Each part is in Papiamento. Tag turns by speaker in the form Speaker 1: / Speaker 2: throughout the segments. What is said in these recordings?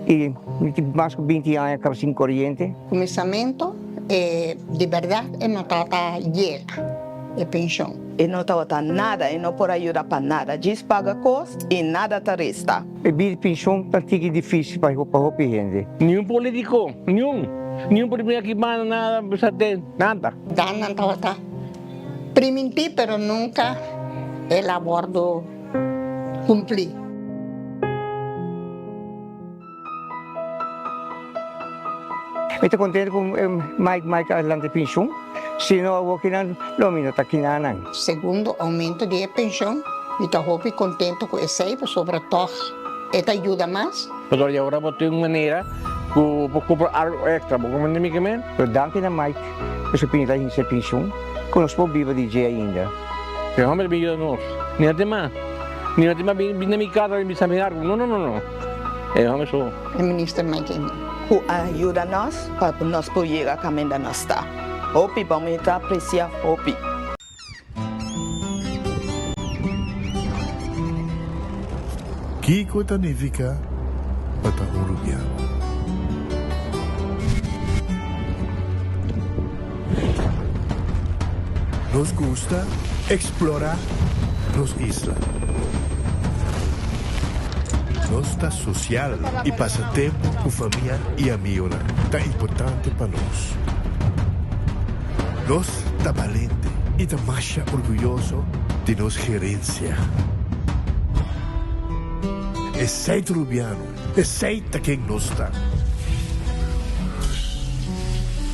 Speaker 1: I mi tin mas ku binti aña kaba sin koriente.
Speaker 2: Kuminsamentu e di bèrdat e no tabata yega e penshon.
Speaker 3: E no tabata nada, e no por a yuda pa nada, djis paga kos i nada ta resta.
Speaker 1: E bida di penshon ta tiki difísil pa hopi hende.
Speaker 4: Niun polítiko, niun, niun polítiko aki manda nada, bisa te nada.
Speaker 2: Dan nan tabata primintí pero nunka el a wòrdu kumplí.
Speaker 1: Mi ta contento cu Mike Mike a lanta e pensioen, si no awor kinan lo mi no ta kinanan.
Speaker 2: Segundo aumento di e pensioen, mi ta hopi contento cu esey pasobra tog e ta yuda mas.
Speaker 4: Pasobra di awor bo tin un manera cu bo cumpra algo extra, bo comprende mi kimen?
Speaker 1: Pero danki na Mike cu su pinta hinca e pensioen cu nos por biba di dje ainda.
Speaker 4: E homber bin yuda nos, ni no tin mas, ni no tin mas bin na mi casa bin bisa mi algo, no no no no. E hòmber so.
Speaker 2: E minister Mike Eman.
Speaker 3: Ku a yuda nos pa nos por yega kaminda nos ta. Hopi bon, mi ta apresia hopi.
Speaker 5: Kiko ta nifiká pa ta un rubiano? Nos gusta eksplorá nos isla. Nos ta sosial i pasa tempu ku famia i amigonan ta importante pa nos. Nos ta balente i ta masha orguyoso di nos gerensia. Esei ta Rubiano, esei ta ken nos ta.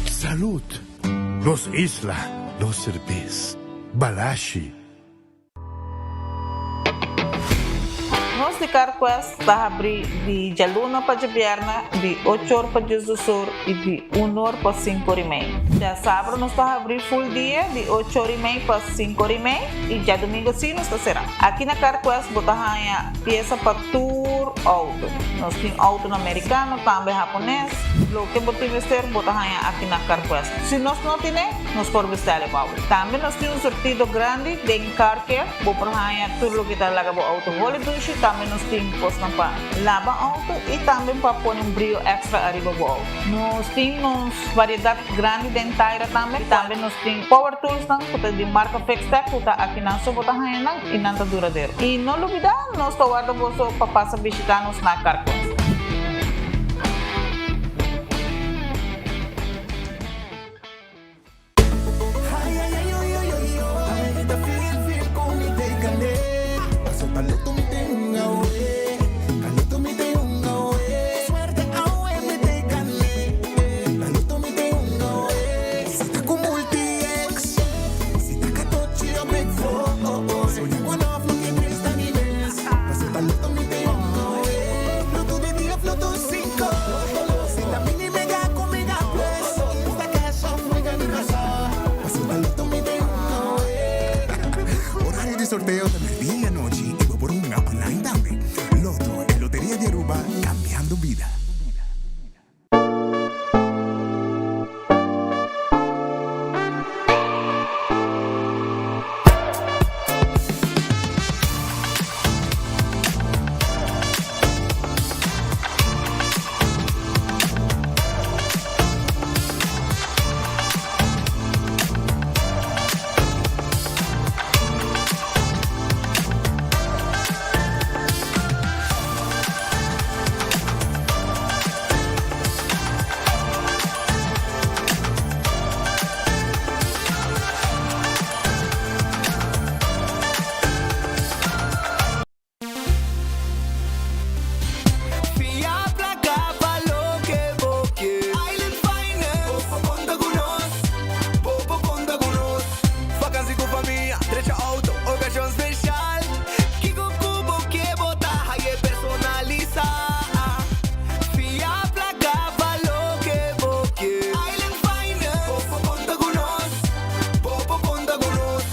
Speaker 5: Salud! Nos isla, nos serbes. Balashi.
Speaker 6: Nos di CarQuest ta habri di djaluna pa djabièrnè di ocho or pa diesdos or i di un or pa sinku or i mei. Djasabra nos ta habri full dia di ocho or i mei pa sinku or i mei i djadumingu si nos ta será. Aki na CarQuest bo ta haña piesa pa tur outo. Nos tin outonan merikano, tambe hapones. Loke bo tin mester bo ta haña aki na CarQuest. Si nos no tine, nos por bestèl e bou. Tambe nos tin un surtido grandi den Car Care. Bo por haña tur loke ta laga bo outo holi dushi. Tambe nos tin kosnan pa laba outo i tambe pa pone un brio èkstra ariba bo outo. Nos tin nos variedat grandi den taira tambe. Tambe nos tin power toolsnan ku ta di marka Fixtech ku ta akinan so bo ta haña nan i nan ta duradero. I no lubidá, nos ta warda boso pa pasa bishitá nos na Carquest.
Speaker 7: Horario di sorteo ta merdia y anochi y bo por hunga online tambe. Lotto, e loteria di Aruba, cambiando bida.
Speaker 8: Fia placa pa loke bo ke. Island Finance. Bo por conta cu nos. Bo por conta cu nos. Vakantie cu famia, drecha auto, ocasion special. Kico cu bo ke bo ta haye personalisa. Fia placa pa loke bo ke. Island Finance. Bo por conta cu nos. Bo por conta cu nos.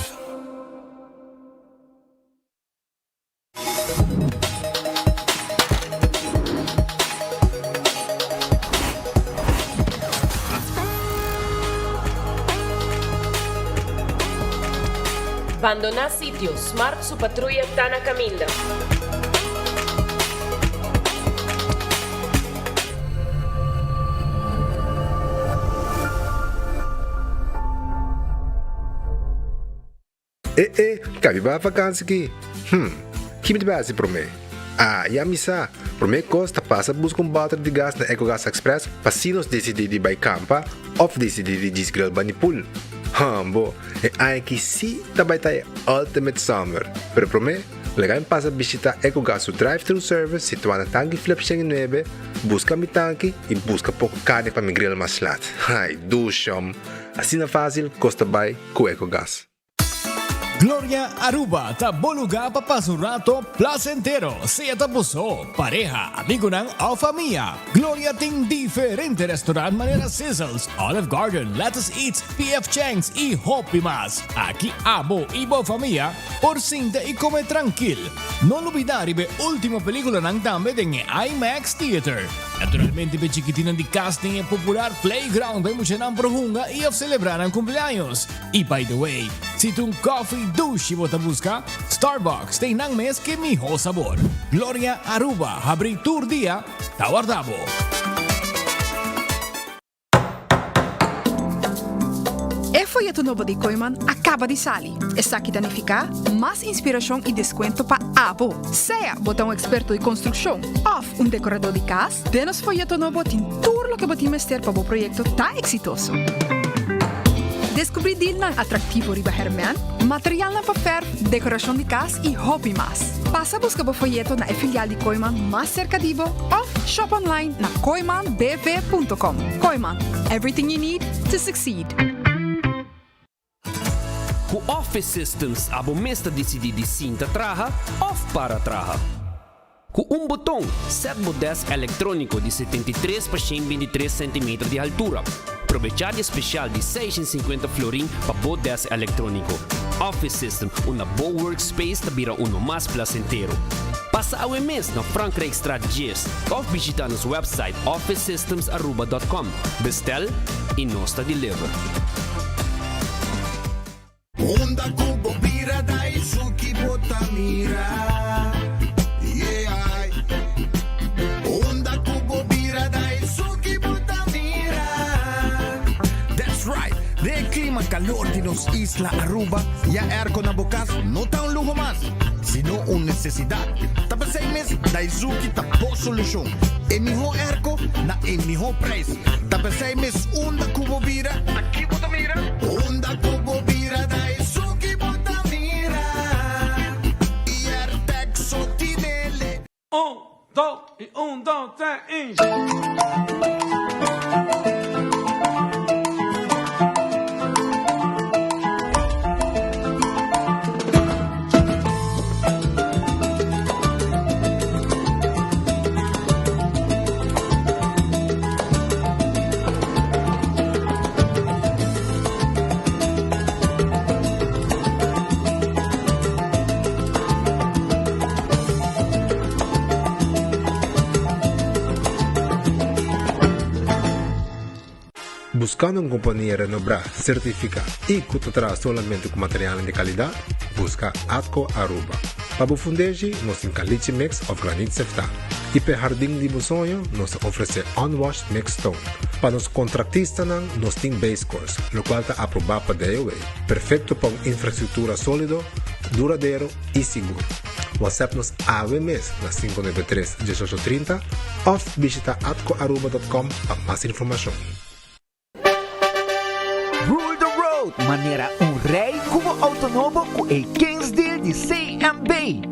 Speaker 9: Bandoná sitio, Smart su patruya ta na kaminda.
Speaker 5: E e, kabi ba vakansi ki? Hm, ki mi ta bai hasi promé? Ah, ya mi sa! Promé kos ta pasa buska un bòter di gas na Ecogas Express pa si nos disidí di bai kampa òf disidí di djis grill bani pool. Hambo, e aña ki sí ta bai ta e ultimate summer! Pero promé, laga mi pasa bishitá Ecogas su drive-thru service situá na Tanki Flip 109, buska mi tanki i buska poko karni pa mi grill mas lat. Ai, dushom! Asina fásil kos ta bai ku Ecogas.
Speaker 9: Gloria Aruba ta bo lugar pa pasa un rato placentero, sea ta bo so, pareha, amigonan of famia. Gloria tin diferente restaurant manera Sizzles, Olive Garden, Lettuce Eats, PF Chang's y hopi mas. Aki abo y bo famia por sinta y come trankil. No lubida riba e ultimo peliculanan tambe den e IMAX Theater. Naturalmente p'e chikitinnan di cas tin e popular playground pa e muchanan por hunga y of celebra nan cumpleaños. Y by the way, si ta un coffee dushi bo ta busca, Starbucks ta einan mes ke miho sabor. Gloria Aruba habri tur dia, ta warda bo.
Speaker 10: E foyeto nobo di Kooiman a kaba di sali. Esaki ta nifiká mas inspirashon i deskuento pa abo. Sea bo ta un eksperto di konstrukshon òf un dekoradó di kas, den nos foyeto nobo tin tur loke bo tin mester pa bo proyekto ta eksitoso. Deskubrí dilnan atraktivo riba hèrmèn, materialnan pa fèrf, dekorashon di kas i hopi mas. Pasa buska bo foyeto na e filial di Kooiman mas serka di bo òf shop online na kooimanbv.com. Kooiman, everything you need to succeed.
Speaker 11: Ku Office Systems abo mes ta disidí di sinta traha òf para traha. Ku un boton, sèt bo dèsk elektróniko di 73 pa 123 sentimeter di haltura. Probechá di e spesial di 650 florin pa bo dèsk elektróniko. Office System, unda bo workspace ta bira uno mas plasentero. Pasa awe mes na Frankrijkstraat 10 òf bishitá nos wèpsait officesystemsaruba.com. Bestèl i nos ta deliver.
Speaker 12: Unda ku bo bira da esun ki bo ta mira, yeah. Unda ku bo bira da esun ki bo ta mira.
Speaker 13: That's right! Den e clima calor di nos isla Aruba, ya airco na bo cas no ta un luho mas, sino un necesidad. Ta p'esey mes Daizuki ta bo solucion. E miho airco na e miho prijs. Ta p'esey mes unda ku bo bira, ta ki bo ta mira?
Speaker 12: Unda ku bo bira ta esun ki bo ta mira. I Airtag so tinele.
Speaker 14: Un, dos i un, dos, tres i.
Speaker 5: Buscando un compania renobrá, certificá y cu ta traha solamente cu materialnan di calidad? Busca Atco Aruba. Pa bo fundeshi, nos tin caliche mix of granit seftá. Y p'e hardin di bo soño, nos ta ofrece unwashed mixed stone. Pa nos contractistanan, nos tin base course, locual ta aproba pa DOW, perfecto pa un infrastructura solido, duradero y sigur. WhatsApp nos awe mes na 593 1830 of bishita atcoaruba.com pa mas informacion.
Speaker 15: Rule the road manera un rey cu bo auto nobo cu e Kings Deal di CMB.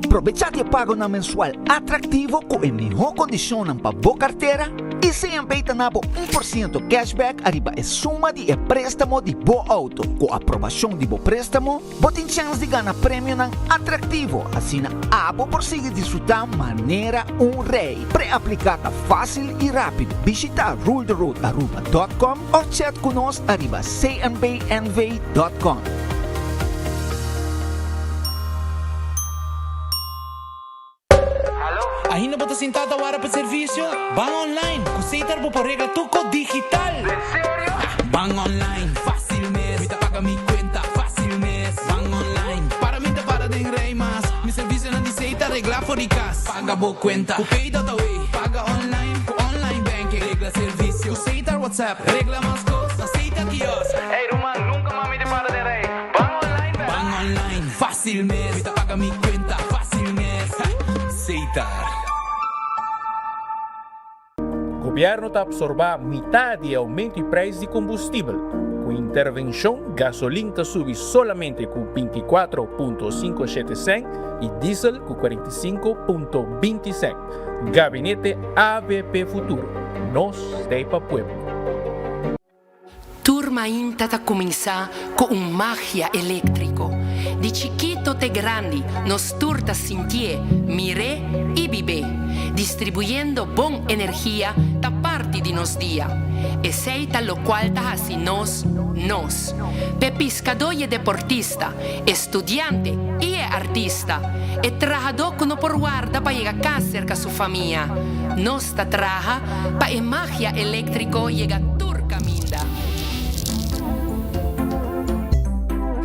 Speaker 15: Probecha di e pagonan mensual atractivo cu e miho condicionnan pa bo cartera y CMB ta na bo 1% cashback ariba e suma di e prestamo di bo auto. Cu aprobacion di bo prestamo, Bo tin chèns di gana premionan atraktivo, asina abo por sigui disfrutá manera un rei. Pre-apliká ta fásil i rápido. Bishitá ruletheroadaruba.com òf chat ku nos ariba cnbnv.com.
Speaker 16: Ainda bo ta sintá ta wara pa servisio? Ban online! Ku Setar bo por regla tur kos digital! Den serio? Ban online, fásil mes! Mi ta paga mi kuenta, fásil mes! Ban online, para mi ta para den rei mas! Mi servisionan di Setar reglá for di kas! Paga bo kuenta ku Pay.awe! Paga online ku online banking! Regla servisio ku Setar WhatsApp! Regla mas kos na Setar Kiosk! Ey ruman, nunka mas mi ta para den rei! Ban online, bèn! Ban online! Fácil mes, mi ta paga mi cuenta fácil mes. Setar.
Speaker 17: Gobierno ta absorba mitad di e aumento di prijs di combustibel. Cu intervencion, gasolin ta subi solamente cu 24.57 cent y diesel cu 45.20 cent. Gabinete avp Futuro, nos t'ey pa pueblo.
Speaker 18: Tur mainta ta cuminsa cu un magia electrico. Di chikito te grandi nos tur ta sintié, mir'é y bib'é. Distribuyendo bon energia ta parti di nos dia. Esey ta locual ta haci nos, nos. P'e piscadó y e deportista, e studiante y e artista, e trahadó cu no por warda pa yega cas cerca su famia. Nos ta traha pa e magia eléktriko yega tur kaminda.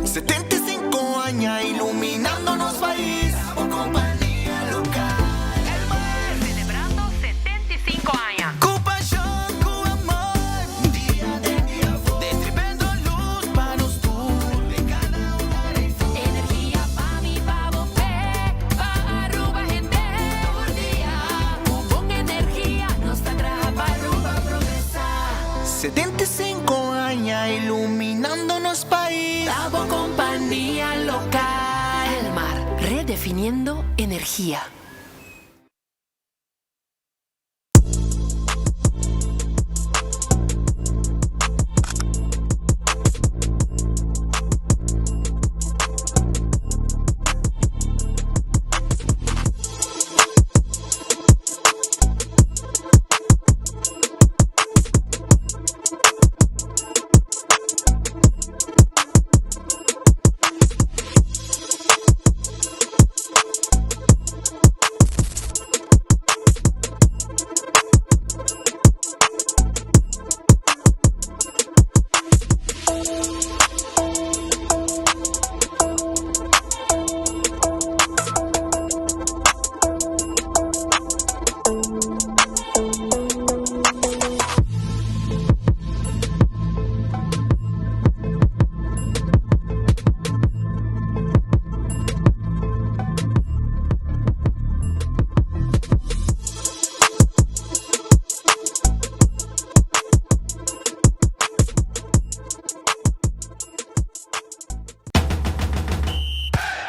Speaker 12: 75 aña iluminando nos pais, bo kompania lokal. Elmar.
Speaker 18: Selebrando 75 aña.
Speaker 12: Ku pashon, ku amor, dia den dia afó. Distribendo lus pa nos tur, den kada hogar ei fo.
Speaker 18: Energia pa mi, pa bo, p'e, pa Aruba hende tur dia. Ku bon energia nos ta traha pa Aruba progresá.
Speaker 12: 75 aña iluminando nos pais.
Speaker 18: Ta bo kompania lokal. Elmar, redefiniendo energia.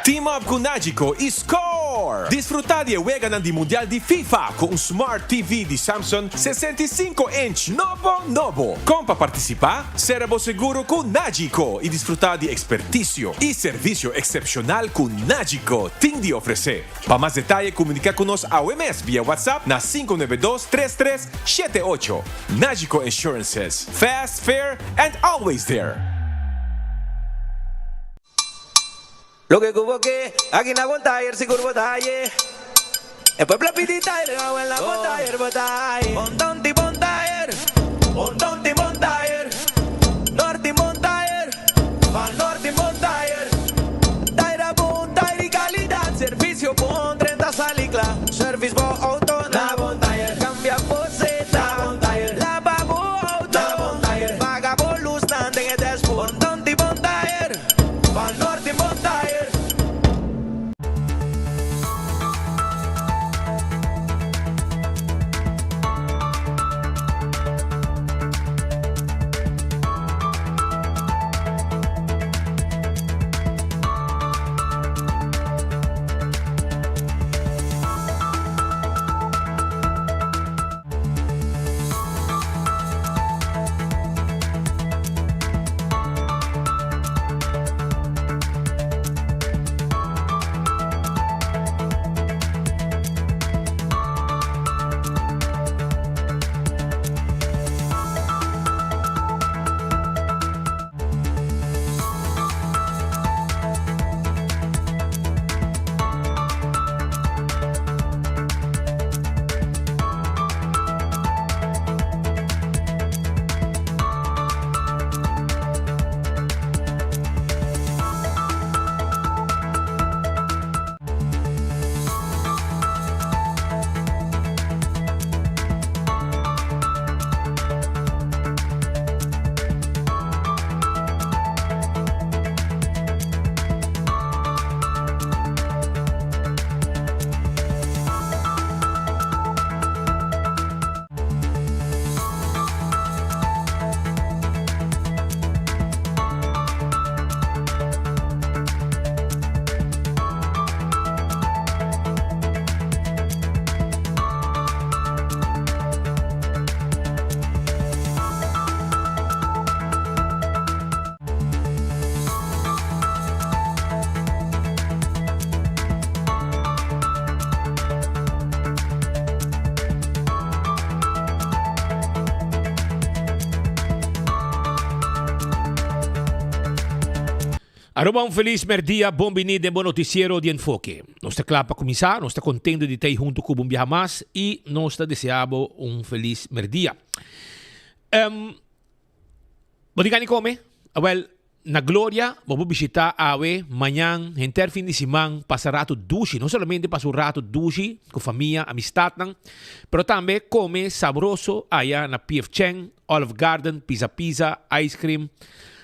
Speaker 19: Team up cu Nagico y score! Disfruta di e weganan di Mundial di FIFA cu un Smart TV di Samsung 65 inch nobo nobo. Con pa participa? Cera bo seguro cu Nagico y disfruta di experticio y servicio excepcional cu Nagico tin di ofrece. Pa mas detaye comunica cu nos awe mes via WhatsApp na 592 33 78. Nagico Insurances, fast, fair and always there!
Speaker 8: Loke ku bo ke, aki na Bon Tayer sigur bo ta haye. E pueblo a pidi tayer, awel na Bon Tayer bo ta haye. Bon Tonti Bon Tayer, Bon Tonti Bon Tayer, Norti Bon Tayer, Van Norti Bon Tayer. Tayer a bon, tayer di kalidat, servisio bon, drenta sali kla. Servis bo outo na Bon Tayer, kambia bo seta na Bon Tayer, laba bo outo na Bon Tayer, paga bo lusnan den e dashboard. Bon Tonti Bon Tayer. Van Norte Bon Tire.
Speaker 20: Aruba un felis merdia, bon bini den bo noticiero di Enfoke. Nos ta kla pa kuminsá, nos ta kontento di ta ei huntu ku bo un biaha mas i nos ta deseá bo un felis merdia. Um, bo tin gana di kome? Awel, na Gloria bo por bishitá awe, mañan, henter fin di siman, pasa ratu dushi. No solamente pasa un ratu dushi ku famia, amistatnan, pero tambe kome sabroso aya na PF Chang, Olive Garden, Pizza Pizza, Ice Cream,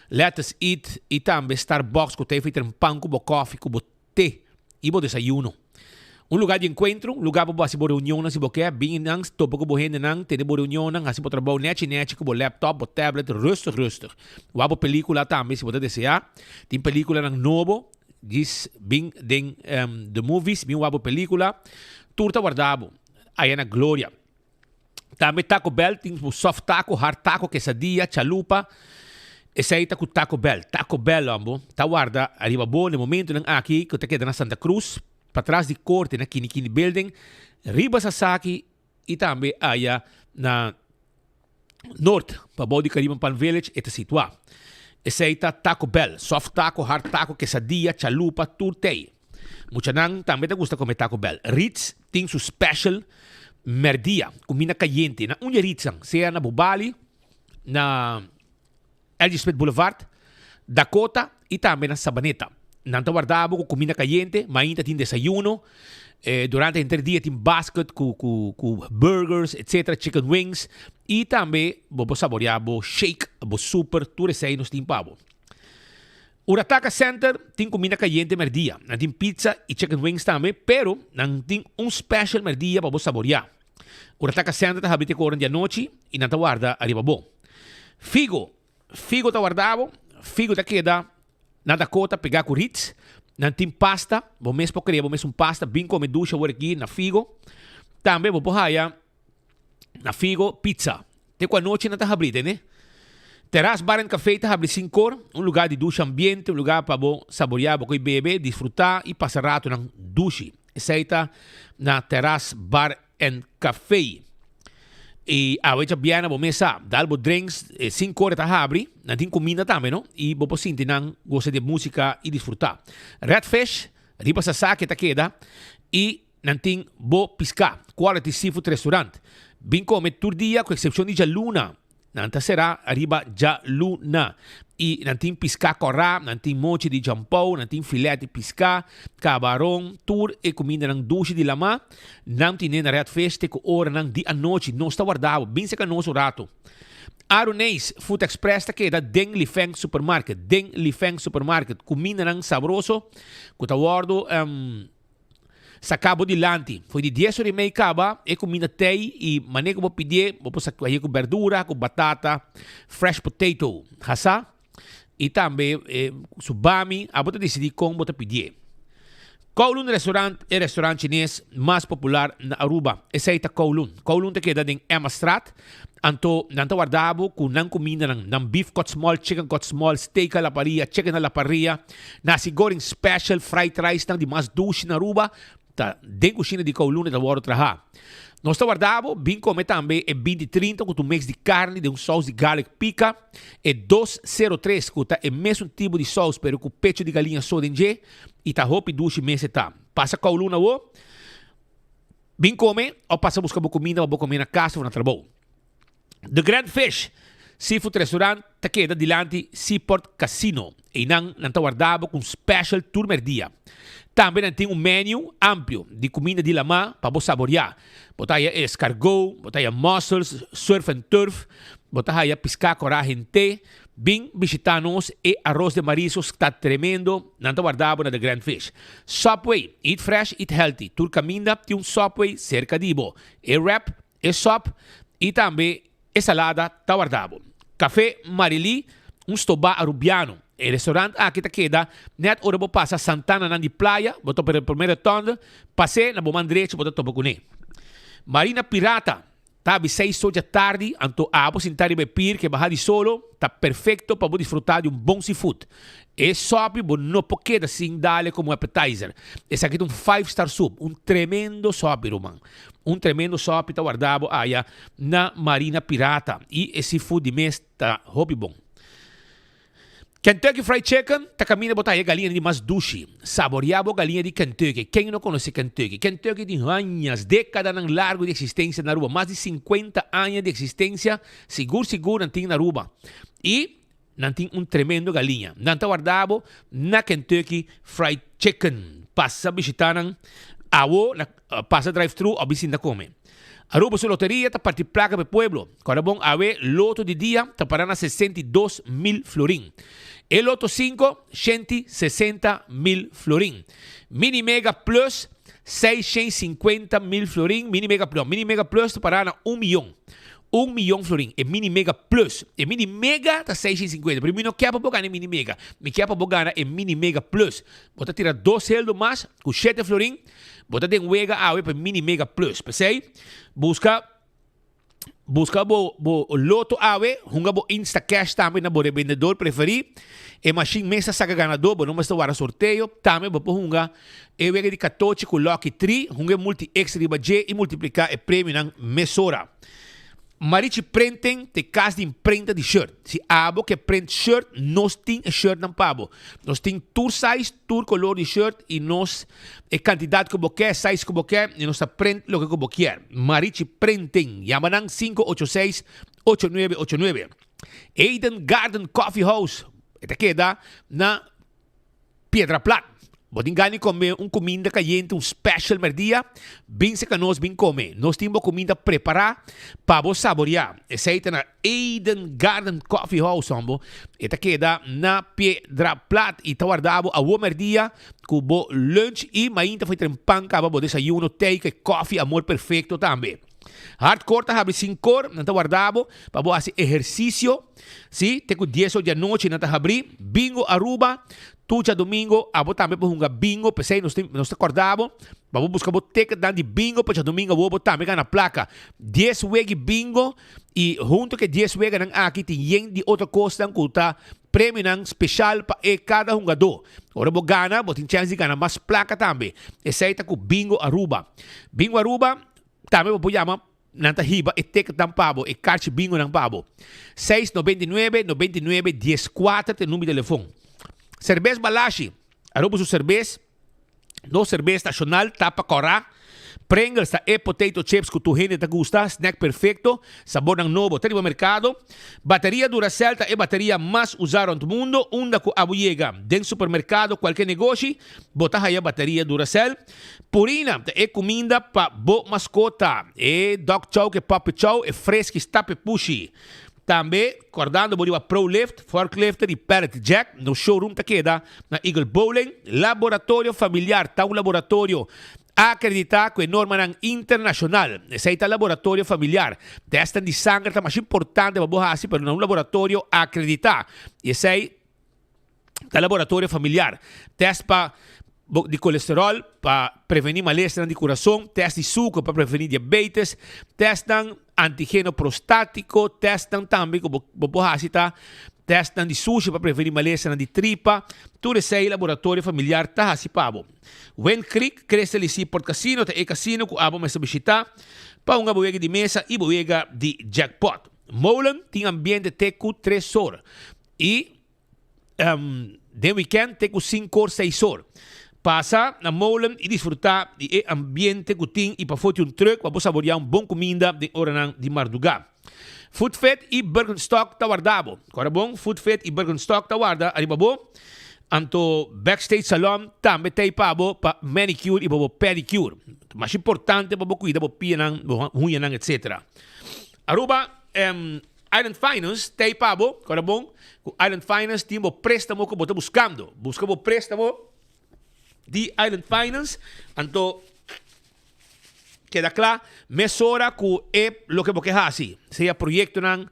Speaker 20: Lettuce Eat y tambe Starbucks cu ta efecta un pan cu bo koffie, cu bo te y bo desayuno. Un lugar di encuentro, un lugar pa bo haci bo reunionnan si bo ke, bin nan, topa cu bo hendenan, tene bo reunionnan, haci bo trabou nechi nechi cu bo laptop, bo tablet, rustig rustig. Wak bo pelicula tambe si bo ta desea. Tin peliculanan nobo, djis bin den the movies, bin wak bo pelicula. Tur ta warda bo aya na Gloria. Tambe Taco Bell tin su soft taco, hard taco, quesadilla, chalupa. Esei ta ku Taco Bell. Taco Bell hombo ta warda ariba bo na e momentonan aki ku ta keda na Santa Cruz, patras di korte na Kini Kini Building, riba Sasaki i tambe aya na Noord, pabou di Caribbean Palm Village e ta situá. Esei ta Taco Bell, soft taco, hard taco, quesadilla, chalupa, tur t'ei. Muchanan tambe ta gusta come Taco Bell. Ritz tin su special merdia, cuminda cayente. Na unda Ritzan, sea na Bobali, na LG Smith Boulevard, Dakota y tambe na Sabaneta. Nan ta warda bo cu cuminda cayente, mainta tin desayuno, durante henter dia tin basket cu cu cu burgers etc. Chicken wings y tambe bo por saborea bo shake, bo super, tur esey nos tin pa bo. Urataka Center tin kuminda kayente merdia. Nan tin pizza i chicken wings tambe, pero nan tin un special merdia pa bo saboriá. Urataka Center ta habri te ku ora di anochi i nan ta warda ariba bo. Figo, Figo ta warda bo. Figo ta keda na Dakota pegá ku Ritz. Nan tin pasta, bo mes por krea bo mes un pasta, bin kome dushi awor aki na Figo. Tambe bo por haya Na Figo Pizza. Te ku anochi nan ta habri, tende? Terras Bar and Café ta habri sinkor, un lugá di dushi ambiente, un lugá pa bo saboriá bo koi bebe, disfrutá i pasa ratonan dushi. Esei ta na Terras Bar and Café. I awe djabièrnè bo mes sa, dal bo drinks, e sinkor e ta habri, nan tin kuminda tambe no, i bo por sinti nan gosa di e músika i disfrutá. Red Fish, riba Sasaki ta keda i Nan tin bo piská, Quality Seafood Restaurant. Bin kome tur dia ku eksepshon di djaluna. Nan ta será ariba djaluna. I nan tin piská kòrá, nan tin mochi di djampou, nan tin filèt di piská, kabaron, tur e kumindanan dushi di lamá. Nan tine na Red Fish te ku oranan di anochi. Nos ta warda bo. Bin seka nos un ratu. Aruneis Food Express ta keda den Lifeng Supermarket. Den Lifeng Supermarket. Kumindanan sabroso ku ta wòrdu. Saká bo dilanti. Foi di dies ora i mei kaba e kuminda tei i manera ku bo pidié bo por sa haye ku berdura, ku batata, fresh potato hasá i tambe su bami. Abo ta disidí kon bo ta pidié. Kowloon Restaurant e restaurant chines mas popular na Aruba. Esei ta Kowloon. Kowloon ta keda den Emmastraat. Anto nan ta warda bo ku nan kumindanan, nan beef cut small, chicken cut small, steak a la parrilla, chicken a la parrilla, Nasi goreng special, fried rice nan di mas dushi na Aruba ta den kushina di Kowloon e ta wòrdu traha. Nos ta warda bo bin kome tambe e binti trinta ku ta un mix di karni den un sous di garlic pika, e dos sero tres ku ta e mesun tipo di sous pero ku pecho di galiña so den dje i ta hopi dushi mes e ta. Pasa Kowloon awo bin kome òf pasa buska bo kuminda pa bo kome na kas òf na trabou. The Grand Fish Seafood Restaurant ta keda dilanti Seaport Casino. Einan nan ta warda bo ku un special tur merdia. Tambe nan tin un menu amplio di kuminda di lamá pa bo saboriá. Bo ta haya escargot, bo ta haya mussels, surf and turf, bo ta haya piská korá hent'é. Bin bishitá nos, e arroz de mariscos ta tremendo. Nan ta warda bo na The Grand Fish. Subway, eat fresh, eat healthy. Tur kaminda tin un Subway serka di bo. E wrap E sop y tambe e salada ta warda bo. Café Marily, un stobá Arubiano. E restaurant aki ta keda net ora bo pasa Santananan di Playa, bo topa e prome rotonde, pas'é na bo man drechi bo ta topa kuné. Marina Pirata ta abi seis so dja tardi, anto abo sinta riba e pier ke baha di solo, ta perfecto pa bo disfruta di un bon seafood. E sopi bo no por keda sin dale como appetizer. Esaki ta un five star soup, un tremendo sopi ruman. Un tremendo sopi ta warda bo aya na Marina Pirata y e seafood di mes ta hopi bon. Kentucky Fried Chicken ta kaminda bo ta haya galiña di mas dushi. Saboreá bo galiña di Kentucky. Ken no konosé Kentucky? Kentucky tin añas, dékadanan largu di eksistensia na Aruba. Mas di sinkuenta aña di eksistensia sigur sigur nan tin na Aruba. I nan tin un tremendo galiña. Nan ta warda bo na Kentucky Fried Chicken. Pasa bishitá nan awo na pasa drive thru òf bin sinta kome. Aruba su loteria ta parti plaka pa e pueblo. Kòrda bon awe loto di dia ta para na 62 mil florin. E loto 5, 160 mil florin. Mini Mega Plus, 650 mil florin. Mini Mega, no, Mini Mega Plus ta para na 1 miyon. 1 miyon florin. E Mini Mega Plus. E Mini Mega ta 650. Pero mi no ke pa bo gana e Mini Mega. Mi ke pa bo gana e Mini Mega Plus. Bo ta tira dos heldo mas ku 7 florin. Bo ta den wega awe pa Mini Mega Plus. P'esei, buska buska bo bo loto awe, hunga bo Instacash tambe na bo rebendedor preferí. E machine mes ta saka ganador, bo no mester wara sorteo. Tambe bo por hunga e wega di katochi ku Lucky Tree, hunga e multi extra riba dje i multipliká e premionan mesora. Marichi Printing ta e kas di imprenta di shirt. Si abo ke print shirt, nos tin e shirtnan pa bo. Nos tin tur size, tur kolor di shirt i nos e kantidat ku bo ke, size ku bo ke, i nos ta print loke ku bo kier. Marichi Printing. Yama nan 586 8989. Eden Garden Coffee House. E ta keda na Piedra Plat. Bo tin gana di kome un kuminda kayente, un special merdia? Bin serka nos bin kome. Nos tin bo kuminda prepará pa bo saboriá. Esei ta na Eden Garden Coffee House, hombo. E ta keda na Piedra Plat i ta warda bo awo merdia ku bo lunch i mainta for trempan kaba bo desayuno, tei ku e kofi amor perfecto tambe. Hardcore ta habri sinkor, nan ta warda bo pa bo hasi ehersisio. Sí, te ku dies or di anochi nan ta habrí. Bingo Aruba, tur djadumingo abo tambe por hunga bingo, p'esei nos tin nos ta kòrda bo pa bo buska bo ticketnan di bingo pa djadumingo awor bo tambe gana plaka. Dies wegi bingo i hunto ku e dies weganan aki tin yen di otro kosnan ku ta premionan speshal pa e kada hungadó. Ora bo gana bo tin chèns di gana mas plaka tambe. Esei ta ku Bingo Aruba. Bingo Aruba tambe bo por yama. Nan ta hiba e ticketnan pa bo, e karchi bingonan pa bo. Seis 99 99 14 ta e number di telefon. Serbes Balashi, Aruba su serbes, nos serbes nashonal ta pa kòrá. Pringles ta e potato chips ku tur hende ta gusta, snack perfekto, sabornan nobo ta riba merkado. Bateria Duracell ta e bateria mas usá rònt mundo, unda ku abo yega den supermerkado, kualke negoshi, bo ta haya bateria Duracell. Purina ta e kuminda pa bo maskota. E dog chow ku e puppy chow, e freski stap e pushi. Tambe, kòrdando bo riba Pro Lift, Forklifter i Pallet Jack, nos showroom ta keda na Eagle Bowling. Laboratorio Familiar ta un laboratorio akreditá ku e normanan internashonal. Esei ta Laboratorio Familiar. Tèstnan di sanger ta masha importante pa bo hasi, pero na un laboratorio akreditá. I esei ta Laboratorio Familiar. Tèst pa bo di kolesteròl pa prevení malesanan di kurason, tèst di suku pa prevení diabetes, tèstnan antigeno prostátiko, tèstnan tambe ku bo bo por hasi ta tèstnan di sushi pa prevení malesanan di tripa. Tur esei Laboratorio Familiar ta hasi pa bo. Wind Creek, Crystal y Seaport Casino ta e kasino ku abo mester bishitá pa hunga bo wega di mesa i bo wega di jackpot. Molen tin ambiente te ku tres or i Den weekend te ku sinku or seis or. Pasa na Molen i disfrutá di e ambiente ku tin i pafó tin un trùk pa bo saboriá un bon kuminda den oranan di mardugá. Foodfit i Birkenstock ta warda bo. Kòrda bon, Foodfit i Birkenstock ta warda ariba bo. Anto Backstage Salon tambe ta ei pa bo pa manicure i pa bo pedicure. Ta mas importante pa bo kuida bo pianan, bo huñanan etc. Aruba. Island Finance ta ei pa bo, kòrda bon ku Island Finance tin bo préstamo ku bo ta buskando. Buska bo préstamo di Island Finance, anto keda kla mesora ku e loke bo ke hasi, sea proyektonan,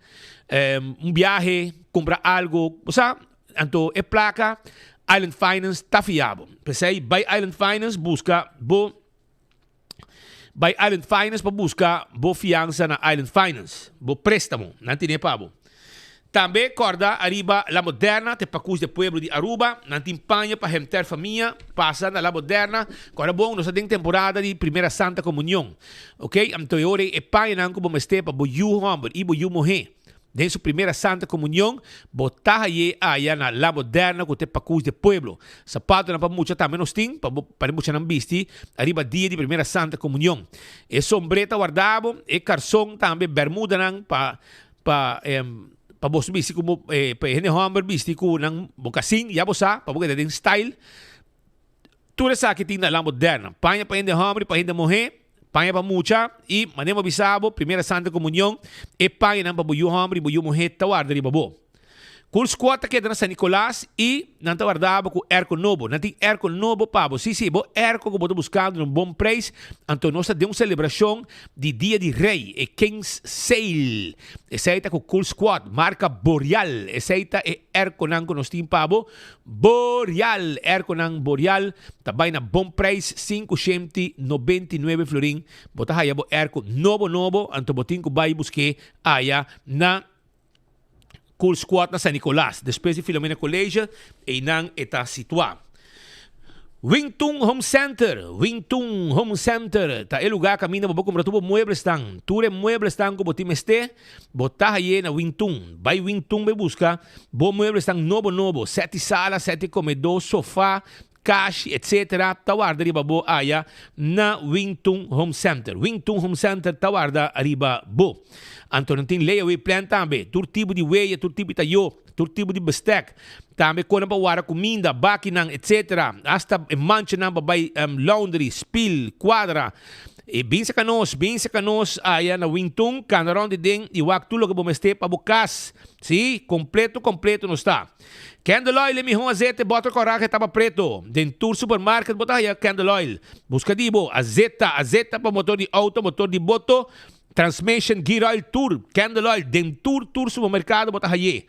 Speaker 20: un biahe, kumpra algu, bo sa, anto e plaka Island Finance ta fia bo. P'esei bai Island Finance buska bo. Bai Island Finance pa buska bo fiansa na Island Finance, bo préstamo, nan tene pa bo. Tambe kòrda ariba La Moderna te pakus de pueblo di Aruba, nan tin paña pa henter famia, pasa na La Moderna, kòrda bon nos ta den temporada di Primera Santa Comunion, ok, anto e ora ei e pañanan ku bo mester pa bo yu hòmber i bo yu muhé. Den su primera Santa Comunion, bo ta haye aya na La Moderna cu ta e pacus di e pueblo. Sapatonan pa mucha tambe nos tin, pa bo pa e muchanan bisti ariba dia di primera Santa Comunion. E sombré ta warda bo, e carson tambe, bermudanan pa pa pa boso bisti cu bo pa e hende homber bisti cu nan bocasin, ya bo sa, pa bo keda den style. Tur esaki tin na La Moderna. Paña pa hende homber y pa hende muher, paña pa mucha y, manera bo bisa bo, Primera Santa Comunion, e pañanan pa bo yu homber y bo yu muher ta warda riba bo. Cool Squad ta keda na San Nicolas y nan ta warda bo cu airco nobo. Nan tin airco nobo pa bo. Si, si, bo airco cu bo ta buscando na un bon prijs, anto nos ta den un celebracion di Dia di Rey, e King's Sale. Esey ta cu Cool Squad, marca Boreal. Esey ta e airconan cu nos tin pa bo. Boreal, Airconan Boreal ta bai na bon prijs, 599 florin. Bo ta haya bo airco nobo nobo, anto bo tin cu bai busk'é aya na Cool Squad na San Nicolas, despues di Filomena College, einan e ta situá. Wingtun Home Center, Wingtun Home Center ta e lugar caminda bo por cumpra tur bo mueblesnan. Tur e mueblesnan cu bo tin mester, bo ta haye na Wingtun. Bay Wingtun bay busca bo mueblesnan nobo nobo, seti sala, seti comedor, sofa, kashi, etc. Ta warda riba bo aya na Wingtun Home Center. Wingtun Home Center ta warda riba bo. Anto nan tin layaway plan tambe, tur tipo di weya, tur tipo di tayo. Tur tipo di bestek. Tambe konan pa wara kuminda, bakinan, etc. Hasta e manchanan pa bai laundry, spil, kuadra. E bin saka nos, bin saka nos aya na Wintun, kanda rond di den i wak tur loke bo mester pa bo kas. Si, kompleto kompleto nos ta. Candle oil e mihó azete bòter kòrá ke tapa preto. Den tur supermarket bo ta haya candle oil. Buska di bo, azeta, azeta pa motor di outo, motor di boto, Transmission, gear oil tur, candle oil, den tur tur supermercado bo ta haye.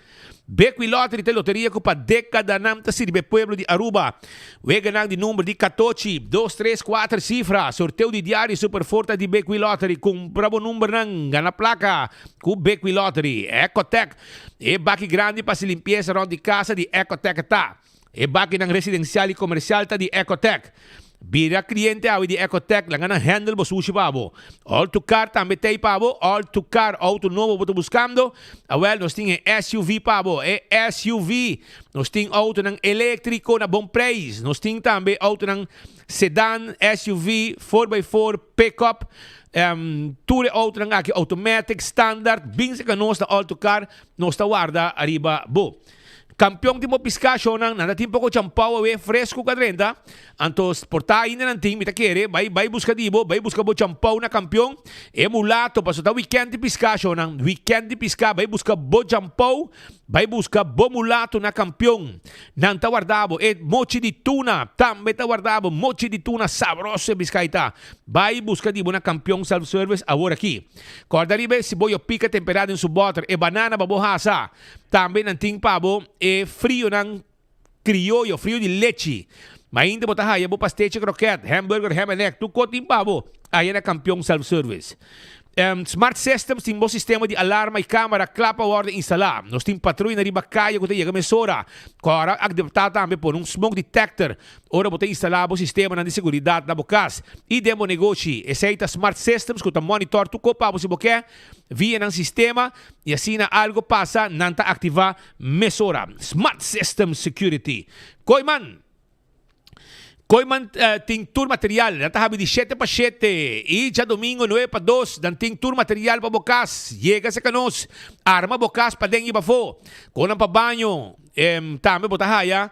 Speaker 20: Bequi Lottery ta e loteria cu pa decadanan ta sirbi e pueblo di Aruba. Weganan di number di catochi, dos, tres, cuater cifra, sorteo di diario super forte di Bequi Lottery. Cumpra bo numbernan, gana placa cu Bequi Lottery. Ecotec, e baki grandi pa haci limpieza rond di casa di Ecotec ta. E bakinan residencial y comercial ta di Ecotec. Bira cliente awe di Ecotec, laga nan handle bo sushi pa bo. All to Car tambe t'ey pa bo. All to Car, auto nobo bo ta buscando? Awel, nos tin e SUV pa bo. E SUV. Nos tin autonan electrico na bon prijs. Nos tin tambe autonan sedan, SUV, four by four, pick-up. Tur e autonan aki automatic, standard. Bin cerca nos na All to Car, nos ta warda ariba bo. Kampion tin bo piská shownan, nan ta tin poko champou awe fresku ku a drenta, anto por ta ainda nan tin, mi ta kere, bai bai buska di bo, bai buska bo champou na kampion, e mulato, pasobra ta wikènt di piská shownan, wikènt di piská, bai buska bo champou, bai buska bo mulato na kampion, nan ta warda bo, e mochi di tuna tambe ta warda bo, mochi di tuna sabroso e piská ei ta, bai buska di bo na kampion self service awor aki. Kòrda riba e siboyo pika temperá den su bòter, e banana pa bo hasa. Tambe nan tin pa bo e frionan crioyo, frio di lechi. Mainta bo ta haya bo pastechi kroket, hamburger, ham and egg, tur kos tin pa bo aya na Kampion Self Service. Smart Systems tin bo sistema di alarma y camera kla pa worde instala. Nos tin patruya riba kaya ku ta yega mesora. Kora akdepta tambe pone un smoke detector ora bo ta instala bo sistemanan di seguridat na bo kas y den bo negoshi. Esei ta Smart Systems ku ta monitor tur kos pa bo si bo ke. Via nan sistema y asina algo pasa nan ta activa mesora. Smart System Security. Kooyman Kooyman tin tur material. Nan ta habi di shete pa shete y djadomingo nuebe pa dos. Nan tin tur material pa bo cas. Yega cerca nos. Arma bo cas paden y pafo. Konan pa baño. Tambe bo ta haya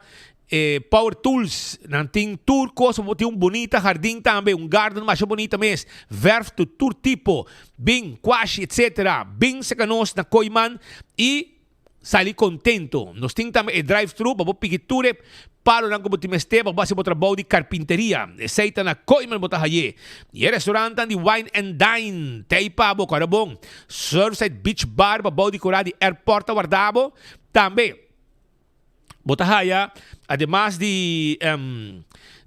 Speaker 20: E power tools, nan tin tur cos, bo tin un bunita jardin tambe, un garden masha bunita mes, verf tu tur tipo, bin, kwashi etc. Bin seca nos na Kooiman y sali contento. Nos tin tambe e drive thru pa bo piki tur e palonan cu bo tin mester pa bo haci bo trabou di carpinteria. Esey ta na Kooiman bo ta haye. Y e restaurantnan di Wine and Dine t'ey pa bo, cora bon. Surfside Beach Bar pa bou di cura di airport ta warda bo tambe. Bo ta haya, ademas di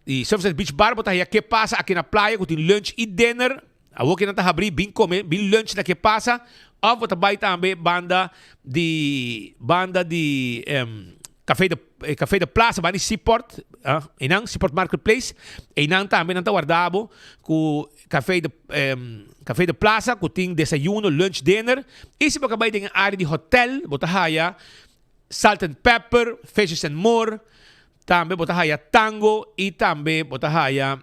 Speaker 20: di Surfside Beach Bar, bo ta haya Ke Pasa aki na playa ku tin lunch i dinner. Awor ke nan ta habrí, bin kome, bin lunch na Ke Pasa. Òf bo ta bai tambe banda di banda di Café de Café de Plaza, banda di Seaport, einan, Seaport Marketplace. Einan tambe nan ta warda bo ku Café de. Café de Plaza ku tin desayuno, lunch, dinner. I si bo ka bai den e área di hotel bo ta haya Salt and Pepper, Fishes and More, tambe bo ta haya Tango i tambe bo ta haya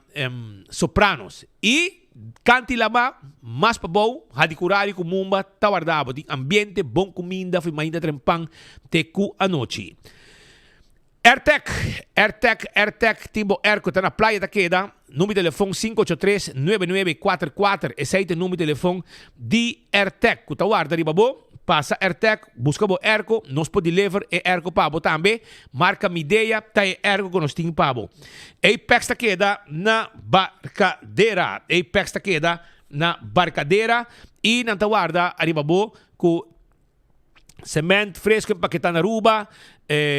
Speaker 20: Sopranos. I Kanti Lama, mas pabou, Hadicurari ku Mumba ta warda bo. Tin ambiente, bon kuminda, for mainta trempan te ku anochi. Airtec, Airtec, Airtec tin bo airco ta na playa ta keda. Number di telefon 583 9944 esei ta e number di telefon di Airtec ku ta warda riba bo. Pasa Airtec, buska bo airco, nos por deliver e airco pa bo tambe. Marka Midea ta e airco ku nos tin pa bo. Apex ta keda na Barcadera, Apex ta keda na Barcadera i nan ta warda ariba bo ku Cement fresco empaketá na Aruba.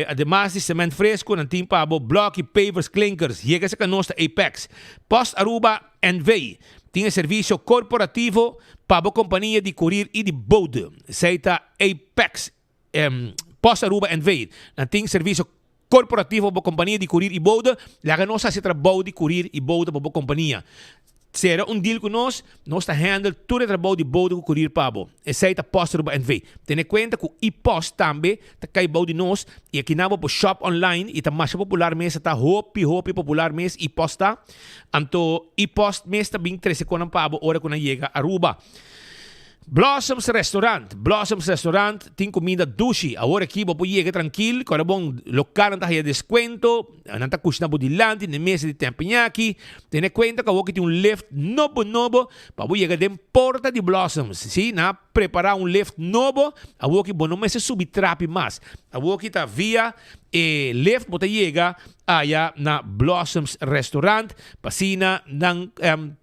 Speaker 20: Ademas di cement fresco, nan tin pa bo bloki, pavers, klinkers. Yega esaki nos ta Apex. Post Aruba NV. Tin e servisio korporativo pa bo kompania di kurir i di bode. Esei ta Apex. Post Aruba NV. Nan tin servisio korporativo pa bo kompania di kurir i bode. Laga nos hasi trabou di kurir i bode pa bo kompania. Sera un deal ku nos, nos ta handle tur e trabou di bode ku kurir pa bo. Esei ta Post Aruba NV. Tene kuenta ku e-post tambe ta kai bou di nos i akinan bo por shop online i ta masha popular mes, ta hopi hopi popular mes e-post ta. Anto e-post mes ta bin trese konan pa bo ora ku nan yega Aruba. Blossoms Restaurant, Blossoms Restaurant tin kuminda dushi. Awor aki bo por yega trankil, ku ora bon lokalnan ta haya deskuento, nan ta kushina bo dilanti na e mesa di tempiñaki. Tene kuenta ku awor ki tin un lift nobo nobo pa bo yega den porta di Blossoms. Si, nan a prepara un lift nobo, awor ki bo no mester subi trapi mas. Awor ki ta via e lift bo ta yega Aya na Blossoms Restaurant pa asina nan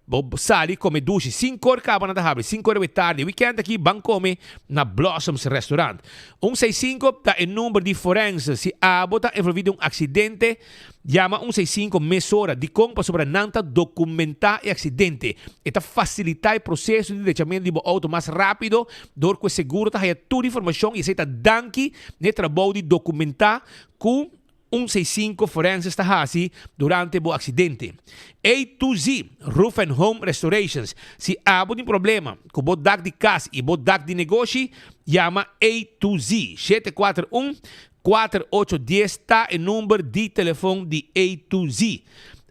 Speaker 20: bo sali come dushi. Cinco or caba nan ta habri, cinco or riba tardi. Weekend aki ban come na Blossoms Restaurant. Un seis cinco ta e number di forense. Si abo ta envolvi den un accidente, yama un seis cinco mesora. Dicon? Pasobra nan ta documenta e accidente. E ta facilita e proceso di drechamento di bo auto mas rapido dor cu e seguro ta haya tur informacion y esey ta danki n'e trabou di documenta cu Un seis sinku forenses ta hasi durante bo aksidente. A to Z Roof and Home Restorations Si abo tin problema ku bo dak di kas i bo dak di negoshi, yama A to Z. 741 4810 ta e number di telefon di A to Z.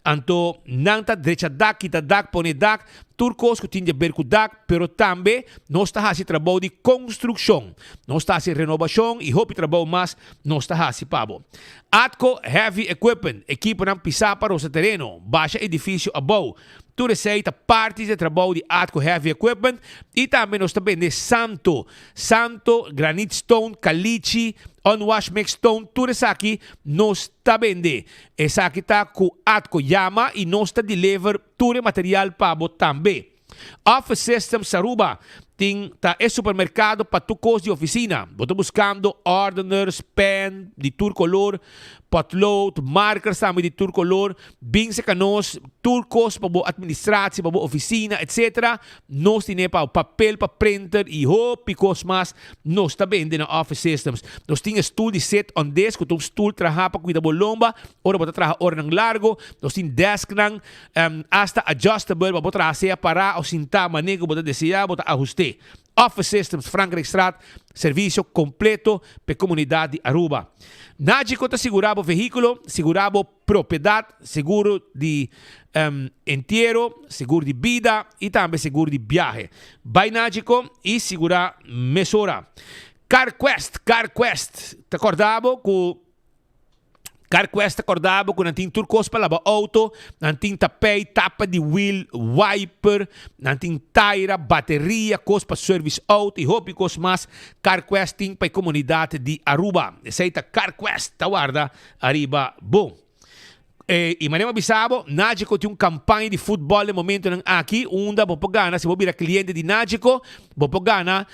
Speaker 20: Anto nan ta drecha dak, kita dak, pone dak, tur kos ku tin di aber ku dak, pero tambe nos ta hasi trabou di konstrukshon. Nos ta hasi renobashon i hopi trabou mas nos ta hasi pa bo. Atco Heavy Equipment, ekiponan pisá pa rosa tereno, basha edifisio abou. Tur esei ta parti di e trabou di Atco Heavy Equipment i tambe nos ta bende santo, santo, granite stone, kalichi, unwash mix stone, tur esaki nos ta bende. Esaki ta ku Atco yama i nos ta deliver tur e material pa bo tambe. Office Systems Aruba tin ta e supermercado pa tur cos di oficina. Bo ta buscando ordeners, pen di tur color, potlood, markers tambe di tur color. Bin cerca nos, tur cos pa bo administratie, pa bo oficina, etc. Nos tine pa bo papel pa printer y hopi cos mas nos ta bende na Office Systems. Nos tin e stoel di sit on desk cu ta un stoel traha pa cuida bo lomba ora bo ta traha oranan largo. Nos tin desknan. Hasta adjustable pa bo traha sea pará o sintá manera ku bo ta deseá, bo ta ahust'é. Office Systems, Frankrijkstraat, servisio kompleto pa e komunidat di Aruba. Nagico ta sigurá bo vehíkulo, sigurá bo propiedat, seguro di entiero, seguro di bida i tambe seguro di biahe. Bai Nagico i sigurá mesora. CarQuest, CarQuest ta kòrda bo ku. CarQuest ta corda bo cu nan tin tur cos pa laba auto, nan tin tapij, tapa di wiel, wiper, nan tin taira, bateria, cos pa service auto y hopi cos mas CarQuest tin pa e comunidad di Aruba. Esey ta CarQuest ta warda ariba bo. E, y manera mi a bisa bo, Nagico tin un campaña di futbol e momentonan aki unda bo por gana, si bo bira cliente di Nagico, bo por gana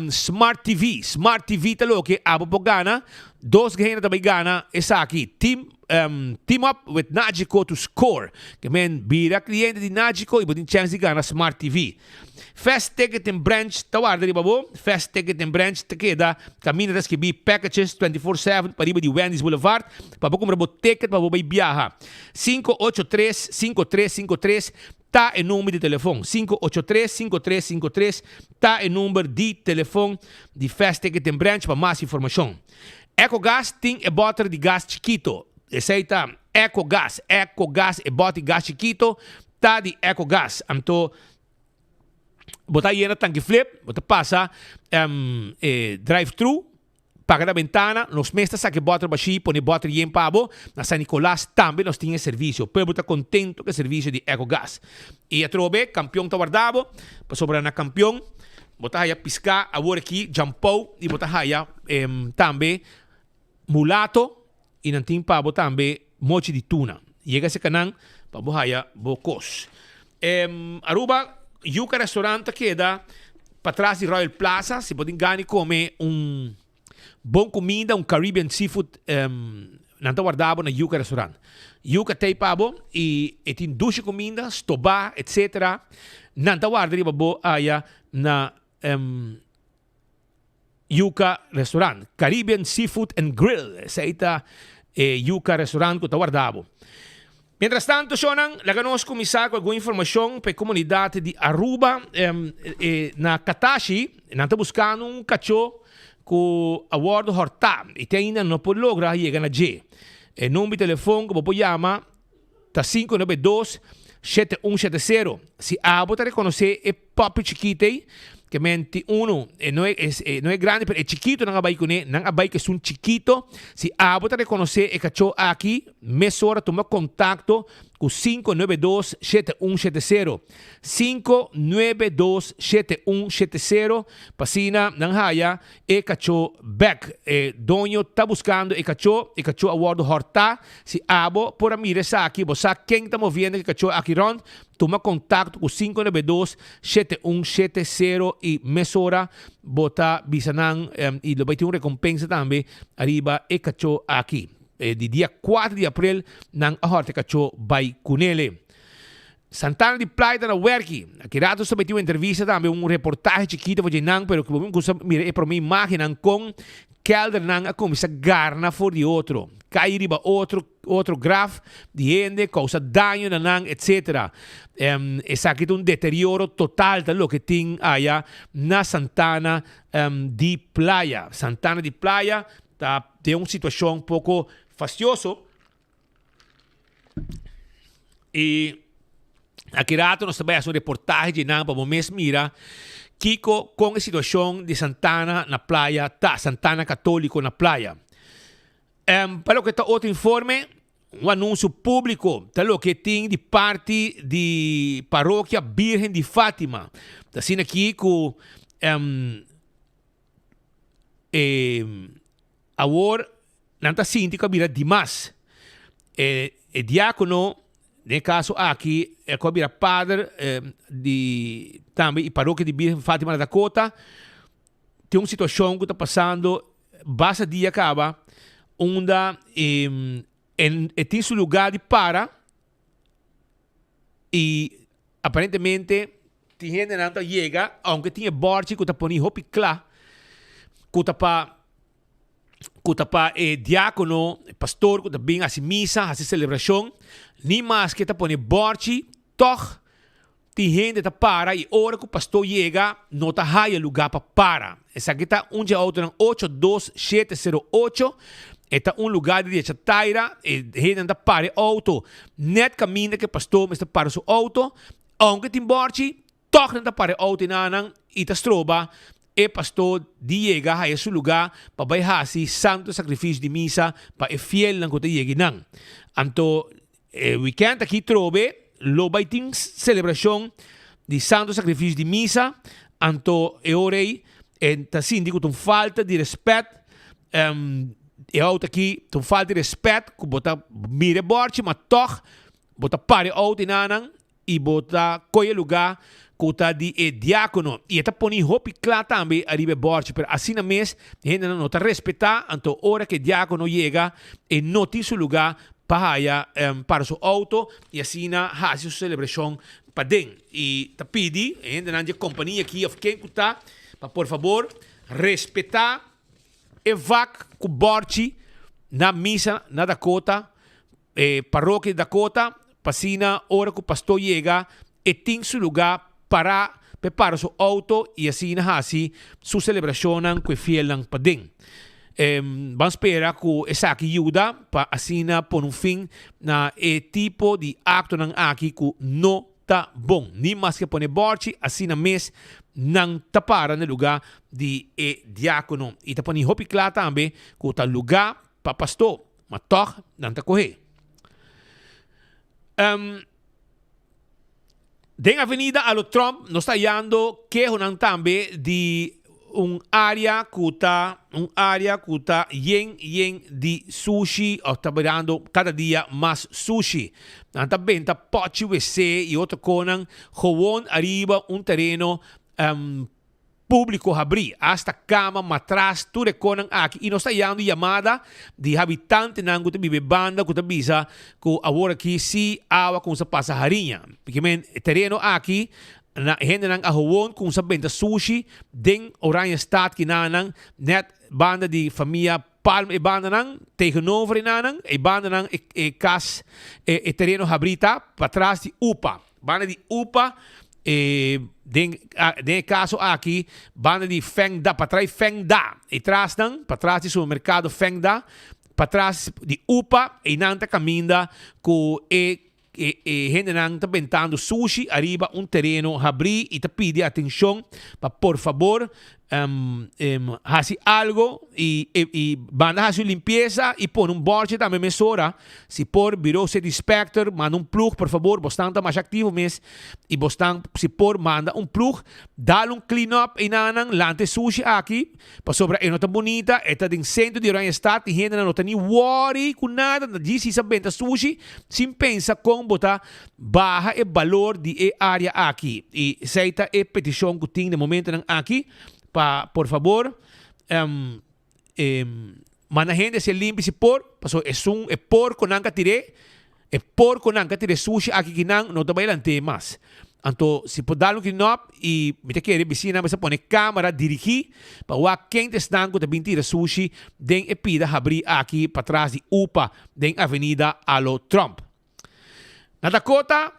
Speaker 20: Smart TV. Smart TV ta loke abo por gana. Dos gehena ta bay gana esaki, Team Team up with Nagico to score. Ke men bira cliente di Nagico y bo tin chance di gana Smart TV. Fast Ticket and Branch ta warda riba bo. Fast Ticket and Branch ta keda caminda ta skibi packages 24/7 pariba di Wendy's Boulevard pa bo cumpra bo ticket pa bo bay biaha. 583 5353. ta e number di telefon. 583 5353 ta e number di telefon di Fast Ticketing Branch pa mas informacion. Ecogas tin e boter di gas chikito. Esey ta Ecogas, Ecogas, e bot di gas chikito ta di Ecogas. Anto bo ta yena tanki flip, bo ta pasa e drive thru, paga na bentana, nos mes ta saka e bòter bashí, pone e bòter yen pa bo. Na San Nicolas tambe nos tin e servisio. Pueblo ta kontento ku e servisio di Ecogas. I atrobe Kampion ta warda bo, pasobra na Kampion bo ta haya piská awor aki, djampou, i bo ta haya tambe mulato, i nan tin pa bo tambe mochi di tuna. Yega serka nan pa bo haya bo kos. Aruba Yuca Restaurant ta keda patras di Royal Plaza. Si bo tin gana di kome un bon kuminda, un Caribbean seafood, nan ta warda bo na Yuca Restaurant. Yuca t'ei pa bo i e tin dushi kuminda, stobá, etcetera. Nan ta warda riba bo aya na Yuca Restaurant, Caribbean Seafood and Grill, esei ta e Yuca Restaurant ku ta warda bo. Mientras tanto, shownan, laga nos kuminsá ku algun informashon pa e komunidat di Aruba. Na Katashi, nan ta buskando un kachó ku a wòrdu hòrtá i te ainda no por logra yega na dje. E number di telefon ku bo por yama ta 592 7170. Si abo ta rekonosé e puppy chikit ei, ke men tin unu, e no e, e no e grandi, pero e chikito nan a bai kuné, nan a bai ku esun chikito. Si abo ta rekonosé e kachó aki, mesora tuma kontakto ku 592 7170. 592 7170 pa asina nan haya E kachó bek. E doño ta buskando e kachó. E kachó a wòrdu hòrtá. Si abo por a mira esaki, bo sa ken ta moviendo e kachó aki rònt, tuma kontakto ku 592 7170 i mesora bo ta bisa nan i lo bai tin un rekompensa tambe ariba e kachó aki. Di dia kuater di aprel nan a hòrta e kachó bai kunele. Santana di Playa ta na werki. Aki rato sa meti un entrevista tambe, un reportahe chikito for dje-nan, pero ku bo gusta mira e prome imagennan kon keldernan a kuminsa garna for di otro, kai riba otro, otro graf di hende, kousa daño na nan, etcetera. Esaki ta un deterioro total ta loke tin aya na Santana di Playa. Santana di Playa ta den un situashon poko fastioso. I aki rato nos ta bai hasi un reportahe dje nan pa bo mes mira kiko kon e situashon di Santana na playa ta, Santana Katoliko na playa. Um, pa loke ta otro informe, un anunsio públiko ta loke tin di parti di Parokia Birgen di Fátima. Ta asina aki ku um, e Awor nan ta sinti ku a bira dimas. E e diákono, den e kaso aki, e ku a bira pader di tambe i parokia di Birgen Fátima na Dakota, tin un situashon ku ta pasando basta dia kaba unda e e tin su lugá di para i aparentemente tin hendenan ta yega, aunke tin e bòrchi ku ta pone hopi kla ku ta pa ku ta pa e diákono, e pastor ku ta bin hasi misa, hasi selebrashon, ni maske ta pone bòrchi, tòg tin hende ta para i ora ku pastor yega no ta haya lugá pa para. Esaki ta un dje outonan 82708, e ta un lugá di derecha taira, e hendenan ta para e outo nèt kaminda ku e pastor mester para su outo, ounke tin bòrchi, Tòg nan ta para e outo enanan i ta stroba e pastor di yega haya su lugá pa bai hasi santu sakrifisio di misa pa e fielnan ku ta yega einan. Anto e wikènt akí trobe lo bai tin selebrashon di santu sakrifisio di misa, anto e ora ei e ta sinti ku ta un falta di rèspèt, e outo akí ta un falta di rèspèt ku bo ta mira e bòrchi ma tòg bo ta para e outo enanan I bo ta koe e lugá ku ta di e diákono. I e ta poni hopi kla tambe ariba e bòrchi, pero asina mes e hendenan no ta respetá, anto ora ku e diákono yega e no tin su lugá pa haya para su outo i asina hasi su selebrashon paden. I ta pidi e hendenan di e kompania aki òf ken ku ta pa por fabor respetá e vak ku bòrchi na misa na Dakota. E parokia di Dakota, pa asina ora ku pastor yega, e tin su lugá pará pa e para su outo i asina hasi su selebrashonnan ku e fielnan paden. Ban spera ku esaki yuda pa asina pone un fin na e tipo di aktonan aki ku no ta bon. Ni maske pone bòrchi, asina mes nan ta para na lugá di e diákono. I ta pone hopi kla tambe ku ta lugá pa pastó, ma tòg nan ta kohe. Den Avenida Alo Tromp nos ta hallando kehonan tambe di un area cu ta un area cu ta yen yen di sushi of ta birando cada dia mas sushi. Nan ta benta pochi wc y otro conan gewoon ariba un tereno Públiko habrí, asta kama, matras, tur e konan aki i nos ta yando yamada di habitantenan ku ta biba e banda ku ta bisa ku awor aki si awa kumsa pasa hariña. Pikimen e tereno aki na hendenan a howon kumsa benta sushi den Oranjestad kinanan nèt banda di famia Palm e bandanan tegenover e nanan e bandanan e kas e tereno habrí ta patras di upa. Banda di upa e den den e kaso aki banda di Fengda patras di Fengda e trasnan patras di supermerkado Fengda patras di upa einan ta kaminda ku e e e hendenan ta bentando sushi ariba un tereno habrí i ta pidi atenshon pa por fabor hasi algo i i banda hasi un limpiesa i pone un bòrchi tambe mesora. Si por, Bureau City Inspector manda un ploeg por fabor, bosnan ta masha aktivo mes i bosnan si por manda un ploeg dal un clean up einanan, lanta e sushi aki pasobra e no ta bunita, e ta den sentro di Oranjestad i hendenan no ta ni wòri ku nada, ta djis hisa benta sushi sin pensa kon bo ta baha e balor di e área aki. I esei ta e petishon ku tin den momentonan aki pa por fabor manda hende hacia limpi si por, pasobra esun e porconan ka tir'é, e porconan ka tir'é sushi aki kinan no ta bai lant'é mas. Anto si por dal un kinòp i mi ta kere bisinan mester pone camera dirigí pa wak ken ta esnan ku ta bin tira sushi den e pida habrí aki patras di upa den Avenida Alo Tromp. Na Dakota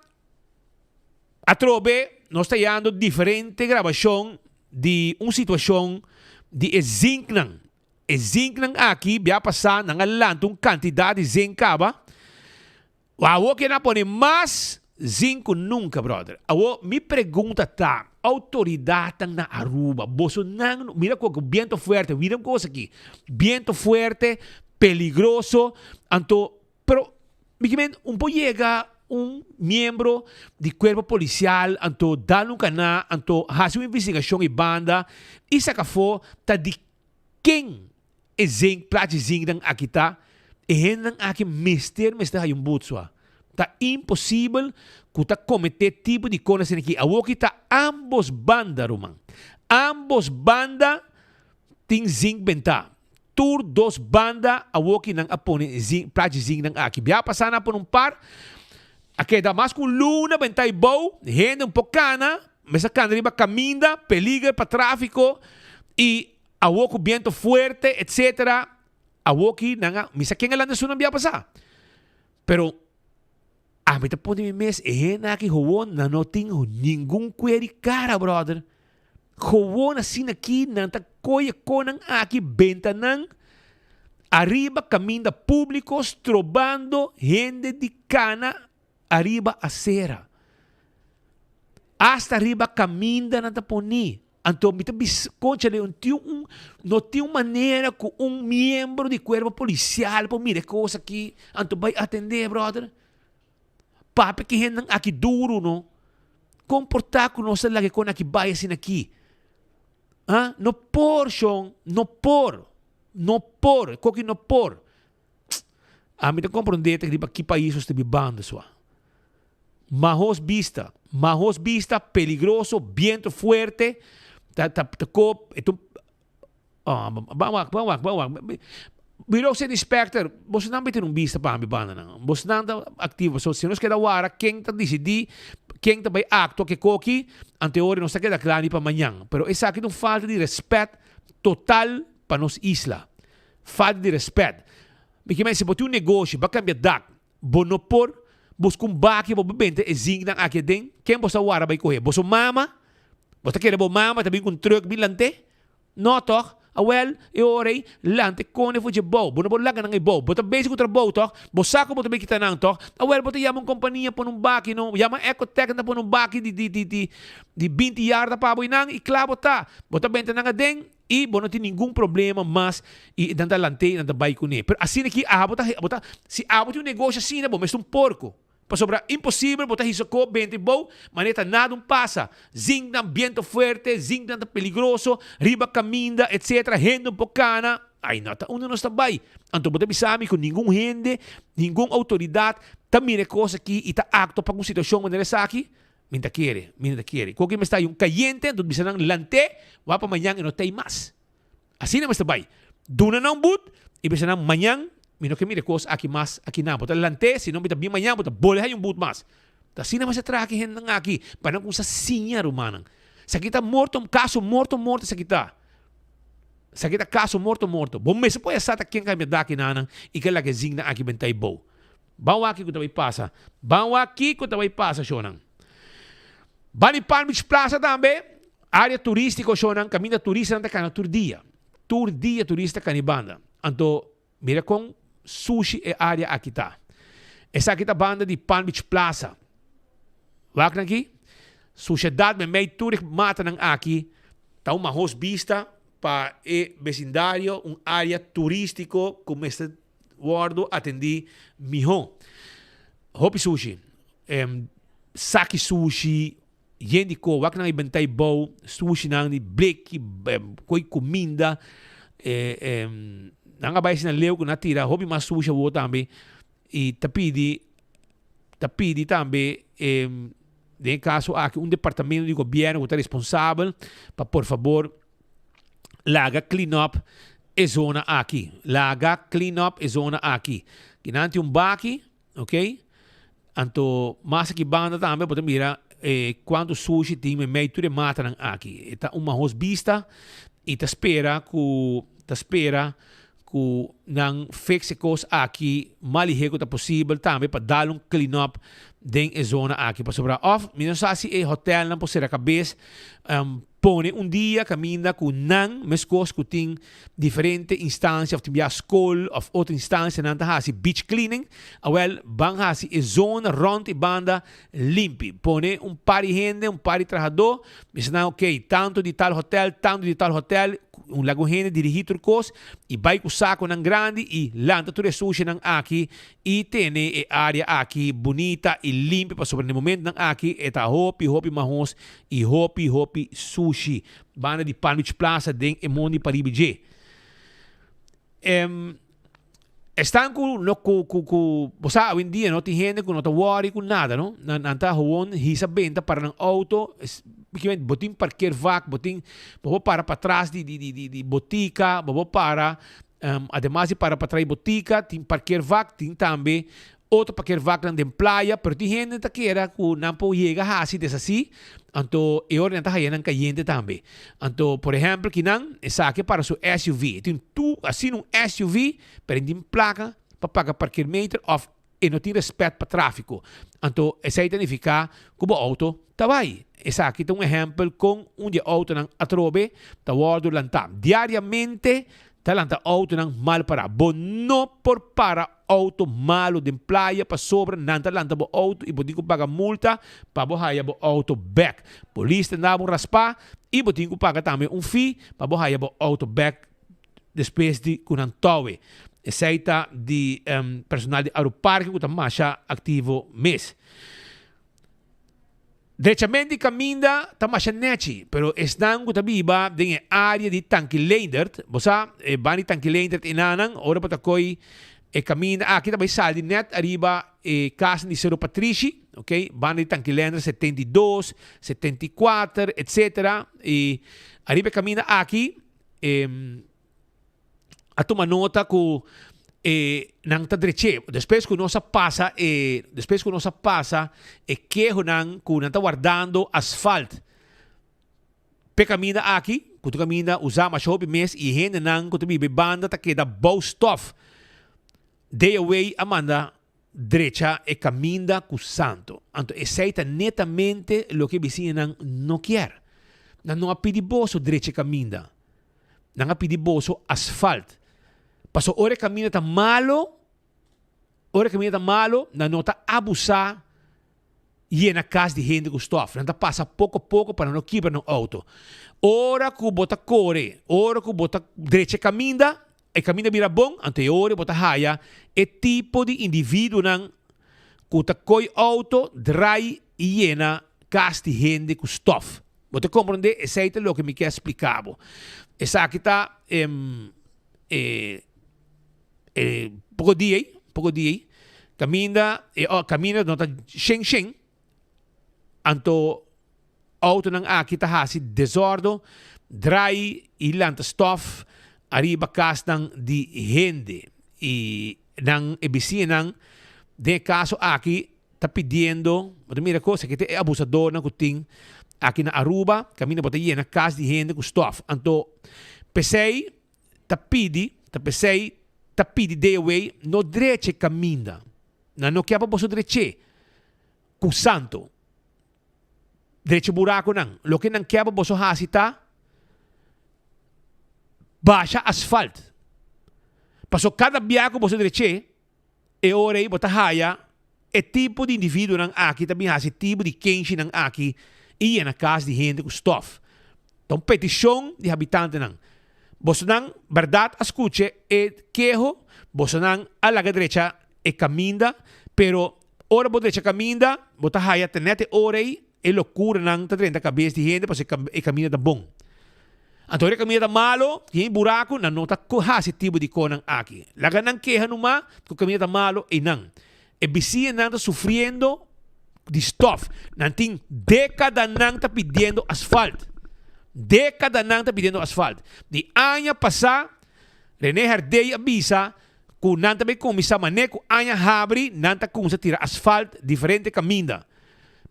Speaker 20: atrobe nos ta yando diferente grabashon di un situashon di e zinknan. E zinknan aki bia pasá nan a lanta un kantidat di zink kaba. Awor ke nan a pone mas zink ku nunka brother. Awor mi pregunta ta outoridatnan na Aruba boso nan mira ku biento fuerte mira un kos aki biento fuerte peligroso anto Pero mi ke men un por yega un miembro di cuerpo policial anto dal un cana anto haci un investigacion e banda y saca afo ta di ken e zink plachi zinknan aki ta e hendenan aki mester mester haya un boet sua. Ta imposibel cu ta comete tipo di cosnan asina aki. Awoki ta ambos banda ruman. Ambos banda tin zink benta. Tur dos banda awoki nan a pone zin, plachi zinknan aki. Bia pasá nan a pone un par, a keda mas ku un luna bentá i bou, hende un por kana, mester kana riba kaminda, peliger pa tráfiko, i awo ku biento fuerte, etsetera, awoki nan a, mi sa ken a lanta esun nan bia pasá. Pero ami ta pone mi mes, e hende aki howon nan no tin ningun kuer di kara, bròder. Gewoon asina aki nan ta koye konan aki benta nan ariba kaminda públiko strobando hende di kana ariba asera. Asta riba kaminda nan ta poni. Anto mi ta bisa konchale un tin un no tin un manera ku un miembro di kuerpo polisial por mira e kos aki anto bai atendé bròder. Papia ki hendenan aki duru no. Kon por ta ku nos ta laga e kon aki bai asina aki? Ha? No por, shon. No por. No por. E koki no por. Ami ta komprondé ta riba ki pais nos ta bibando sua. Mahos bista. Mahos bista, peligroso, biento fuerte. Ta, ta, ta kop, e ta un Oh, ban wak, ban wak, ban wak. Bureau City Inspector, bosonan bay tene un bista pa mi bandanan. Bosonan ta activo. So, si nos keda wara ken ta dicidi, ken ta bay actua ke koki, ante ora nos ta keda kla ni pa mañan. Pero esaki ta un falta di respet total pa nos isla. Falta di respet. Mi ke men, si bo tin un negoshi, bo a cambia dak, bo no por. Buska un baki bo bente e zinknan aki aden. Ken bo sa wara bai kohe? Boso mama? Bo ta kere bo mama ta bin ku un trùk bin lant'é? No tòg? Awèl, e ora ei, lanta e kone for dje bou. Bo no por laga nan ei bou. Bo ta bezig ku trabou tòg? Bo sa ku bo ta bai kita nan tòg? Awèl, bo ta yama un kompania pone un baki no. Yama Ecotec nan ta pone un baki di di di di di binti yarda pa bo einan i kla bo ta. Bo ta benta nan aden i bo no tin ningun problema mas i nan ta lant'é i nan ta bai kuné. Pero asina ki abo ta bo ta si abo tin un negoshi asina bo mester un porko. Pasobra imposibel bo ta hisa ko benta i bou, manera ta nada un pasa. Zinknan biento fuerte, zinknan ta peligroso, riba kaminda, etc. Hende un por kana. Ai no ta unda nos ta bai. Anto bo ta bisa mi ku ningun hende, ningun outoridat ta mira e kos aki i ta aktua pa ku un situashon manera esaki? Mi ta kere, mi no ta kere. Koke mester hay un kayente, anto bisa nan lant'é, wak pa mañan e no ta ei mas. Asina mester bai. Duna nan un but i bisa nan, Mañan mi no ke mira e kos aki mas akinan. Bo ta lant'é, si no mi ta bin mañan bo ta bolbe haña un but mas. Ta asina mester traha ki hendenan aki pa nan kumsa siña, rumannan. Esaki ta morto, kaso morto morto esaki ta. Esaki ta kaso morto morto. Bo mester por sa ta ken kambia dak kinanan i ke laga e zinknan aki benta ei bou. Ban wak kiko ta bai pasa. Ban wak kiko ta bai pasa, shownan. Ban di Palm Beach Plaza tambe, area turístiko, shownan, kaminda turistanan ta kana tur dia. Tur dia turista kana e banda. Anto, mira kon sushi e area aki ta. Esaki ta banda di Palm Beach Plaza. Wak nan aki, sushedat meimei tur e matanan aki ta un mahos bista pa e besindario, un area turístiko ku mester Wordo atendi miho. Hopi sushi. Saki sushi, yen di ko, wak nan e bentay bou, sushinan di bleki, koy kuminda. Nan a bai asina leu ku nan a tira hopi mas sushi awor tambe. I ta pidi, ta pidi tambe den e kaso aki un departamento di gobièrnu ku ta responsabel pa por fabor Laga clean up e zona aki. Laga clean up e zona aki. Kinan tin un baki, ok? Anto mas aki banda tambe bo ta mira eh, cuanto sushi tin memey tur e matanan aki. E ta un mahos bista y ta spera cu ta spera cu nan fix e cos aki mas lihe cu ta posibel tambe pa dal un clean up den e zona aki. Pasobra of mi no sa si e hotelnan por cera cabes pone un dia caminda cu nan mescos cu tin diferente instancia of tin bia scol of otro instancia nan ta haci beach cleaning, awel ban haci e zona rond e banda limpi. Pone un par di hende, un par di trahadó, bisa nan ok, tantu di tal hotel, tantu di tal hotel, un laga un hende dirigí tur kos i bai ku sakonan grandi i lanta tur e sushinan aki i tene e área aki bunita i limpi pasobra na e momentunan aki e ta hopi hopi mahos i hopi hopi sushi. Banda di Palm Beach Plaza den e mondi pariba dje. Esnan ku no ku ku ku bo sa awendia no tin hende ku no ta wòri ku nada no. Nan nan ta gewoon hisa benta para nan outo bo tin parkeervak bo tin bo por para patras di di di di botika bo por para ademas di para patras di botika tin parkeervak tin tambe Otro parkeervaknan den playa, pero tin hende ta kera ku nan por yega hasi desasí, anto e ora nan ta haya nan kayente tambe. Anto, por ehèmpel, kinan esaki para su SUV. E tin tur asina un SUV, pero e no tin plaka pa paga parkeermeter òf e no tin rèspèt pa tráfiko. Anto, esei ta nifiká ku bo outo ta bai. Esaki ta un ehèmpel kon un di e outonan atrobe ta wòrdu lantá. Diariamente ta lanta outonan mal pará. Bo no por para Auto malo den playa pasobra nan ta lanta bo auto y bo tin cu paga multa pa bo haya bo auto bek. Polis ta na bo raspa y bo tin cu paga tambe un fee pa bo haya bo auto bek despues di cu nan towe. Esey ta di personal di Aruparke cu ta masha activo mes. Drechament di kaminda ta masha nechi, pero esnan ku ta biba den e área di Tanki Leendert, bo sa, e ban di Tanki Leendert enanan, ora bo ta koi e kaminda aki ta bai sali nèt ariba e kasnan di Seru Patrishi, ok, banda di Tanki Leendert 72, 74, etcetera, i ariba e kaminda aki e. a tuma nota ku e nan ta drech'é. Despues ku nos a pasa e despues ku nos a pasa e kehonan ku nan ta wardando asfalt p'e kaminda aki, ku ta kaminda usá masha hopi mes i hendenan ku ta biba e banda ta keda bou stòf. DOW a manda. drecha e caminda cu santo. Anto esey ta netamente loke e bisiñanan no kier. Nan no a pidi boso drecha e caminda. Nan a pidi boso asfalt. Paso ora e caminda ta malo, ora e caminda ta malo, nan no ta abusa yena cas di hende cu stof. Nan ta pasa poco poco pa nan no kibra nan auto. Ora cu bo ta core, ora cu bo ta drecha e caminda, e caminda bira bon, anto e ora bo ta haya e tipo di individuonan cu ta coy auto, draai y yena cas di hende cu stof. Bo ta comprende? Esey ta loke mi kier splica bo. Esaki ta e e poko dia ei, poko dia ei, kaminda e kaminda no ta shen shen, anto autonan aki ta hasi desordo, drai i lanta stof ariba kasnan di hende. I nan e bisiñanan den e kaso aki ta pidiendo, bo ta mira kos, aki ta e abusadornan ku tin aki na Aruba, kaminda bo ta yena kas di hende ku stof. Anto p'esei ta pidi, ta p'esei ta pidi DOW no drecha e kaminda. Nan no kia pa boso drech'é ku santo, drecha burakunan. Loke nan kia pa boso hasi ta basha asfalt. Paso kada bia ku boso drech'é, E ora ei bo ta haya e tipo di individuonan aki ta bin hasi tipo di kenshinan aki i yena kas di hende ku stof. Ta un petishon di habitantenan. Bosonan bèrdat a skucha e keho, bosonan a laga drecha e kaminda, pero ora bo drecha kaminda bo ta haya te nèt e ora ei E lokuranan ta drenta kabes di hende pasobra e kaminda ta bon. Anto ora e kaminda ta malo, tin buraku, nan no ta hasi tipo di konan aki. Laga nan keha numa ku kaminda ta malo einan. E bisiñanan ta sufriendo di stof. Nan tin dekadanan ta pidiendo asfalt. Dekadanan ta pidiendo asfalt. Di aña pasá Rene Herdey a bisa ku nan ta bay kuminsá manera ku aña habri nan ta kuminsá tira asfalt diferente kaminda.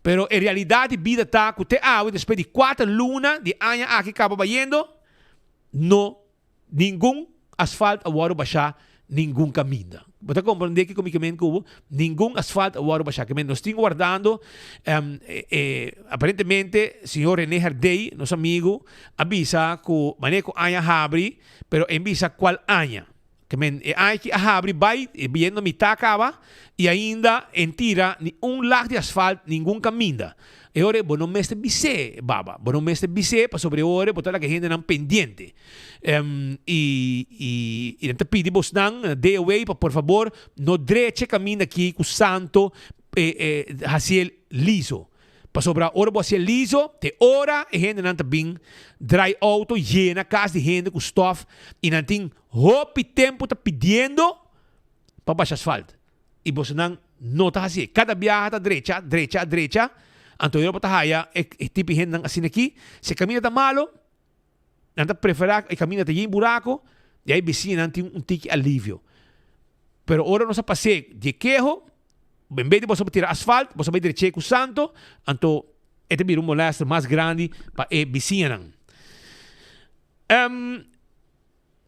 Speaker 20: Pero e realidad di bida ta cu te awe despues di cuater luna di aña aki caba bayendo, no ningun asfalt a wordo basha ningun caminda. Bo ta comprende kico mi ke men cubo? Ningun asfalt a wordo basha. Ke men nos tin wardando, e aparentemente señor Rene Herdey, nos amigo, a bisa cu manera cu aña habri, pero e bisa cual aña. Ke men e aña ki a habri bai e biendo mitá kaba i ainda en tira ni un lag di asfalt ningun kaminda. E ora bo no mester bis'é baba, bo no mester bis'é pasobra e ora bo ta laga e hendenan pendiente. I i nan ta pidi bosnan DOW pa por fabor no drecha e kaminda aki ku santo hasié liso. Pasobra ora bo hasié liso, te ora e hendenan ta bin drai outo yena kas di hende ku stòf i nan tin hopi tempu ta pidiendo pa basha asfalt. I bosonan no ta hasié. Kada biaha ta drecha, drecha, drecha. Anto ora bo ta haya e tipo di hendenan asina aki, si e kaminda ta malo, Nan ta preferá e kaminda ta yen buraku i ai bisiñanan tin un tiki alivio. Pero ora nos a pas'é di e keho, en bes di boso tira asfalt, boso bai drech'é ku santo, anto e ta bira un molèster mas grandi pa e bisiñanan.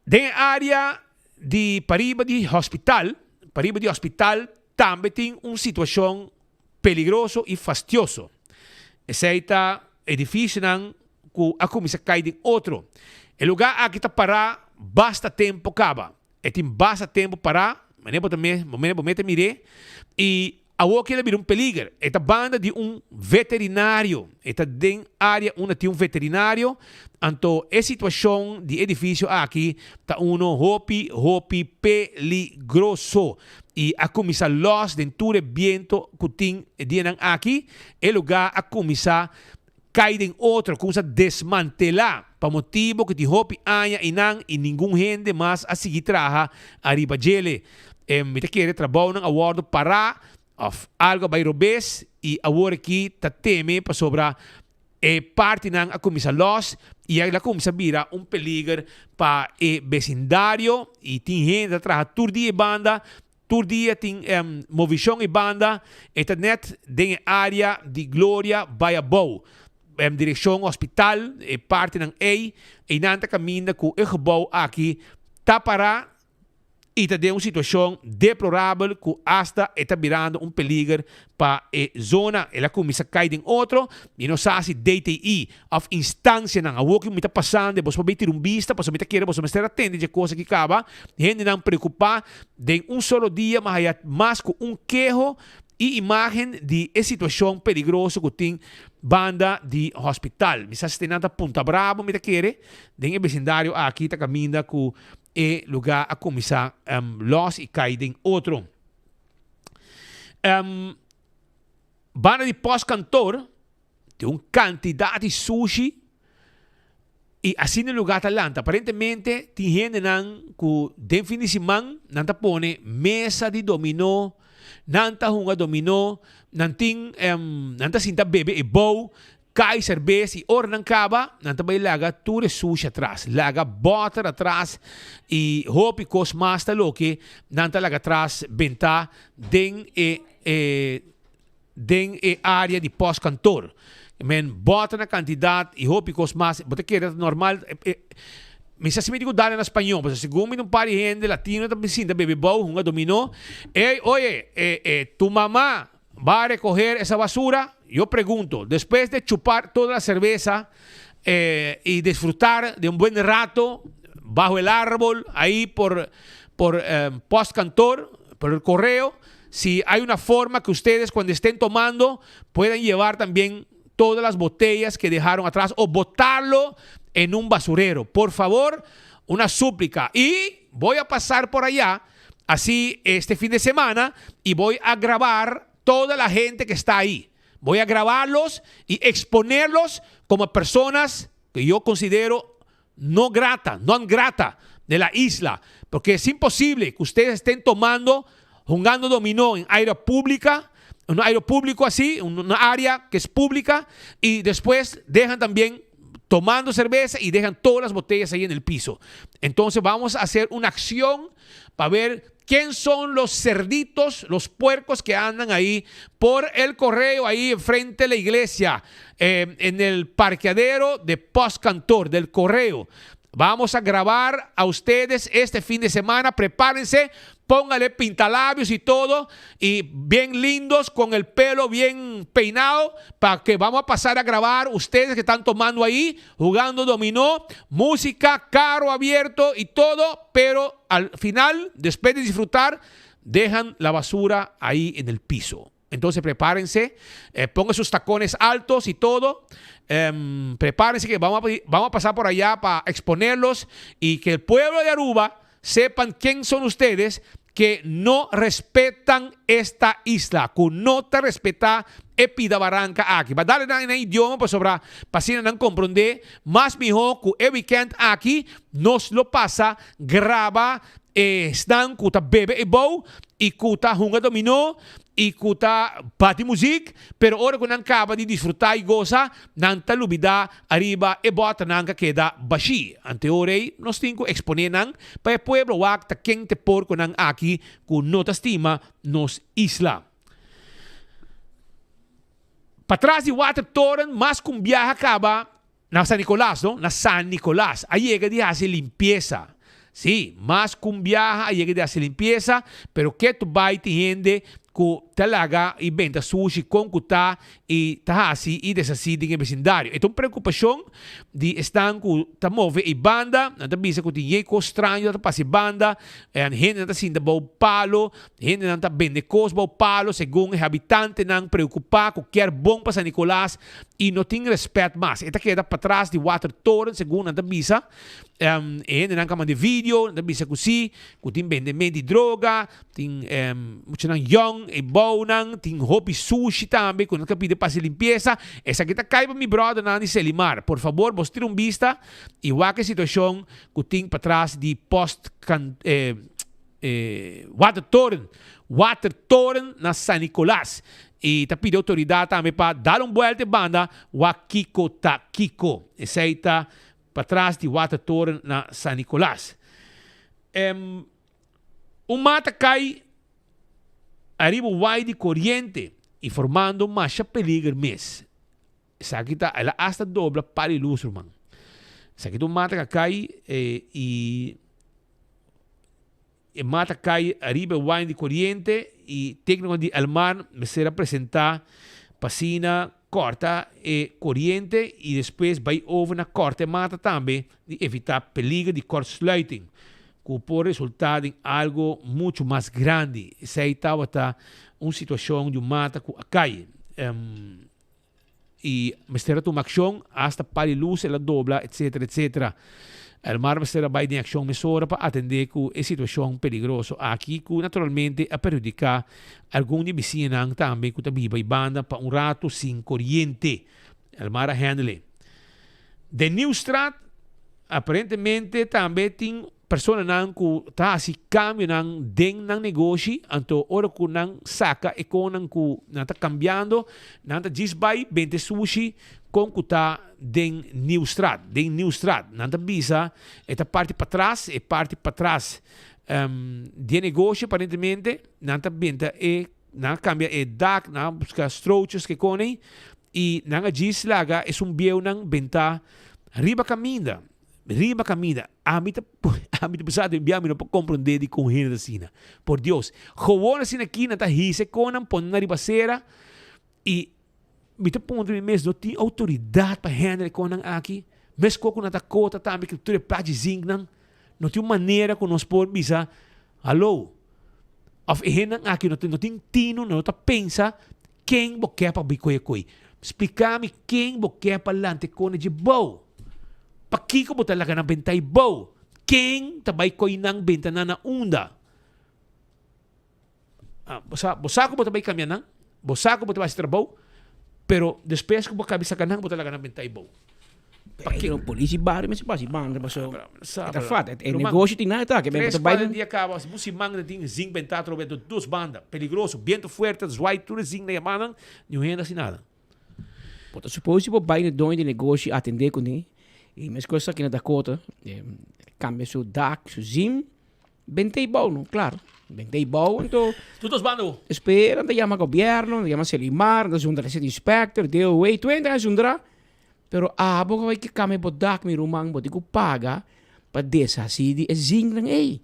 Speaker 20: Den e área di pariba di hospital, pariba di hospital tambe tin un situashon peligroso i fastioso. Esei ta edifisionan ku a kuminsá kai den otro. E lugá aki ta pará basta tempu kaba. E tin basta tempu pará, manera bo ta manera bo mester mir'é, i awor kila bira un peliger. E ta banda di un veterinario. E ta den área unda tin un veterinario. Anto e situashon di e edifisio aki ta uno hopi, hopi peligroso. I a kuminsá lòs den tur e biento ku tin e dianan aki. E lugá a kuminsá kai den otro, kuminsá desmantelá pa motibu ku tin hopi aña einan i ningun hende mas a sigui traha ariba djele. E mi ta kere trabounan a wòrdu pará òf algu a bai robes i awor aki ta teme pasobra e partinan a kuminsá lòs i a kuminsá bira un peliger pa e besindario i tin hende ta traha tur dia e banda, tur dia tin movishon e banda, e ta nèt den e área di Gloria bai abou, direkshon hospital, e partinan ei, einan ta kaminda ku e gebou aki ta pará. i ta den un situashon deplorabel ku asta e ta birando un peliger pa e zona. El a kuminsá kai den otro i no sa si DTI òf instansianan awor ku mi ta pasando e boso por bay tira un bista pasobra mi ta kere boso mester atende dje kos aki kaba. Hendenan preokupá den un solo dia mi a haya mas ku un keho i imágen di e situashon peligroso ku tin banda di hospital. Mi sa si nan ta Punta Brabo mi ta kere den e besindario aki ta kaminda ku E lugá a kuminsá lòs i kai den otro. Banda di pòstkantor tin un kantidat di sushi i asina e lugá ta lanta. Aparentemente tin hendenan ku den fin di siman nan ta pone mesa di dominó, nan ta hunga dominó, nan tin nan ta sinta bebe e bou. Kai serbes i ora nan kaba, nan ta bai laga tur e sushi atras, laga bòter atras i hopi kos mas ta loke nan ta laga atras bentá den e e den e área di pòstkantor. Men bòter na kantidat i hopi kos mas, bo ta kere ta normal e mi sa si mi tin ku dal na spañó, pasobra segun mi ta un par di hende latino ta sinta bebe bou, hunga dominó, ey oye e e tu mama ¿Va a recoger esa basura? Yo pregunto, después de chupar toda la cerveza eh, y disfrutar de un buen rato bajo el árbol, ahí por, por eh, postcantor, por el correo, si hay una forma que ustedes cuando estén tomando puedan llevar también todas las botellas que dejaron atrás o botarlo en un basurero. Por favor, una súplica. Y voy a pasar por allá así este fin de semana y voy a grabar toda la gente que está ahí. Voy a grabarlos y exponerlos como personas que yo considero no grata, no grata de la isla. Porque es imposible que ustedes estén tomando, jugando dominó en área pública, un área público así, una área que es pública, y después dejan también tomando cerveza y dejan todas las botellas ahí en el piso. Entonces vamos a hacer una acción para ver quién son los cerditos, los puercos que andan ahí por el correo, ahí enfrente de la iglesia, eh, en el parqueadero de Postcantor, del correo. Vamos a grabar a ustedes este fin de semana. Prepárense, póngale pintalabios y todo, y bien lindos, con el pelo bien peinado, para que vamos a pasar a grabar ustedes que están tomando ahí, jugando dominó, música, carro abierto y todo, pero al final, después de disfrutar, dejan la basura ahí en el piso. Entonces prepárense, eh, pongan sus tacones altos y todo. Em, prepárense que vamos a, vamos a pasar por allá para exponerlos y que el pueblo de Aruba sepan quién son ustedes que no respetan esta isla, que no te respeta e pida baranca aki. Pa dale nan na idioma pasobra pa asina nan comprende mas miho cu e weekend aki nos lo pasa graba e esnan cu ta bebe e bou y cu ta hunga dominó y cu ta bati muziek, pero ora cu nan caba di disfruta y goza, nan ta lubida ariba e boternan ca keda bashi. Ante ora ey nos tin cu expone nan pa e pueblo wak ta ken t'e porconan aki cu no ta stima nos isla. Patras di Watertoren mas cu un biaha caba Na San Nicolas, no? Na San Nicolas. A yega di hasi limpiesa. Sí, mas ku un biaha a yega di hasi limpiesa, pero ketu bai tin hende ku ta laga i benta sushi kon ku ta i ta hasi i deshasí den e besindario. E ta un preokupashon di esnan ku ta move ei banda. Nan ta bisa ku tin yei kos straño ta pasa ei banda. Hendenan ta sinta bou palo, hendenan ta bende kos bou palo, segun e habitantenan preokupá ku kier bon pa San Nicolas i no tin respet mas. E ta keda patras di watertoren segun nan ta bisa. E hendenan ka manda video, nan ta bisa ku si, ku tin bendement di droga, tin muchanan yong e bounan, tin hopi sushi tambe ku nan ta pidi pa hasi limpiesa. Esaki ta kai pa mi brothernan di Selimar. Por fabor bos tira un bista i wak e situashon ku tin patras di post E watertoren, watertoren na San Nicolas. Y ta pidi autoridad tambe pa dal un buelta e banda wak kico ta kico. Esey ta patras di watertoren na San Nicolas. Em, un mata cay ariba un way di coriente y formando masha peliger mes. Esaki ta, el a hasta dobla par di luz, ruman. Esaki ta un mata ka kai eh, y E mata kai ariba e wine di koriente i téknikonan di Elmar mester a presentá pa asina kòrta e koriente i despues bai over na kòrta e mata tambe di evitá peliger di kortsluiting ku por resultá den algo muchu mas grandi. Esei tabata un situashon di un mata ku a kai i mester a tuma akshon, asta pali lus el a dobla etcetera etcetera. Elmar mester a bai den akshon mesora pa atendé ku e situashon peligroso aki ku naturalmente a perhudiká algun di bisiñanan tambe ku ta biba i banda pa un ratu sin koriente. Elmar a handle. Den Nieuwstraat aparentemente tambe tin personanan ku ta hasi kambionan den nan negoshi, anto ora ku nan saka e konnan ku nan ta kambiando, nan ta djis bai bente sushi kon ku ta den Nieuwstraat. Den Nieuwstraat nan ta bisa e ta parti patras, e parti patras di e negoshi aparentemente nan ta benta e nan a kambia e dak, nan a buska strootjes ke kon ei i nan a djis laga esun bieunan benta riba kaminda. Riba kaminda, ami ta ami ta pensa den bia mi no por komprondé di kon hende ta asina. Por Dios, gewoon asina aki nan ta hisa e konnan pone nan riba sera i mi ta puntra mi mes no tin outoridat pa handle e konnan aki? Meskos ku nan ta kota tambe ku tur e plachi zinknan, no tin un manera ku nos por bisa hallo òf e hendenan aki no tin no tin tinu, no ta pensa ken bo ke pa bi koe koe. Splika mi ken bo ke pa lanta e kone dje bou. Pakiko bo ta laga nan benta ei bou? Ken ta bai koi nan benta nan na unda? Ah, bo sa, bo sa ku bo ta bai kambia nan, bo sa ku bo ta bai hasi trabou, pero despues ku bo kabi saka nan, bo ta laga nan benta ei bou.
Speaker 21: Pero polis di bario mester pasa i banda paso e ta fat e negoshi tin nan ta ke men bo ta bai
Speaker 20: Tres kuater dia kaba un siman nan tin zink benta atrobe do dos banda peligroso biento fuerte zwai tur e zink na yama nan niun hende hasi nada.
Speaker 21: Bo ta supos si bo bai na doño di negoshi atendé kuné i meskos esaki na Dakota kambia su dak, su zim, bent'é bou no, klaro, bent'é bou anto
Speaker 20: Tur dos banda bo.
Speaker 21: Despues nan ta yama gobièrnu, nan ta yama Selimar, nan ta zundra city inspector, DOW, tur hende a zundra, pero abo ku bai kambia bo dak mi ruman bo tin ku paga pa deshasí di e zinknan ei,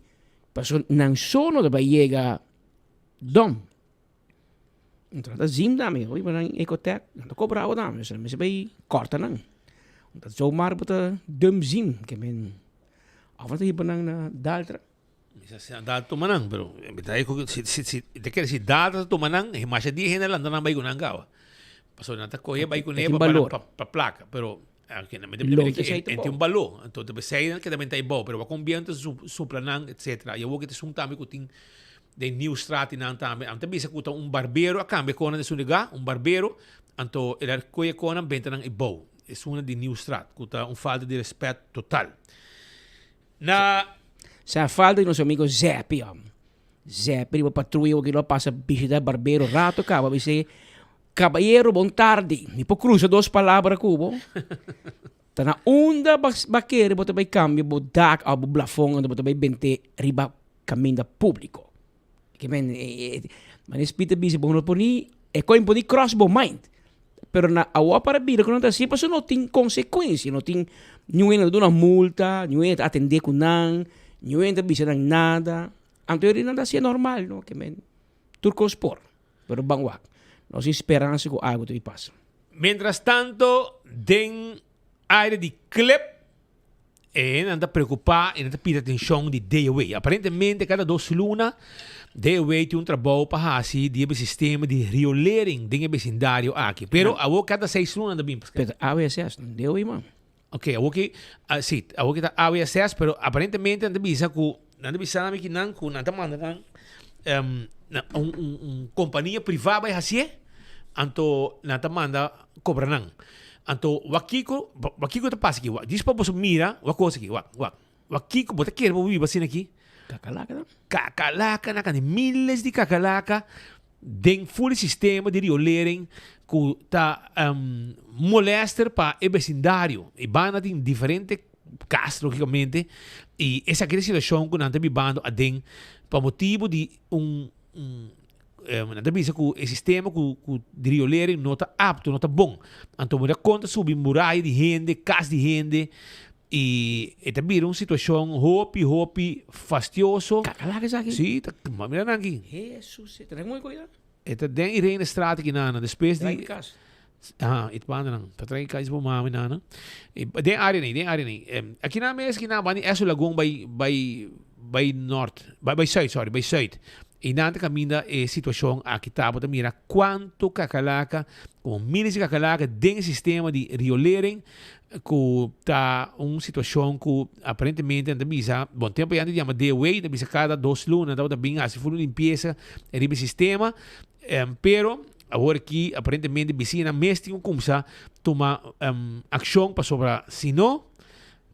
Speaker 21: pasobra nan so no ta bai yega dòm. Enton ta zim dami, oi bo nan Ecotec, nan ta cobra bo dami, so nan mester bay corta nan. Ta zomaar bo ta dum zim, ke men of nan ta hiba nan na Daltra.
Speaker 20: Mi sa si nan ta tuma nan, pero mi ta ku si si si te kere si Daltra ta tuma nan, e masha di hende lanta nan bay ku nan caba. Pasobra nan ta coge bay kuné pa pa pa placa, pero e tin un balor. Enton ta pesey nan keda benta abao, pero wak un biento supla nan etcetera. Y awor ke ta esun tambe ku tin Den Nieuwstraat y nan tambe. Anto ta bisa cu ta un barbero a cambia conan esun lugar, un barbero, anto el a coge conan benta nan ebou. Esun di Nieuwstraat, cu ta un falta di respet total. Na.
Speaker 21: Sa falta di nos amigo Zeppy, hom. Zeppy riba patruya wak lo pasa bishita barbero rato caba bis'e, Caballero bon tardi, mi por cruza dos palabra cu bo? Ta na unda ba kere bo ta bay cambia bo dak of bo blafon anto bo ta bay bent'e riba Caminda publico. Ke men Manes Pieter bisa bo no por ni e coin por ni cross bo mind. Pero na awo para bira cu nan ta haci pasobra no tin consecuencia, no tin niun hende ta duna multa, niun hende ta atende cu nan, niun hende ta bisa nan nada. Anto e nan ta haci normal no, ke men tur cos por. Pero ban wak, nos tin speransa cu algo ta bin pasa.
Speaker 20: Mientras tanto den area di Klip E hendenan ta preokupá i nan ta pidi atenshon di DOW. Aparentemente kada dos luna DOW tin un trabou pa hasi di e sistema di riolering den e besindario aki. Pero awor kada seis luna nan ta bin.
Speaker 21: Pero ta AWSS, no DOW man.
Speaker 20: Ok, awor ki, si, awor ki ta AWSS, pero aparentemente nan ta bisa ku, nan ta bisa nan aki nan ku nan ta manda nan un un kompania privá bai hasié, anto nan ta manda kobra nan. Anto, wak kiko, wak kiko ta pasa aki? Wak, djis pa boso mira, wak kos aki, wak, wak. Wak kiko, bo ta kere pa bo biba asina aki?
Speaker 21: Kakalaka nan.
Speaker 20: Kakalaka nan, kende miles di kakalaka den ful e sistema di riolering ku ta molester pa e besindario. E banda tin diferente kas, logikamente, i esaki ta e situashon ku nan ta bibando aden pa motibu di un, un Nan ta bisa ku e sistema ku ku di riolering no ta apto, no ta bon. Anto mira kon ta subi muraya di hende, kas di hende. Y e ta bira un situacion hopi, hopi fastioso.
Speaker 21: Kakalaka esaki?
Speaker 20: Sí, ta, mira nan aki.
Speaker 21: Jesus, e ta den mooi koida.
Speaker 20: E ta den Irene straat aki nana, despues di...
Speaker 21: Trae mi kas.
Speaker 20: Aha, it banda nan. Ta trae kas bo mami nana. E, den area nei, den area nei. Em, aki nan mes, aki nan, banda di Esso Lagoon bai, bai, bai nort, bai, bai zuid, sorry, bai zuid. I nan ta kaminda e situashon aki ta. Bo ta mira kuantu kakalaka, komo miles di kakalaka den e sistema di riolering ku ta un situashon ku aparentemente nan ta bisa, bon tempu ya nan ta yama DOW, ta bisa kada dos luna nan tabata bin hasi full un limpiesa riba e sistema, pero awor aki aparentemente bisinan mes tin ku kumsa tuma akshon pasobra si no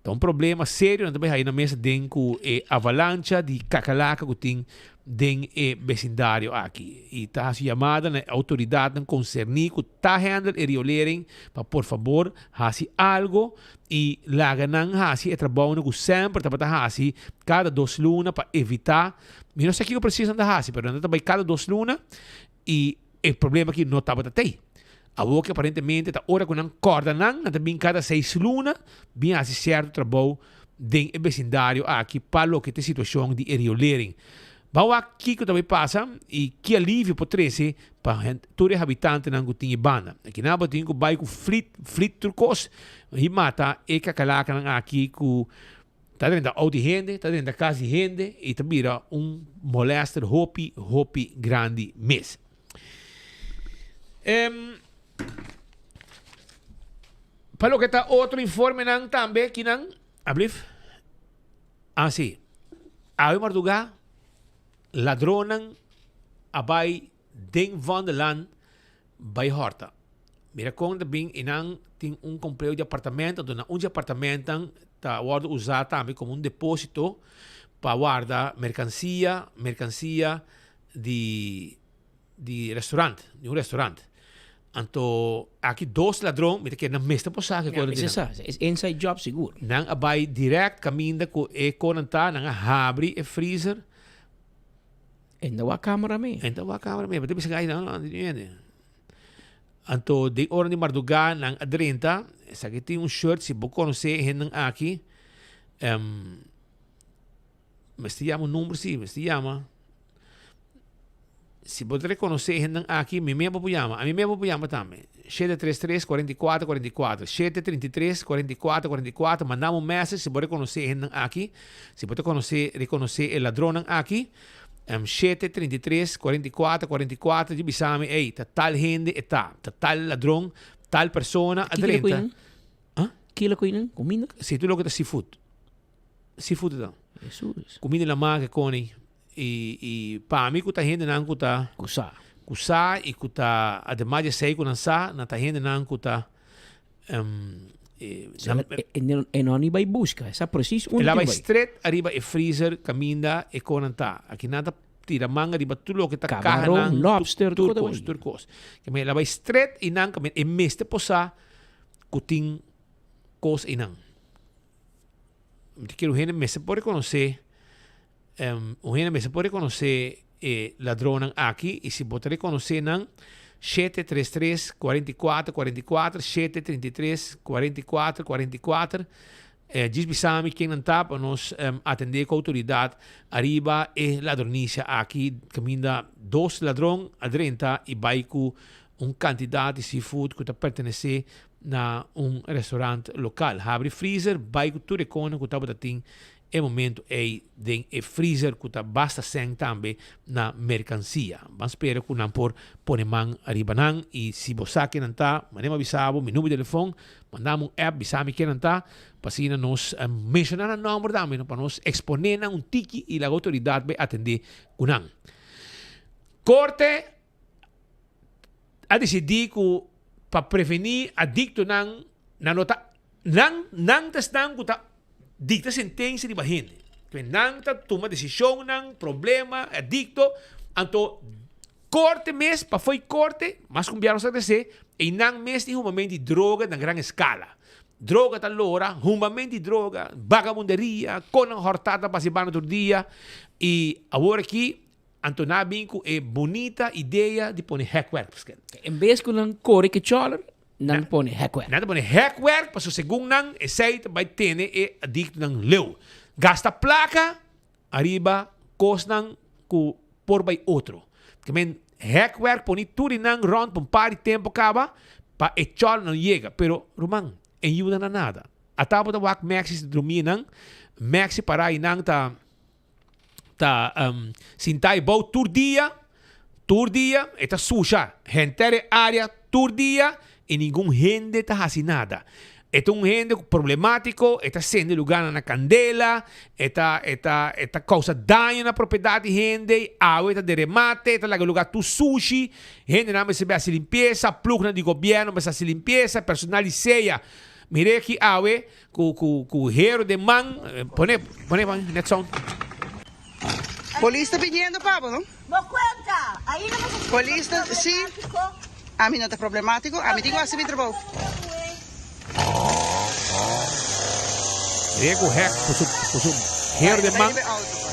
Speaker 20: Ta un problema serio nan ta bay haya nan mes den cu e avalancha di kakalaka cu tin den e becindario aki. Y ta haci yamada na e autoridadnan concerni cu ta handle e riolering pa por fabor haci algo y laga nan haci e trabounan cu semper tabata haci cada dos luna pa evita, mi no sa kico precies nan ta haci pero nan ta bay cada dos luna y e problema aki no tabata tey. Awor ki aparentemente ta ora ku nan kòrda nan, nan ta bin kada seis luna bin hasi sierto trabou den e besindario aki pa loke ta e situashon di e riolering. Ban wak kiko ta bai pasa i ki alivio por trese pa tur e habitantenan ku tin e banda. Aki nan bo tin ku bai ku flit, flit tur kos i mata e kakalakanan aki ku Ta drenta out di hende, ta drenta kas di hende i ta bira un molester hopi, hopi grandi mes. Em, pa loke ta otro informenan tambe kinan, ablif? Ah, si. Awe mardugá, ladronnan a bai den Vondelland bai hòrta. Mira kon ta bin i nan tin un kompleo di apartamento, anto na un di apartamentonan ta wòrdu usá tambe komo un depósito pa warda merkansia, merkansia di di restorant, di un restorant. Anto aki dos ladron, mi ta kere nan mester por sa ke
Speaker 21: Ja,
Speaker 20: kos
Speaker 21: mester sa, es inside job sigur.
Speaker 20: Nan a bai dirèkt kaminda ku e konan ta, nan a habri e freezer.
Speaker 21: En ta wak camera mee.
Speaker 20: En ta wak camera mee. Pero ta bisa gai no, no, di hende. Anto den ora di mardugá nan a drenta, esaki tin un shirt, si bo konosé e hendenan aki, um, mester yama un number si, mester yama. Si bo ta rekonosé e hendenan aki, mi mes bo por yama, ami mes bo por yama tambe. Shete tres tres, 44, 44. Shete 33, 44, 44. Manda un message si bo rekonosé e hendenan aki. Si bo ta konosé, rekonosé e ladronnan aki, um, shete, 33, 44, 44, dje bisa mi, ey, ta tal hende e ta, ta tal ladron, tal persona a
Speaker 21: Kiko
Speaker 20: drenta.
Speaker 21: koinan?
Speaker 20: Huh?
Speaker 21: Kilo koinan? Kuminda?
Speaker 20: Si, tur loke ta seafood. Seafood ta.
Speaker 21: Jesus.
Speaker 20: Kuminda na mar ke koni. I, i pa mi ku ta hendenan ku ta.
Speaker 21: Ku sa.
Speaker 20: Ku sa i ku ta, ademas di esei ku nan sa, nan ta hendenan ku ta.
Speaker 21: E no ni bai buska, e sa precies unda
Speaker 20: El a
Speaker 21: tin
Speaker 20: bai
Speaker 21: bai.
Speaker 20: stret ariba e freezer kaminda e konan ta. Aki nan ta tira manga riba tur loke ta
Speaker 21: Camarón,
Speaker 20: kahanan,
Speaker 21: lobster,
Speaker 20: tur
Speaker 21: tur
Speaker 20: kos,
Speaker 21: kos
Speaker 20: tur kos. Keme el a bai stret einan kaminda e mester por sa ku tin kos einan. Mi ta kere un hende mester por rekonosé Un hende mester por rekonosé e ladronnan aki i si bo ta rekonosé nan, shete tres tres, 44, 44, shete 33, 44, 44, djis bisa mi ken nan ta pa nos atendé ku outoridat ariba e ladronisia aki kaminda dos ladron a drenta i bai ku un kantidat di seafood ku ta pertenesé na un restaurant lokal. Habri freezer, bai ku tur e konan ku tabata tin E momento ei den e freezer cu ta basta cen tambe na mercancia. Ban spera cu nan por pone man ariba nan y si bo sa ken nan ta, mane mi a bisa bo mi numero di telefon, manda mi un app bisa mi ken nan ta pa asina nos menciona nan nomber tambe pa nos expone nan un tiki y laga autoridad bay atende cu nan. Corte a disidí ku pa prevení adiktonan nan no ta nan nan ta esnan ku ta dikta sentensia riba hende. Ke nan ta tuma desishonnan, problema, adikto, anto korte mes pa fo'i korte, mas ku un biaha nos ta kresé, einan mes tin humament di droga na gran eskala. Droga ta lora, humament di droga, bagamunderia, konan hòrtá ta pasa e banda tur dia i awor aki Anto nan a bin ku e bunita idea di pone hekwerk.
Speaker 21: En bes ku nan kore ku e chòler. Nan pone hekwerk.
Speaker 20: Nan ta pone hekwerk pasobra segun nan esei ta bai tene e adiktonan leu. Gasta plaka ariba kosnan ku por bai otro. Ke men hekwerk poni tur di nan rònt pa un par di tempu kaba pa e chòl no yega. Pero ruman e yuda na nada. Ata bo ta wak Maxi si drumí nan, Maxi para i nan ta ta sinta e bou tur dia, tur dia e ta susha henter e area tur dia y ningun hende ta haci nada. E ta un hende problematico, e ta sende lugarnan na candela, e ta e ta e ta causa daño na propiedad di hende, awe ta deremate, e ta laga lugar tur sushi, hendenan mester bay haci limpieza, plugnan di gobierno mester haci limpieza, personal di sea. Mira aki awe Ku ku ku hero den man pone pone man net sound.
Speaker 1: Polis ta biniendo pa bo no? Polis ta si ami no ta problematico ami tin ku hasi mi trabou.
Speaker 20: Mira ku hek ku su ku su hero den man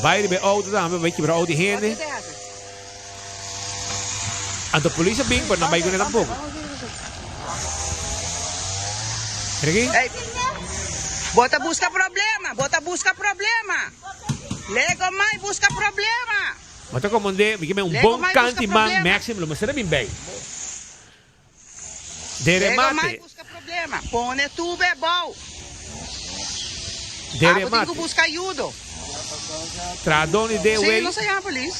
Speaker 20: bai riba e auto tambe bai kibra auto di hende. Anto polis a bin pero nan bai kuné tampoco. Mira aki.
Speaker 1: Ey, bo ta busca problema, bo ta busca problema. Lego mai busca problema.
Speaker 20: Bo ta komand'é, mi ke men un
Speaker 1: Lego
Speaker 20: bon
Speaker 1: mai busca
Speaker 20: kanti man
Speaker 1: problema.
Speaker 20: Maxim lo mester a bin bei. De
Speaker 1: Lego mai
Speaker 20: remate.
Speaker 1: busca problema. Pone tube abou.
Speaker 20: De
Speaker 1: Abo tin
Speaker 20: remate.
Speaker 1: ku busca ayudo.
Speaker 20: Trahadó di
Speaker 1: Sí,
Speaker 20: DOW.
Speaker 1: nos a yama polis.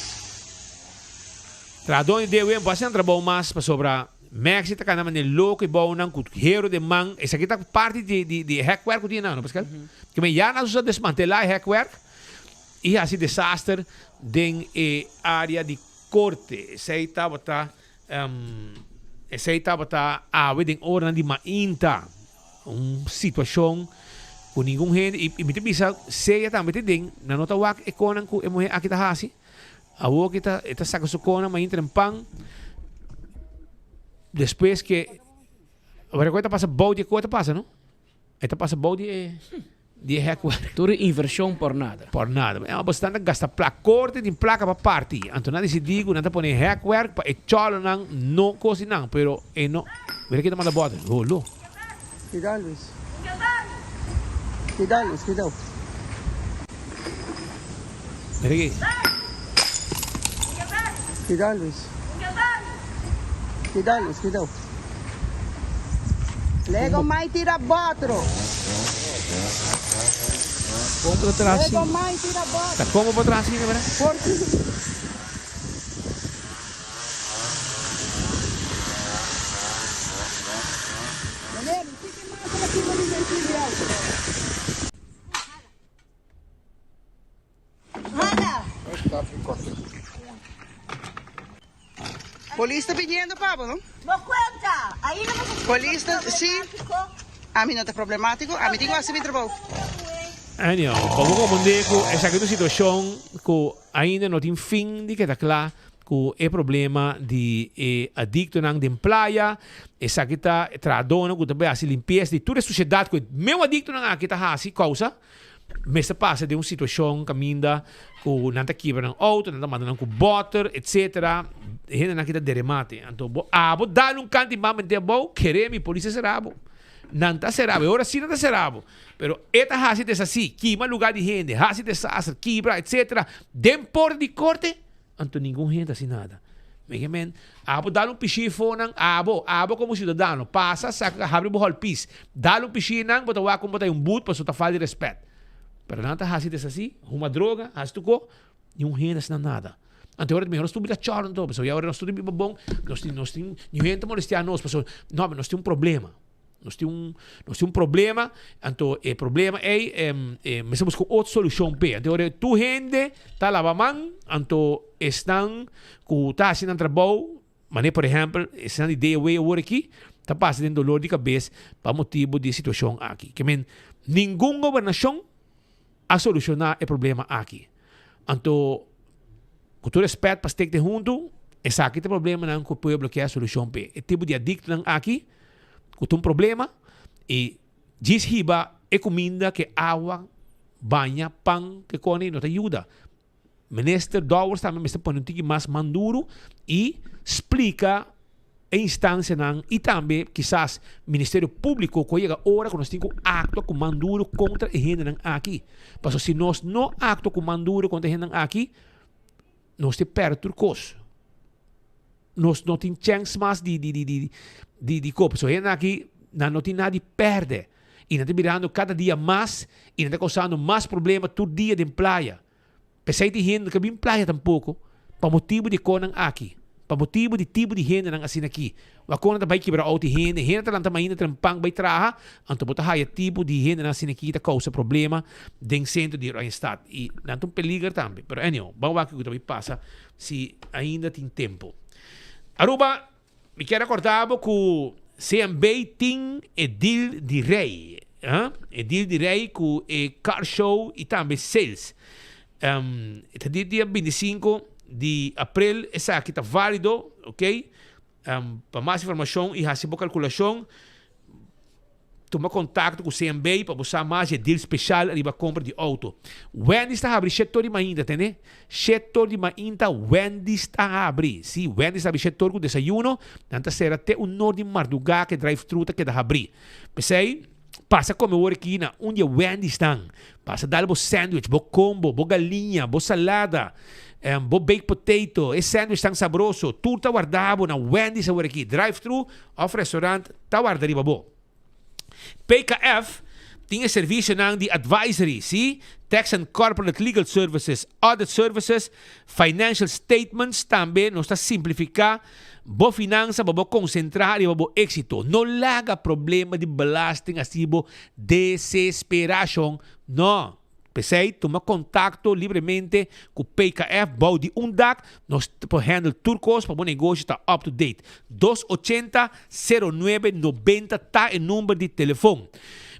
Speaker 20: Trahadó di DOW bo hasi nan trabou mas pasobra Maxi ta kana manera loko i bounan ku hero den man. Esaki ta parti di di di e hekwerk ku tin nan, no Pascal? Ke men ya nan a desmantelá e hekwerk i hasi desaster den e área di korte. Esei tabata Esei tabata awe den oranan di mainta. Un situashon ku ningun hende, i mi ta bisa sea tambe te den, nan no ta wak e konan ku e muhé aki ta hasi. Awor ku e ta saka su konan mainta den pan, despues ke, wak ku e ta pasa bou di e ku e ta pasa no. E ta pasa bou di e di e hekwerk.
Speaker 21: Tur e inversion por nada.
Speaker 20: Por nada. E bo stan ta gasta plak. Korte tin plaka pa parti. Anto nan disidí ku nan ta pone hekwerk pa e chòlonan no kosi nan. Pero e no. Mira kin ta manda bòter. Holo.
Speaker 1: Cuidao Luis. Cuidao Luis, cuidao.
Speaker 20: Mira aki.
Speaker 1: Cuidao Luis. Cuidao Luis, cuidao. Lego mai tira botro.
Speaker 21: Como pa traha
Speaker 1: Lego
Speaker 21: asina?
Speaker 1: mai tira botro.
Speaker 20: Ta como pa traha asina, verdad?
Speaker 1: Por Meneer, kiko mas ta kiba di ventiel di auto? Polis ta biniendo pa bo, no? Polis ta, si. Ami no ta problematico, ami tin cu haci mi trabou.
Speaker 20: Anyhow, pa bo comprende cu esaki ta un situacion cu ainda no tin fin di keda cla cu e problema di e adictonan den playa, esaki ta e trahadornan cu ta bay haci limpieza di tur e suciedad cu e meu adictonan aki ta haci causa. Mester pasa den un situacion caminda cu nan ta kibra nan auto, nan ta manda nan cu boter, etcetera. E hendenan aki ta deremate. Anto bo abo dal un canti man mete abou, kere mi, polis ta cera bo. Nan ta cera bo, e ora si nan ta cera bo. Pero e ta haci desasi, kima lugar di hende, haci desaster, kibra, etcetera, den porta di corte, anto ningun hende ta haci nada. Mi ke men, abo dal un pishi for nan, abo, abo como ciudadano, pasa, saca, habri bo holpis, dal un pishi nan, bo ta wak como bo ta hay un boet pasobra ta falta di respet. Pero nan ta haci desasi, huma droga, haci tur co, niun hende haci nan nada. Anto ora mehor nos tur bira chòr anto, pasobra ya ora nos tur ta biba bon, nos tin, nos tin, niun hende ta molestia nos, pasobra, no, nos tin un problema. Nos tin un, nos tin un problema, anto e problema ei, eh, mester busca otro solucion p'e. Anto ora tur hende ta laba man, anto esnan cu ta haci nan trabou, manera por ehempel, esnan di DOW awor aki, ta pasa den dolor di cabes pa motibo di e situacion aki. Ke men, ningun gobernacion a soluciona e problema aki. Anto, cu tur respet pa stek den hunto, esaki ta problemanan cu pueblo kier solucion p'e. E tipo di adictonan aki, cu ta un problema, y djis hiba e cuminda ke awa, baña, pan, ke cone no ta yuda. Minister Dowers tambe mester pone un tiki mas man duro y splica. e instancianan y tambe kisas Ministerio Publico cu a yega ora cu nos tin cu actua cu man duro contra e hendenan aki. Pasobra si nos no actua cu man duro contra e hendenan aki, nos te perde tur cos. Nos no tin chance mas di di di di di di koop. So hendenan aki nan no tin nada di perde y nan ta birando cada dia mas y nan ta causando mas problema tur dia den playa. P'esei tin hende no ke bin playa tampoko pa motibu di e konan aki, pa motibu di tipo di hendenan asina aki. Wak konan ta bai kibra outo di hende, hende ta lanta mainta trempan bai traha, anto bo ta haya tipo di hendenan asina aki ta kousa problema den sentro di Oranjestad. I nan ta un peliger tambe. Pero anyhow, ban wak kiko ta bai pasa si ainda tin tempo. Aruba, mi kier recorda bo cu CMB tin e deal di rey, huh? E deal di rey cu e car show y tambe sales. Um, e ta di dia 25 di april, esaki ta valido, ok? Um, pa mas informacion y haci bo calculacion, Tuma kontakto ku CMB pa bo sa mas di e deal speshal riba kompra di outo. Wendy's ta habri shèt tor di mainta, tende? Shèt tor di mainta Wendy's ta habri. Sí, Wendy's ta habri shèt tor ku desayuno. Nan ta sera te un nor di mardugá ku e drive-thru ta keda habrí. P'esei, pasa kome wor aki na un di e Wendy'snan. Pasa dal bo sandwich, bo combo, bo galiña, bo salada, bo baked potato, e sandwich tan sabroso. Tur ta warda bo na Wendy's awor aki. Drive-thru òf restaurant ta warda riba bo. PKF tin e servisionan di advisory, sí, tax and corporate legal services, audit services, financial statements, tambe nos ta simplifiká bo finansa pa bo konsentrá riba bo éksito. No laga problema di belasting hasi bo desesperashon, no. P'esei, tuma kontakto libremente ku PKF bou di un dak, nos por handle tur kos pa bo negoshi ta up to date. Dos ochenta, sero nuebe, nobenta ta e number di telefon.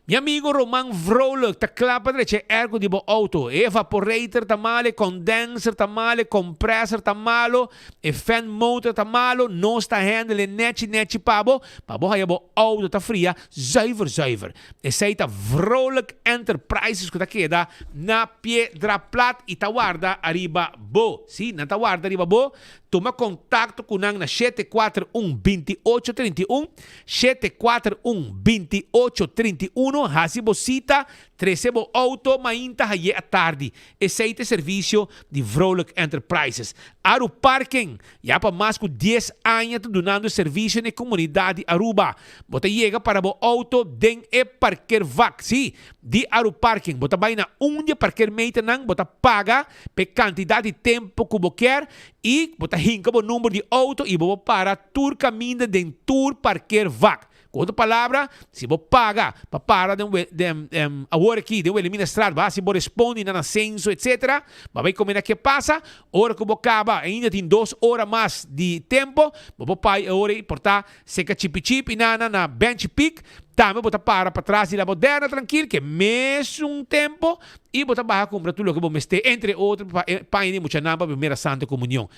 Speaker 20: Mi amigo Roman Vrolijk ta kla pa drecha e airco di bo auto. E evaporator ta malo, e condenser ta malo, e compressor ta malo, e fan motor ta malo, nos ta handle e nechi nechi pa bo, pa bo haya bo auto ta fria zuiver zuiver. Esei ta Vrolijk Enterprises ku ta keda na Piedra Plat i ta warda ariba bo. Sí, nan ta warda riba bo. Tuma kontakto ku nan na 741 28 31, 741 28 31. Hasi bo sita, trese bo outo mainta haye atardi. Esei ta e servisio di Vrolijk Enterprises. Aru Parking ya pa mas ku dies aña ta dunando servisio na e komunidat di Aruba. Bo ta yega para bo outo den e parkeervak, sí, di Aru Parking. Bo ta bai na un di e parkeermeternan, bo ta paga pa e kantidat di tempu ku bo kier i bo ta hinka bo number di outo i bo por para tur kaminda den tur parkeervak. Ku otro palabra, si bo paga pa para den den awor aki den Wilhelminastraat, bo hasi bo respondi nan asenso etcetera, bo a bai kome na ke pasa, ora ku bo kaba ainda tin dos ora mas di tempo, bo por pai e ora ei por ta seka chipi chip i nana na Benchi Peak, tambe bo ta para patras di La Moderna trankil ke mesun tempo i bo ta baha kumpra tur loke bo mester, entre otro pa e paña di muchanan pa Primera Santa Komunion.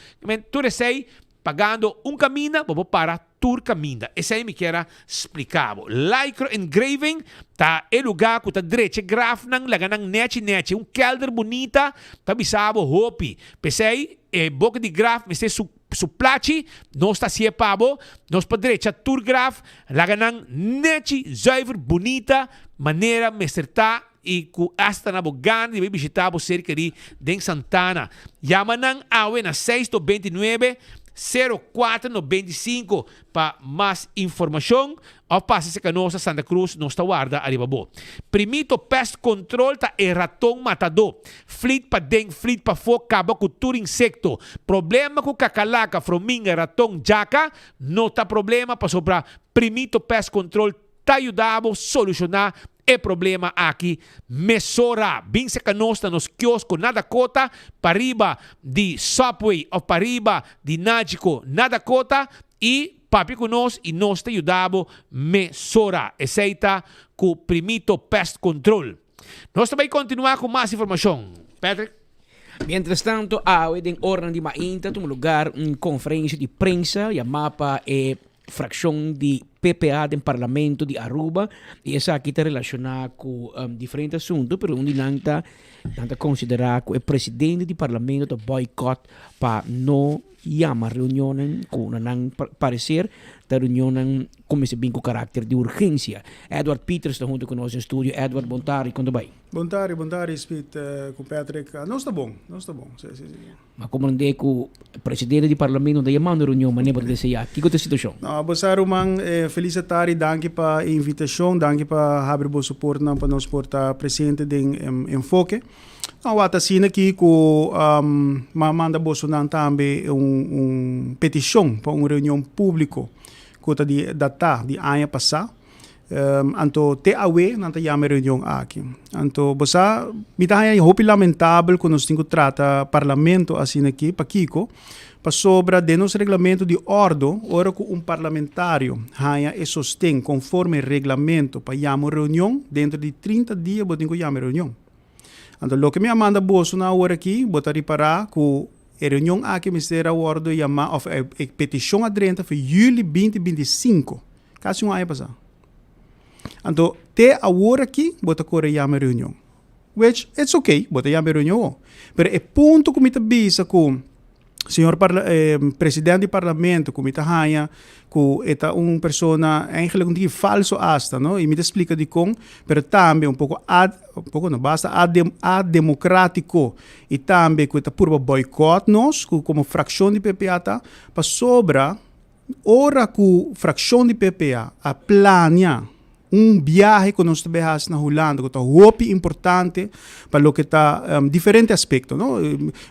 Speaker 20: Tur esei Pagando un caminda, bo por para tur caminda. Esey mi kier a splica bo. Lycra Engraving ta e lugar cu ta drecha e grafnan, laga nan nechi nechi. Un kelder bunita ta bisa bo hopi. P'esey e boca di graf mester su su plachi, nos ta hacié pa bo. Nos por drecha tur graf, laga nan nechi, zuiver, bunita, manera mester ta. I ku asta na bo gana di bai bishitá bo ser kerí den Santana. Yama nan awe na seis to 29, 04 95 pa mas informashon òf pasa serka nos na Santa Cruz, nos ta warda ariba bo. Primito Pest Control ta e raton matadó. Flit paden, flit pafó, kaba ku tur insekto. Problema ku kakalaka, frominga, raton, djaka no ta problema pasobra Primito Pest Control ta yuda bo solushoná e problema aki mesora. Bin serka nos na nos kiosko na Dakota, pariba di Subway of pariba di Nagico na Dakota i papia ku nos i nos ta yuda bo mesora. Esei ta ku Primito Pest Control. Nos ta bai kontinuá ku mas informashon. Patrick.
Speaker 21: Mientras tanto, awe den oranan di mainta tuma lugar un konferensia di prensa yamá pa e. fraccion di PPA den Parlamento di Aruba y esaki ta relaciona cu diferente asunto pero un di nan ta nan ta considera cu e presidente di Parlamento ta boycott pa no yama reunionnan cu na nan parecer ta reunionnan cu mester bin cu caracter di urgencia. Edward Pieters ta hunto cu nos den studio. Edward, bon tardi, con ta bay?
Speaker 4: Bon tardi, bon tardi Speed cu Patrick. Nos ta bon, nos ta bon, si, si, si.
Speaker 21: Ma comprende cu presidente di Parlamento no ta yamando reunion manera bo ta desea. Kico ta e situacion?
Speaker 4: No, bo sa ruman, feliz tardi, danki pa e invitacion, danki pa habri boso portnan pa nos por ta presente den Enfoke. No, wak ta asina aki cu m'a manda bosonan tambe un un peticion pa un reunion publico cu ta di data di aña pasa. Anto te awe nan ta yama e reunion aki. Anto bo sa, mi ta haña hopi lamentabel ku nos tin ku trata parlamento asina aki. Pakiko? Pasobra den nos reglamento di òrdo, ora ku un parlamentario haña e sosten konforme reglamento pa yama un reunion, dentro di 30 dia bo tin ku yama e reunion. Anto loke mi a manda boso na awor aki, bo ta ripará ku e reunion aki mester a wòrdu yamá òf e petishon a drenta for yüli binti 25. Casi un aña pasá. Anto, te awor aki bo ta kore yama e reunion. Which, it's okay, bo ta yama e reunion ho. Pero e punto ku mi ta bisa ku señor parla presidente di parlamento ku mi ta haña ku e ta un persona eigenlijk un tiki falso asta, no? I mi ta splika dikon, pero tambe un poko ad, un poko no, basta ademocratico i tambe ku e ta purba boycott nos ku komo frakshon di PPA ta pasobra Ora ku frakshon di PPA a plania un biahe ku nos ta bai hasi na Hulanda ku ta hopi importante pa loke ta diferente aspekto no.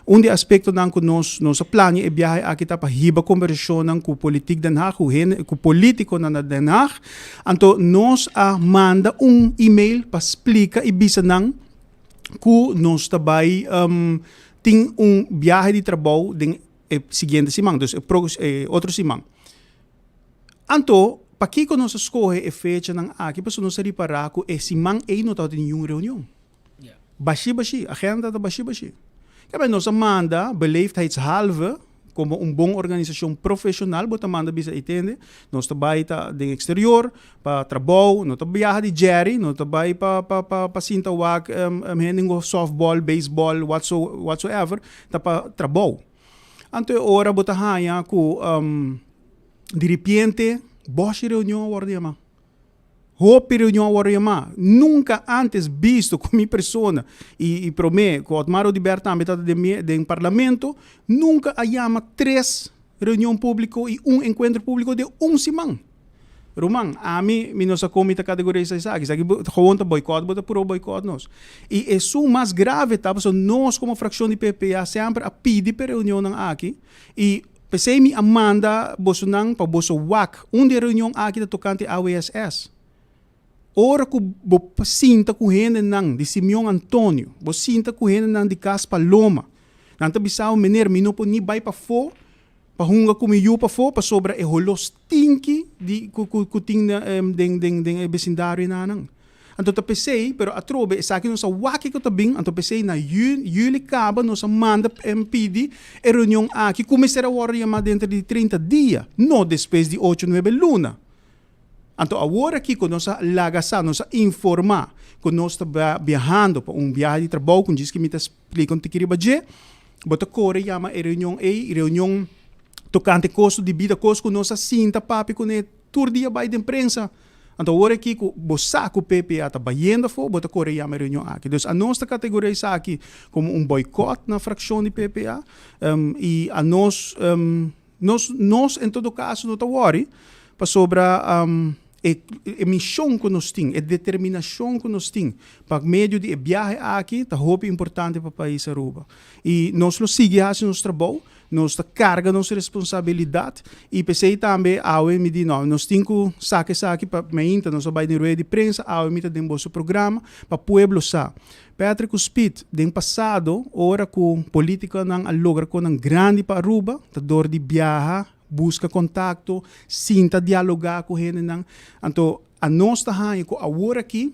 Speaker 4: Un di e aspektonan ku nos nos a plania e biahe aki ta pa hiba kombersashonnan ku politik Den Haag ku hende ku politikonan na Den Haag. Anto nos a manda un email pa splika i bisa nan ku nos ta bai tin un biahe di trabou den e siguiente siman, dus e e otro siman. Anto, pakiko nos a skohe e fechanan aki? Pasobra nos a ripará ku e siman ei no tabatin niun reunion. Bashí bashí, agenda ta bashí bashí. Kaba nos a manda beleefdheidshalve, komo un bon organisashon profeshonal bo ta manda bisa ei tende, nos ta bai ta den eksterior pa trabou, no ta biaha di Jerry, no ta bai pa pa pa pa sinta wak hende ku softball, baseball, whatso whatsoever, ta pa trabou. Anto e ora bo ta haña ku diripiente bòshi reunion a wòrdu yamá. Hopi reunion a wòrdu yamá. Nunka ántes bisto ku mi persona i i promé ku Otmar Oduber tambe tabata den mi den parlamento, nunka a yama tres reunion públiko i un enkuentro públiko den un siman. Ruman, ami mi no sa kon mi ta kategorisa esaki. Esaki bo gewoon ta boikòt, bo ta puro boikòt nos. I esun mas grave ta pasobra nos komo frakshon di PPA semper a pidi pa e reunionnan aki i p'esei mi a manda bosonan pa boso wak un di e reunion aki ta tokante AWSS. Ora ku bo sinta ku hendenan di Simeon Antonio, bo sinta ku hendenan di Kas Paloma, nan ta bisa bo, Meneer, mi no por ni bai pafó Pa hunga ku mi yu pafó pasobra e holó stinki di ku ku ku tin na den den den e besindario enanan. Anto ta p'esei, pero atrobe esaki nos a wak kiko ta bin, anto p'esei na yu yuli kaba nos a manda pidi e reunion aki ku mester a wòrdu yamá denter di 30 dia, no despues di ocho nuebe luna. Anto awor aki ku nos a laga sa, nos a informá ku nos ta biahando pa un biahe di trabou ku djis ki mi ta Splika un tiki riba dje. Bo ta kore yama e reunion ei reunion tokante kosto di bida, kos ku nos a sinta papia kuné tur dia bai den prensa. Anto awor aki ku bo sa ku PPA ta bayendo afó, bo ta kore yama e reunion aki. Dus anos ta kategoria esaki komo un boikòt na frakshon di PPA i anos Nos nos en todo caso no ta worry pasobra e e mision cu nos tin, e determinacion cu nos tin pa medio di e biahe aki ta hopi importante pa pais Aruba. Y nos lo sigui haci nos trabou, nos ta carga nos responsabilidad y p'esey tambe awe mi di no, nos tin cu saca esaki pa mainta nos a bay den rueda di prensa, awe mi ta den boso programa pa pueblo sa. Patrick cu Speed, den pasado ora cu politiconan a logra conan grandi pa Aruba, ta door di biaha, busca contacto, sinta dialoga cu hendenan. Anto anos ta haña cu awor aki,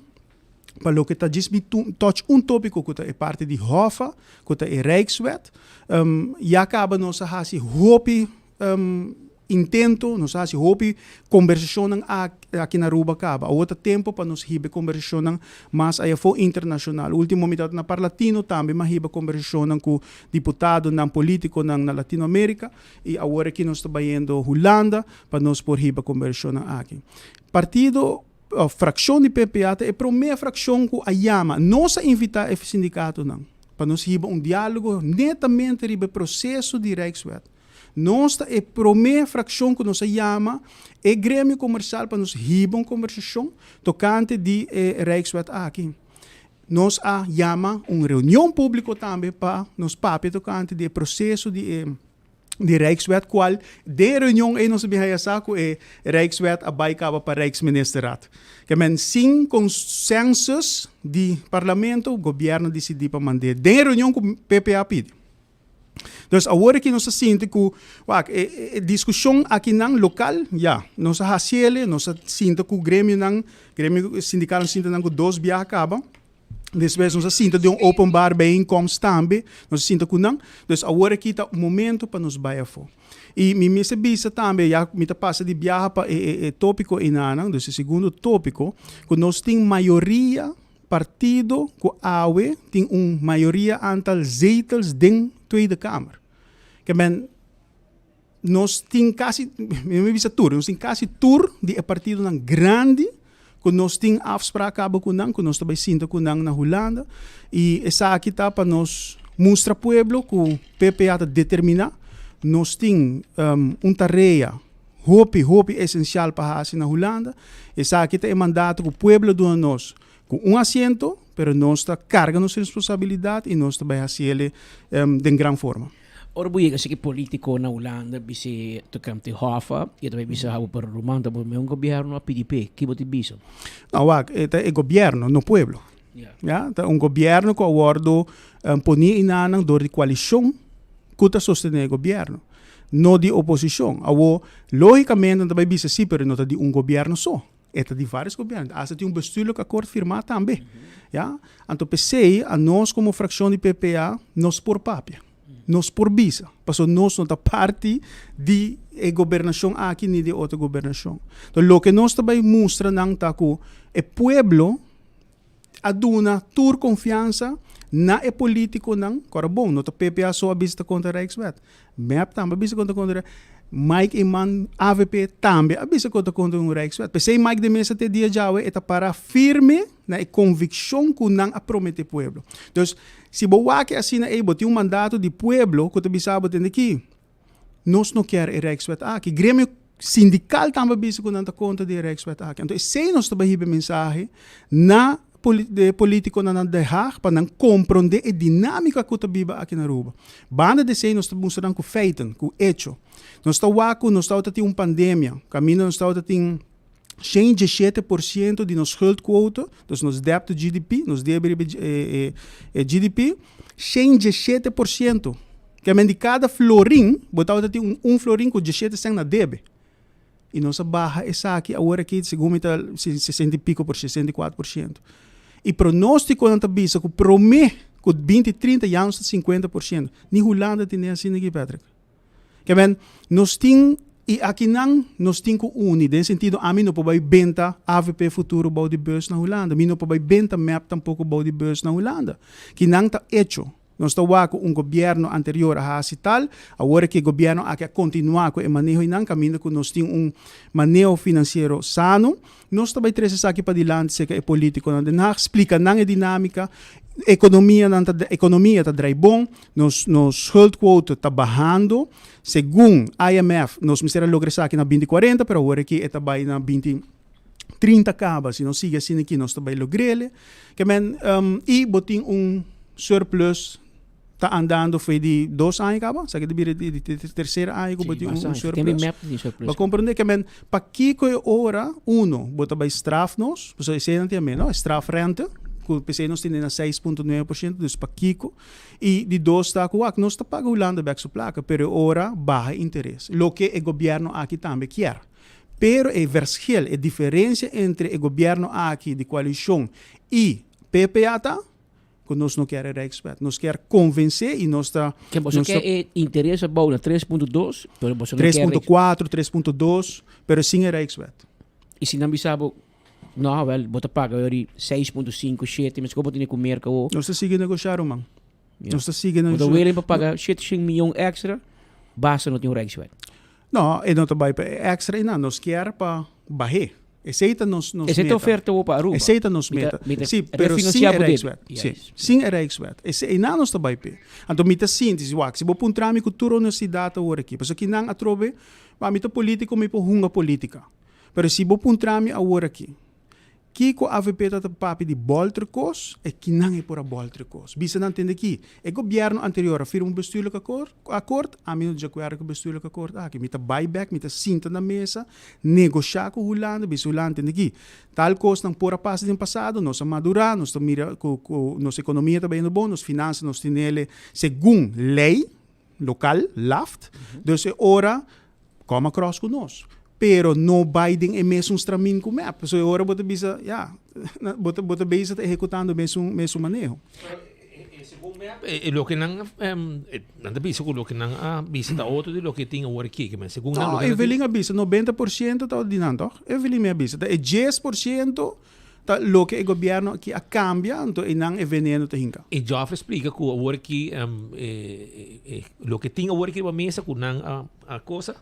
Speaker 4: pa loke ta djis mi touch un topico cu ta e parti di Hoffa, cu ta e Rijkswet, ya caba nos a haci hopi. intento, nos a hasi hopi kombersashonnan aki na Aruba kaba. Awor ta tempo pa nos hiba e kombersashonnan mas ayafó internashonal. Ultimo mi tabata na Parlatino tambe mi a hiba kombersashonnan ku diputadonan, politikonan na Latino Amerika i awor aki nos ta bayendo Hulanda pa nos por hiba kombersashonnan aki. Partido òf frakshon di PPA ta e promé frakshon ku a yama. Nos a invitá e sindikatonan pa nos hiba un diálogo netamente riba e proseso di Rijkswet. Nos ta e promé frakshon ku nos a yama e gremio komersial pa nos hiba un kombersashon tokante di e Rijkswet aki. Nos a yama un reunion públiko tambe pa nos papia tokante di e proseso di e di Rijkswet kual den e reunion ei nos a bin haya sa ku e Rijkswet a bai kaba pa Rijksministerraad. Ke men sin konsensus di parlamento gobièrnu a disidí pa mand'é den e reunion ku PPA a pidi. Dus awor aki nos ta sinti ku wak e diskushon akinan lokal ya nos a hasiele nos a sinta ku gremionan gremio sindikal nos a sinta nan ku dos biaha kaba despues nos a sinta den un openbaar bijeenkomst tambe nos a sinta ku nan dus awor aki ta momento pa nos bai afó i mi mester bisa tambe ya mi ta pasa di biaha pa e topiko einanan dus e segundo topiko ku nos tin mayoria Partido ku awe tin un mayoria aantal zetels den Tweede Kamer. Ke men nos tin kasi, mi no bisa tur, nos tin kasi tur di e partidonan grandi ku nos tin afspraak kaba ku nan, ku nos ta bai sinta ku nan na Hulanda. I esaki ta pa nos mustra pueblo ku PPA ta determiná. Nos tin un tarea Hopi, hopi esensial pa hasi na Hulanda. Esaki ta e mandato ku pueblo duna nos ku un asiento, pero nos ta karga nos responsabilidat i nos ta bai hasiel den gran forma.
Speaker 21: Ora bo yega seki politico na Hulanda bis'e tocante Hoffa y e ta bay bisa abo pero ruman ta bo un gobierno a pidi p'e, ki bo ta bisa?
Speaker 4: No wak, e ta e gobierno, no pueblo. Ya, ta un gobierno ku a wordo poni enanan dor di koalishon ku ta sostené e gobierno, no di oposishon. Awor, lógikamente nan ta bai bisa sí, pero no ta di un gobierno so, e ta di vários gobierno. Asta tin un bestuurlijk akkoord firmá tambe. Ya, anto p'esei anos komo frakshon di PPA nos por papia, nos por bisa, pasobra nos no ta parti di e gobernashon aki ni di e otro gobernashon. Loke nos ta bai mustra nan ta ku e pueblo a duna tur konfiansa na e politikonan, ku ora bon, no ta PPA so a bisa ta kontra Rijkswet, mep tambe a bisa ku ta kontra, Mike Eman, avp, tambe a bisa ku ta kontra un Rijkswet. P'esei Mike de Meza te dia djawe e ta para firme na e konvikshon ku nan a promete pueblo. Dus, si bo wak e asina ei, bo tin un mandato di pueblo ku ta bisa bo tende ki, Nos no kier e Rijkswet aki. Gremio sindical tambe a bisa cu nan ta contra di e Rijkswet aki. Anto esey nos ta bay hiba e mensahe na de politiconan na Den Haag pa nan compronde e dinamica cu ta biba aki na Aruba. Banda di esey nos ta mustra nan cu feiten, cu hecho. Nos ta wak cu nos tabata tin un pandemia, caminda nos tabata tin 117% di nos schuldquote, dus nos debt to GDP, nos debe riba e GDP, 117%. Ke men di kada florin, bo tabata tin un un florin ku diesshete sèn na debe. I nos a baha esaki awor aki segun mi ta sesenta i piko por 64%. I pronostikonan ta bisa ku promé ku binti trinta ya nos ta 50%. Ni Hulanda tene asina aki Patrick. Ke men nos tin i akinan nos tin ku uni den sentido ami no por bai benta avp Futuro bou di bus na Hulanda, mi no por bai benta mep tampoko bou di bus na Hulanda. Kinan ta echo. Nos ta wak ku un gobièrnu anterior a hasi tal, awor ku e gobièrnu aki a kontinuá ku e maneho einan kaminda ku nos tin un maneho finansiero sano, nos ta bai trese esaki padilanti serka e polítikonan Den Haag, splika nan e dinámika, ekonomianan ta ekonomia ta drai bon, nos nos schuldquote ta bahando, segun IMF nos mester a logra esaki na binti kuarenta, pero awor aki e ta bai na binti 30 kaba, si nos sigui asina aki nos ta bai logr'el. Ke men, i bo tin un surplus ta andando for di dos aña kaba, esaki ta bira di tercer aña ku bo tin un surplus. Bo a komprende? Ke men, pakiko e ora, uno, bo ta bai straf nos, pasobra esei nan tin amé, no? E strafrente, ku p'esei nos tene na 6.9%, dus pakiko? I di dos ta ku wak, nos ta paga Hulanda bèk su plaka, pero e ora baha interes, loke e gobièrnu aki tambe kier. Pero e verschil, e diferencia entre e gobierno aki di coalicion y PPA ta. Ku nos no kier e Rijkswet. Nos kier konvensé i nos ta.
Speaker 21: Ke boso
Speaker 4: nos ta
Speaker 21: ke e interes a bou na 3.2, pero boso no kier
Speaker 4: 3.4, 3.2, pero sin e Rijkswet.
Speaker 21: I si nan bisa bo, no, wel, bo ta paga yori 6.5, shete, mes ku bo tene ku merka awo.
Speaker 4: Nos ta sigui negoshá, ruman.
Speaker 21: Ja.
Speaker 4: Nos ta sigui
Speaker 21: Bo ta
Speaker 4: negoshá.
Speaker 21: willing pa paga 700 miyon extra, basta no tin un Rijkswet.
Speaker 4: No, e no ta bai pa e extra einan. Nos kier pa bah'é. Esei ta nos nos
Speaker 21: Esei ta
Speaker 4: meta.
Speaker 21: oferta bo pa Aruba.
Speaker 4: Esei ta nos
Speaker 21: Mi ta
Speaker 4: meta.
Speaker 21: mi ta
Speaker 4: Sí, pero sin
Speaker 21: refinanciá
Speaker 4: e
Speaker 21: bo debe.
Speaker 4: Rijkswet. Sí,
Speaker 21: Juist.
Speaker 4: sin e Rijkswet. Esei einan nos ta bai p'e. Anto mi ta sinti, si wak, si bo puntra mi ku tur honestidat awor aki, pasobra kinan atrobe, ba mi ta politico, mi por hunga politica. Pero si bo puntra mi awor aki, Kiko avp ta ta papia di bolter kos e kinan e por a bolter kos. Bisa nan tende ki e gobierno anterior a firma un bestuurlijk akkoord, ami no di akuerdo ku e bestuurlijk akkoord aki. Mi ta bai bek, mi ta sinta na mesa, negosha ku Hulanda, bisa Hulanda tende ki tal kosnan por a pasa den pasado, nos a madura, nos ta mira ku ku nos ekonomia ta bayendo bon, nos finansa nos tinele segun lei lokal, laft, dus e ora Come across cu nos. Pero no bay den e mesun stramin cu mep. Pasobra e ora bo ta bisa, ya, bo ta, bo ta bezig ta ehecutando e mesun, mesun maneho.
Speaker 20: Pero e segun mep, e loke nan, nan ta bisa cu loke nan a bisa ta otro di loke tin awor aki. Ke men segun nan
Speaker 4: No,
Speaker 20: loke nan tin.
Speaker 4: Evelyn a bisa 90% ta di nan, toch? Evelyn mi a bisa. Ta e 10% Ta loke e gobierno aki a cambia, anto eynan e veneno ta hinca.
Speaker 20: E Geoffrey splica cu awor aki loke tin awor aki riba mesa cu nan a cosa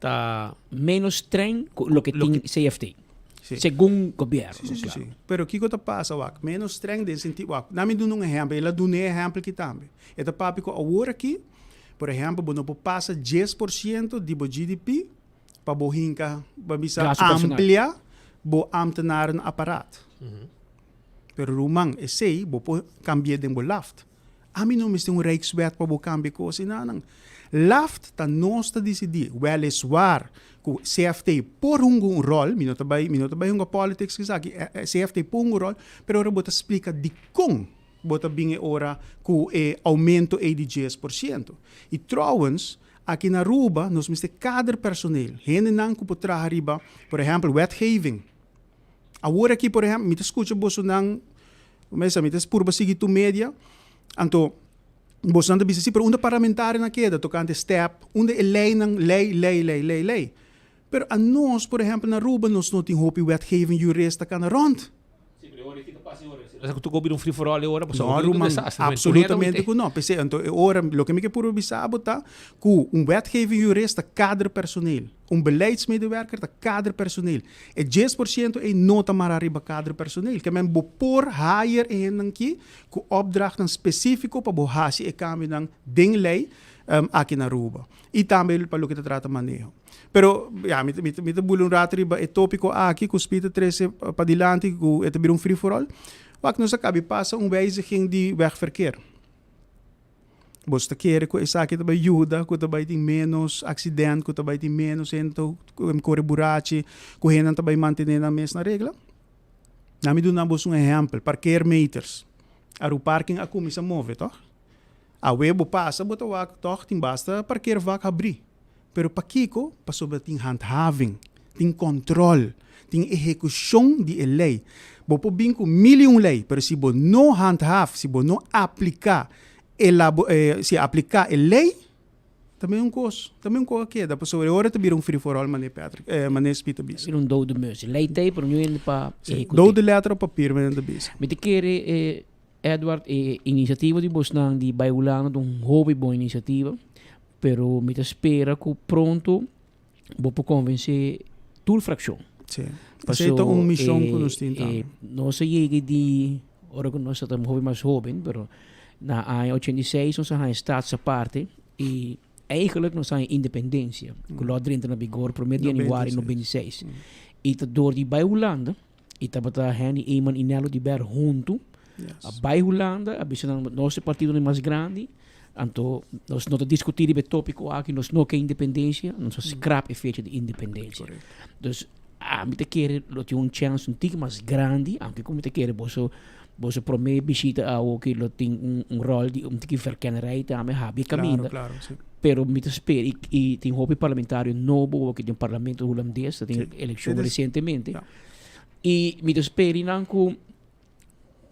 Speaker 20: ta.
Speaker 21: Menos streng cu loke tin CFT. Segun gobierno,
Speaker 4: Si, si, si,
Speaker 21: claro.
Speaker 4: si. Pero kico ta pasa wak? Menos streng den sentido, wak, nan mi duna un ehempel, el a duna e ehempel aki tambe. E ta papia cu awor aki, por ehempel, bo no por pasa 10% di bo GDP pa bo hinka, pa bisa
Speaker 21: Gasto personal.
Speaker 4: amplia bo ambtenaren apparaat. Pero ruman, esei bo por cambi'é den bo laft. Ami no mester un rijkswet pa bo cambia cos enanan. Laft ta nos ta dicidí. Weliswaar cu CFT por hunga un rol, mi no ta bay, mi no ta bay hunga politics cu esaki, CFT por hunga un rol, pero ora bo ta splica dicon bo ta bin e ora cu e aumento ei di 10%. Y trouwens, Aki na Aruba nos mester kaderpersoneel, hendenan ku por traha riba, por ehèmpel, wetgeving. Awor aki, por ehèmpel, mi ta skucha bosonan, mesa, mi ta purba sigui tur media, anto bosonan ta bisa, si, pero unda parlamentarionan a keda tokante step, unda e leinan, lei, lei, lei, lei, lei. Pero anos, por ehèmpel, na Aruba nos no tin hopi wetgeving jurist ta kana rònt.
Speaker 20: Sí, pero e ora ki ta pasa e ora? Si nos a tocó bira un free for all e ora, pasobra
Speaker 4: No,
Speaker 20: hopi
Speaker 4: ruman,
Speaker 20: desastre. Men,
Speaker 4: absolutamente ku no. P'esei, anto e ora, loke mi ke puru bisa bo ta ku un wetgeving jurist ta kaderpersoneel, un beleidsmedewerker ta kaderpersoneel. E 10% ei no ta mará riba kaderpersoneel. Ke men bo por hire e hendenan ki ku opdrachtnan spesífiko pa bo hasi e kambionan den lei aki na Aruba. I tambe pa loke ta trata maneho. Pero, ya, mi, mi, mi ta bula un rato riba e tópiko aki ku Speed a trese padilanti ku e ta bira un free for all. Wak, nos a kabi pasa un wijziging di wegverkeer. Boso ta kere ku esaki ta bai yuda, ku ta bai tin ménos aksident, ku ta bai tin ménos hende ta kore burachi, ku hendenan ta bai mantené nan mes na regla? Na mi duna boso un ehèmpel, parkeermeters. Aruparking a kuminsá move, tòg? Awe bo pasa bo ta wak tòg tin basta parkeervak habrí. Pero pakiko? Pasobra tin handhaving, tin kòntròl, tin ehekushon di e lei. Bo por bin ku mil i un lei, pero si bo no handhaaf, si bo no apliká e labo si apliká e lei, ta mesun kos, ta mesun kos a keda. Pasobra e ora ta bira un free for all manera Patrick, manera Speed ta bisa.
Speaker 21: Bira un dode mus. Lei ta ei, pero no hende pa ehekut'é.
Speaker 4: Dode letra op papier, manera ta bisa.
Speaker 21: Mi ta kere e Edward, e inisiativa di bosnan di bai Hulanda ta un hopi bon inisiativa. Pero mi ta spera cu pronto bo por convence tur fraccion.
Speaker 4: Sí. Esey ta un mision cu nos tin tambe.
Speaker 21: Nos a yega di, ora cu nos ta hopi mas hoben, pero na aña 86 nos a haña staatsaparte y eigenlijk nos a haña independencia, cu lo a drenta na vigor primer di januari 96. Y ta door di bay Hulanda, Y tabata Henny Eman y Nello Dibert huntu. A bai Hulanda, a bisa nan nos e partidonan mas grandi, anto nos no ta diskutí riba e tópiko aki, nos no ke independensia, nos a skrap e fecha di independensia. Dus ami ta kere lo tin un chèns un tiki mas grandi, aunke ku mi ta kere boso boso promé bishita awoki lo tin un un ròl di un tiki verkennerij tambe, habri e kaminda. Pero mi ta spera y y tin hopi parlamentario nobo awoki den parlamento hulandes, ta tin elekshon resientemente. Y mi ta spera nan cu.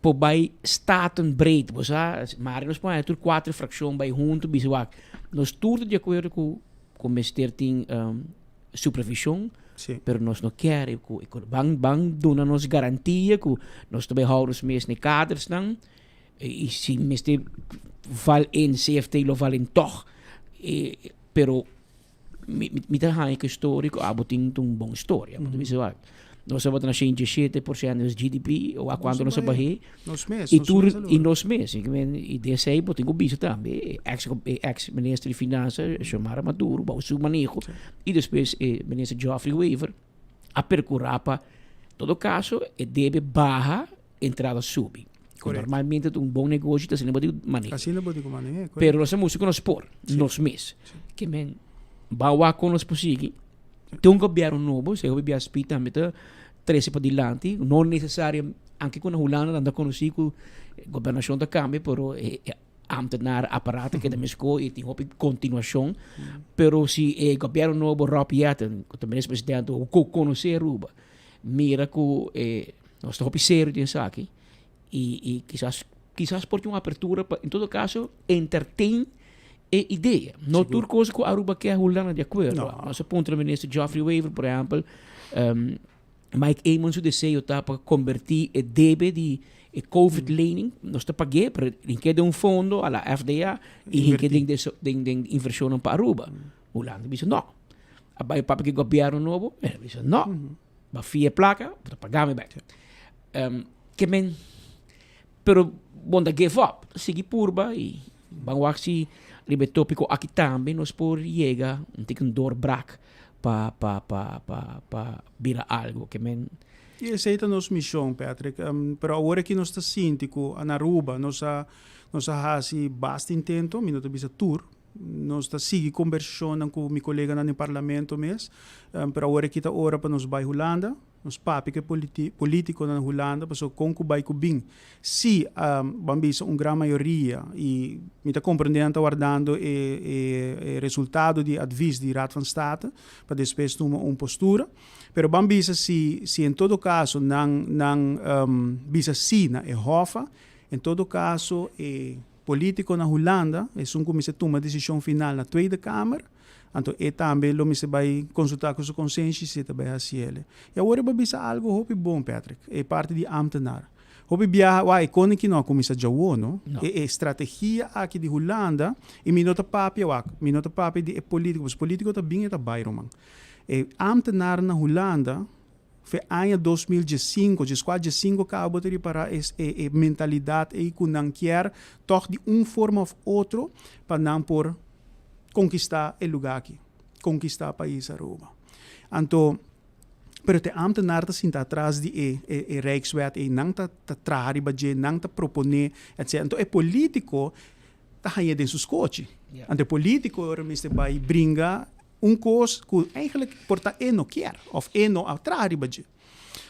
Speaker 21: Por bai statenbreed, bo sa, mari nos por haña tur kuater frakshon bai huntu bisa wak, nos tur ta di akuerdo ku ku mester tin supervishon, pero nos no kere ku ban ban duna nos garantia ku nos ta bai hou nos mes na e kadersnan i si mester val in CFT lo val in tòg, pero Mi, mi ta haña ku e story ku abo tin un bon storia. Bo ta bisa wak, nos tabata na 107% di nos GDP, wak kuantu nos a bah'é.
Speaker 4: Nos mes,
Speaker 21: I
Speaker 4: nos
Speaker 21: tur,
Speaker 4: mes a
Speaker 21: i
Speaker 4: logra.
Speaker 21: nos mes. I men, i den esei bo tin ku bisa tambe, e ex, e ex minister di finansa, Xiomara Maduro, bou su maneho, i despues e minister Geoffrey Wever a perkurá pa, todo kaso, e debe baha entrada subi. Ku
Speaker 4: Correcto.
Speaker 21: normalmente ta un bon negoshi ta asina bo tin ku maneha.
Speaker 4: Asina bo tin ku maneha, correcto.
Speaker 21: Pero nos a mustra ku nos por, nos mes. Ke men ba wak kon nos por sigui. Tin un gobièrnu nobo, esei hopi bia speed tambe ta trese padilanti, no nesesario, anke ku na Hulanda nan ta konosí ku gobernashon ta kambia, pero e ambtenaar aparato keda meskos i tin hopi kontinuashon. Pero si e gobièrnu nobo Rob Jetten, ku ta minister presidente, ku konosé Aruba, mira ku e Nos ta hopi serio den esaki y y kisas kisas por tin un apertura pa en todo caso entertain e idea. No tur cos cu Aruba ke Hulanda di acuerdo.
Speaker 4: No.
Speaker 21: Nos a puntra minister Geoffrey Wever por ehempel Mike Eman su deseo ta pa converti e debe di e covid lening, nos ta pag'é pero hink'é den un fondo a la FDA y hink'é den den den inversionnan pa Aruba. Hulanda bisa no. A bay papia cu e gobierno nobo, e bisa no. Bo a fia e plaka, bo ta paga mi bek. Ke men, pero bo no ta give up, ta sigui purba i ban wak si riba e topiko aki tambe nos por yega un tiki un doorbraak pa pa pa pa pa bira algo. Ke men.
Speaker 4: I esei ta nos mishon, Patrick. Pero awor aki nos ta sinti ku na Aruba nos a nos a hasi basta intento, mi no ta bisa tur, Nos ta sigui kombersashonnan ku mi koleganan den parlamento mes, pero awor aki ta ora pa nos bai Hulanda, nos papia ku e politikonan na Hulanda pasobra kon ku bai ku bin. Si, ban bisa un gran mayoria i mi ta komprendé nan ta wardando e resultado di e advis di Raad van State pa despues tuma un postura, pero ban bisa si si en todo kaso nan nan bisa si na e hòf, en todo kaso e. Politico na Hulanda, esun cu mester tuma decision final na Tweede Kamer, anto e tambe lo mester bay consulta cu su consenshi si e ta bay haci ele. Y awor e bo bisa algo hopi bon, Patrick, e parti di ambtenaar. Hopi biaha, wak, e koning ki no a cuminsa djawo, no?
Speaker 21: No.
Speaker 4: E e strategia aki di Hulanda, y mi no ta papia, wak, mi no ta papia di e politico, pasobra politico ta bin e ta bay, ruman. E ambtenaar na Hulanda, Fe aña 2015, djeskuat djesinku kaba bo ta ripará e e mentalidat ei ku nan kier tòg di un forma òf otro pa nan por konkistá e lugá aki, konkistá pais Aruba. Anto, pero te ámtenar ta sinta atras di e e e Rijkswet ei, nan ta ta traha riba dje, nan ta proponé, etcetera. Anto e polítiko ta hañ'é den su skochi. Anto e polítiko ora mester bai bringa Un kos ku eigenlijk por ta e no kier òf e no a traha riba dje.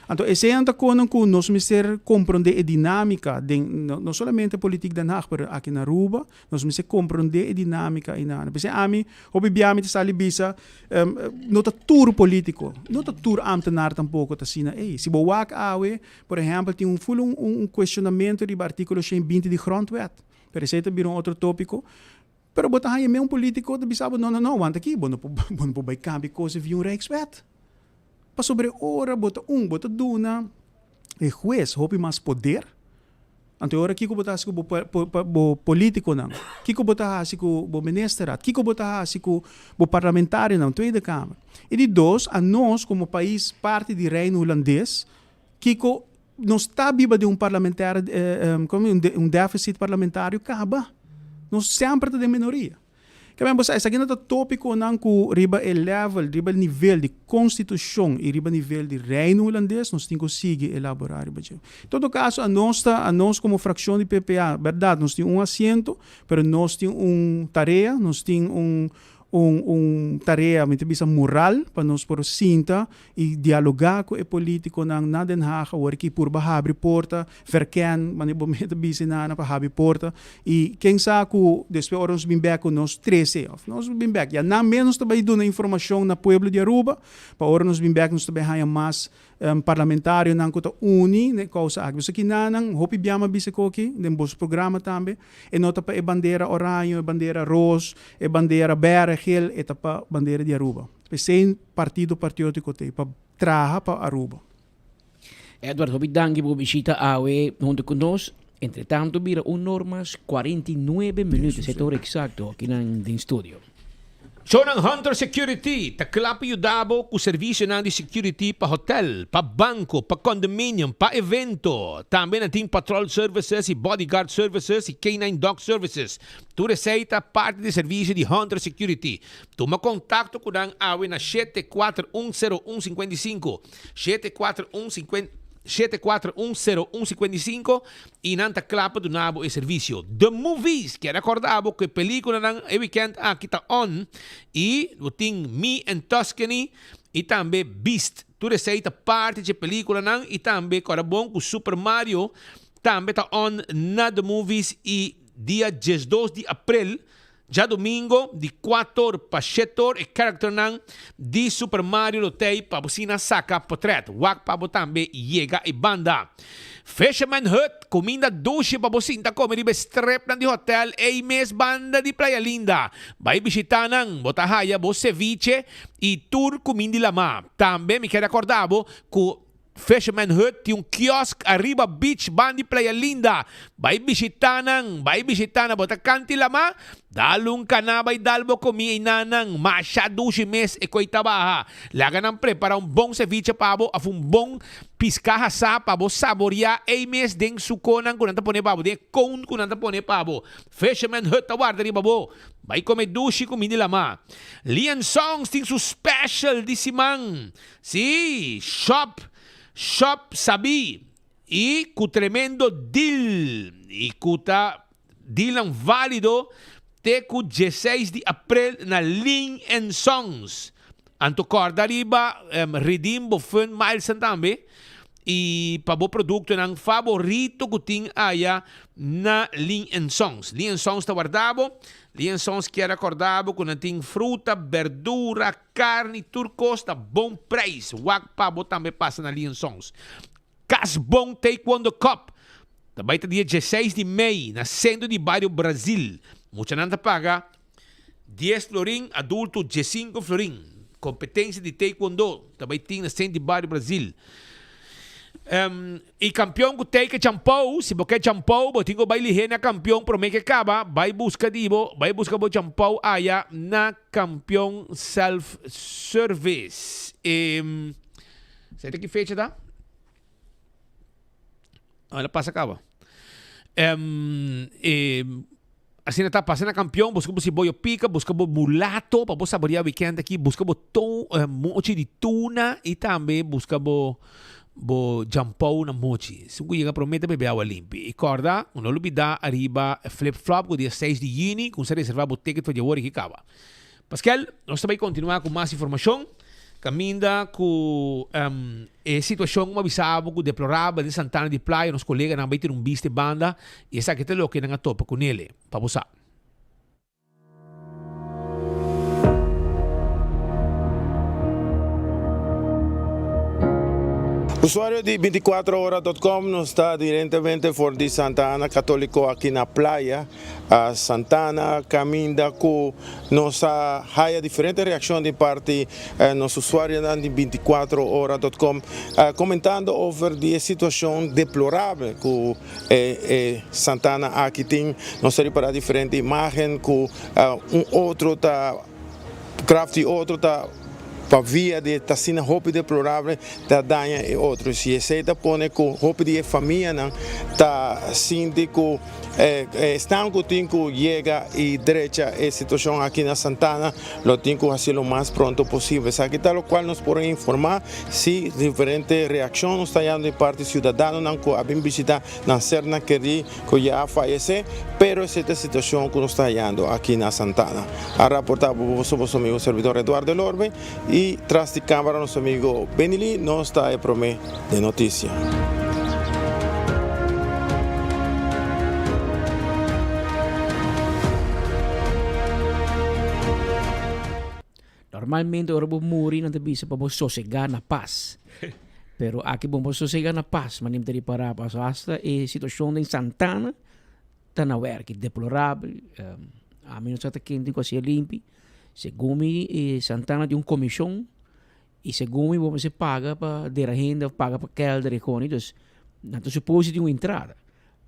Speaker 4: Anto eseinan ta konan ku nos mester komprondé e dinámika den no solamente politiek Den Haag pero aki na Aruba nos mester komprondé e dinámika einan. P'esei ami hopi bia mi ta sali bisa no ta tur polítiko, no ta tur ámtenar tampoko ta asina ei. Si bo wak awe por ehèmpel tin un ful un kuestionamentu riba artíkulo 120 di grondwet pero esei ta bira un otro tópiko. Pero bo ta haña me un politico ta bisa bo no no no wanta aki bo no por bo no por bai cambia cos via un rijkswet. Pasobra e ora bo ta un bo ta duna e hues hopi mas poder, anto e ora kiko bo ta hasi ku bo bo politiconan, kiko bo ta hasi ku bo ministerraad, kiko bo ta hasi ku bo parlamentarionan, Tweede Kamer. E di dos, anos como pais parti di Reino Hulandes, kiko Nos ta biba den un parlamentario, un deficit parlamentario caba. Nos semper ta den minoria. Ke men bo sa, esaki no ta topiconan cu riba e level, riba e nivel di constitucion y riba nivel di Reino Hulandes nos tin cu sigui elabora riba dje. En todo caso, anos ta, anos como fraccion di PPA, berdad nos tin un asiento, pero nos tin un tarea, nos tin un. un un tarea mi ta bisa moral pa nos por sinta y dialoga cu e politiconan na Den Haag awor ki purba habri porta, verken, manera bo mes ta bisa nana pa habri porta y ken sa cu despues ora nos bin bek cu nos trece of nos bin bek ya nan mes nos ta bay duna informacion na pueblo di Aruba pa ora nos bin bek nos ta bay haya mas Parlamentarionan ku ta uni na e kousa aki. Pasobra kinanan hopi biama bisa koki den boso programa tambe, e no ta pa e bandera oraño, e bandera ros, e bandera bèrè, gel, e ta pa bandera di Aruba. P'esei Partido Patriótiko t'ei, pa traha pa Aruba.
Speaker 21: Edward, hopi danki pa bo bishita awe huntu ku nos. Entre tanto bira un or mas 49 minuut, esei ta ora eksakto aki nan den studio.
Speaker 20: Shownan Hunter Security ta kla pa yuda bo ku servisionan di security pa hotel, pa banko, pa condominium, pa evento. Tambe nan tin patrol services i bodyguard services i K-nine dog services. Tur esei ta parti di servisio di Hunter Security. Tuma kontakto ku nan awe na 741 01 55, 741 741 01 55, I nan ta kla pa duna bo e servisio. The Movies kier akorda bo ku e pelikulanan e wikènt aki ta on i bo tin Me and Tuscany i tambe Beast. Tur esei ta parti dje pelikulanan i tambe kòrda bon ku Super Mario tambe ta on na The Movies i dia diesdos di aprel Djadomingo di kuator pa shetor e karakternan di Super Mario lo tei pa bo sina saka potret. Wak pa bo tambe yega e banda. Fisherman Hut, kuminda dushi pa bo sinta kome riba e strepnan di hotel ei mes banda di Playa Linda. Bai bishita nan, bo ta haya bo ceviche i tur kumindi lamá. Tambe mi kere akorda bo ku Fisherman Hut tin un kiosk ariba beach ban di Playa Linda. Bai bishita nan, bai bishita nan. Bo ta kanti lama? Dal un kana bai dal bo komi einanan. Masha dushi mes e koi ta baha. Laga nan prepara un bon ceviche pa bo of un bon pisca hasa pa bo saboria ei mes den sukonan ku nan ta pone pa bo, den e koun ku nan ta pone pa bo. Fisherman Hut ta warda riba bo. Bai kome dushi ku mindi lama. Lian Songs tin su special di siman. Sí, shop, shop sabí i ku tremendo deal i ku ta dealnan válido te ku dieseis di aprel na Ling and Sons. Anto kòrda riba redeem bo Fun Milesnan tambe i pa bo produktonan faborito ku tin aya na Ling and Sons. Ling and Sons ta warda bo. Ling and Sons kier a kòrda bo ku nan tin fruta, berdura, Carni tur cos ta bon prijs. Wak pa bo tambe pasa na Lion Songs. Cas Bon Taekwondo Cup ta bay ta dia dieseis di mei na centro di bario Brazil. Muchanan ta paga dies florin, adulto diescinco florin. Competencia di Taekwondo ta bay tin na centro di bario Brazil. E kampion ku tei ke champou, si bo ke champou bo tin ku bai lihé na kampion promé ke kaba, bai buska di bo, bai buska bo champou aya na kampion self service. E sa ta ki fecha ta? El a pasa kaba. E Asina ta, pasa na kampion, buska bo siboyo pika, buska bo mulato pa bo saborea weekend aki, buska bo to, eh, mochi di tuna i tambe buska bo bo jampou na mochi. Esun ku yega promé ta bebe awa limpi. I kòrda, no lubidá ariba Flip Flop ku dia seis di yüni, kumsa reservá bo ticket for di awor i ki kaba. Paskel, nos ta bai kontinuá ku mas informashon kaminda ku e situashon ku mi a bisa bo ku deplorabel den Santana di Playa, nos koleganan bai tira un bista e banda i esaki ta loke nan a topa ku nele. Pa bo sa.
Speaker 2: Usuario di binticuatrohora dot com, nos ta directamente for di Santa Ana Catolico aki na Playa. Santana caminda cu nos a haya diferente reaccion di parti nos usuarionan di 24 ora dot com comentando over di e situacion deplorabel cu e Santana aki tin. Nos ta ripara diferente imagen cu un otro ta graf di otro ta. pa via di ta asina hopi deplorable ta daña e otro. Si esey ta pone cu hopi di e famianan ta sinti cu esnan cu tin cu yega y drecha e situacion aki na Santana lo tin cu haci lo mas pronto posibel. Esaki ta locual nos por a informa si diferente reaccion nos ta hayando di parti ciudadanonan cu a bin bishita nan sernan keri cu ya a fayece, pero esey ta e situacion cu nos ta hayando aki na Santana. A raporta bo boso boso amigo servidor Eduardo Elorbe y tras di camara nos amigo Benny Lee, nos ta e prome den noticia.
Speaker 21: Normalmente ora bo muri nan ta bisa pa bo sosega na pas. Pero aki bo por sosega na pas, manera mi ta ripara paso hasta e situacion den Santana ta na werk, deplorabel. Ami no sa ta ken tin cu hacié limpi. Segun mi e Santana tin un comision y segun mi bo mester paga pa dera hende of paga pa kelder y coni, dus nan ta supose tin un entrada.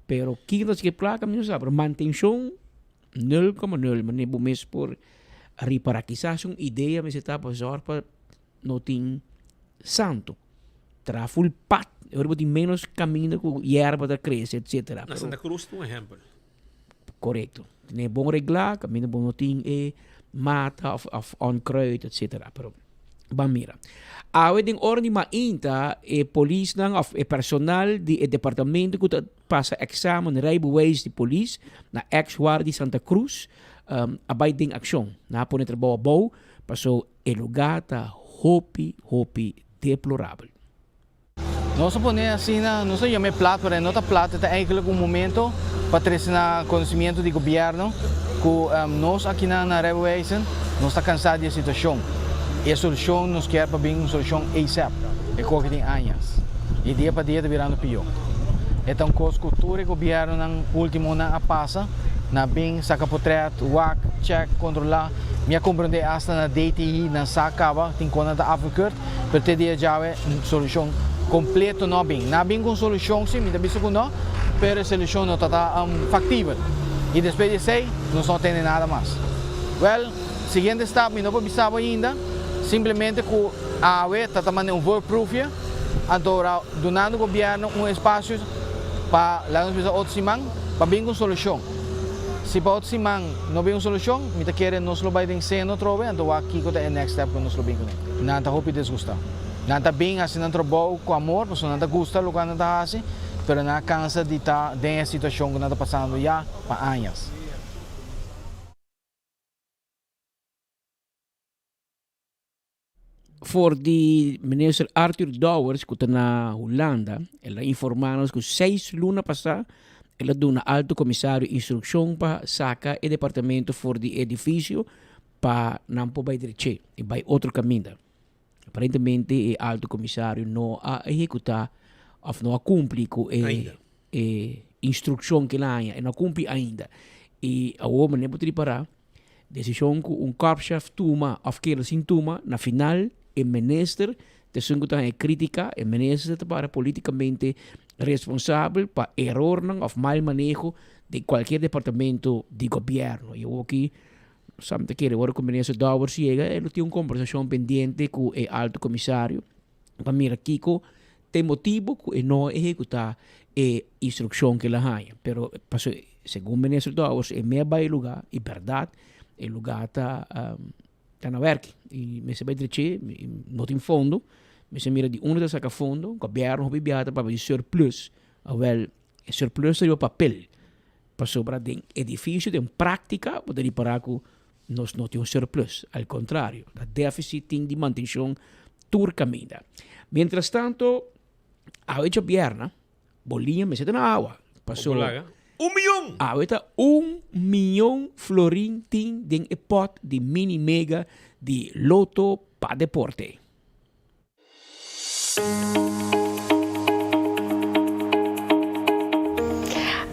Speaker 21: Pero kico ta haci cu e placa mi no sa, pero mantencion Nul como nul, manera bo mes por ripara. Kisas un idea mester ta pa zorg pa no tin santo. Traha full pad, e ora bo tin menos caminda cu yerba ta crece, etcetera.
Speaker 20: Na Santa Cruz ta un ehempel.
Speaker 21: Corecto. Tene bon regla, caminda bo no tin e mata of of onkruid, etcetera. Pero ban mira. Awe den ora di mainta e polisnan of e personal di e departamento cu ta pasa examen rijbewijs di polis na ex Guardia di Santa Cruz a bay den accion. Nan a pone trabou abou paso e lugar ta hopi hopi deplorabel.
Speaker 3: Nos a pone asina, nos a yama e plat, pero e no ta plat, e ta eigenlijk un momento pa trece na conocimiento di gobierno cu nos akinan na rijbewijzen nos ta cansa di e situacion. Y e solucion nos kier pa bin un solucion asap. E koki tin añas y dia pa dia ta birando pió. E ta un kos ku tur e gobièrnunan últimonan a pasa na bin saka potrèt, wak, chèk, kontrolá. Mi a komprendé asta na DTI nan sa kaba tin kon nan ta afgekeurd, pero te dia djawe solushon kompleto no a bin. Nan a bin ku un solushon si, mi ta bisa ku no, pero e solushon no ta ta faktibel. I despues di esei nos no a tende nada mas. Wèl, siguiente stap mi no por bisa bo ainda, simplemente ku awe ta ta manda un voorproefje, anto ora dunando gobierno un espacio pa laga nos bisa otro siman pa bin cu un solucion. Si pa otro siman no bin un solucion, mi ta kere nos lo bay den seno atrobe, anto wak kico ta e next step cu nos lo bin cune. Nan ta hopi disgusta. Nan ta bin haci nan trabou cu amor, pasobra nan ta gusta locual nan ta haci, pero nan a cansa di ta den e situacion cu nan ta pasando ya pa añas.
Speaker 21: For di minister Arthur Dowers ku ta na Hulanda, el a informá nos ku seis luna pasá el a duna Alto Komisario instrukshon pa saka e departamento for di e edifisio pa nan por bai dreché i bai otro kaminda. Aparentemente e Alto Komisario no a ehekutá òf no a kumpli ku e e instrukshon ku el a haña, e no a kumpli ainda. I awor manera bo ta ripará Desishon ku un korpschef tuma òf keda sin tuma, na final e minister ta esun ku ta haña krítika, e minister ta para polítikamente responsabel pa erornan òf mal maneho den kualkier departamento di gobièrnu. I awor aki sa mi ta kere ora ku minister Dowers yega e lo tin un kombersashon pendiente ku e alto komisario pa mira kiko ta e motibu ku e no a ehekutá e instrukshon ku el a haña. Pero pasobra segun minister Dowers e mea bai e lugá i bèrdat e lugá ta ta na wèrki i mester bai dreché no tin fondo mester mira di unda ta saka fondo gobièrnu hopi biaha ta papia di surplus awèl e surplus ta riba papel pasobra den edifisio den práktika bo ta ripará ku Nos no tin un surplus, al contrario, ta deficit tin di mantencion tur caminda. Mientras tanto, awe djobièrna, bo liña mester ta na awa, paso
Speaker 20: Un miyon!
Speaker 21: Awe ta un miyon florin tin den e pot di mini mega di Lotto pa Deporte.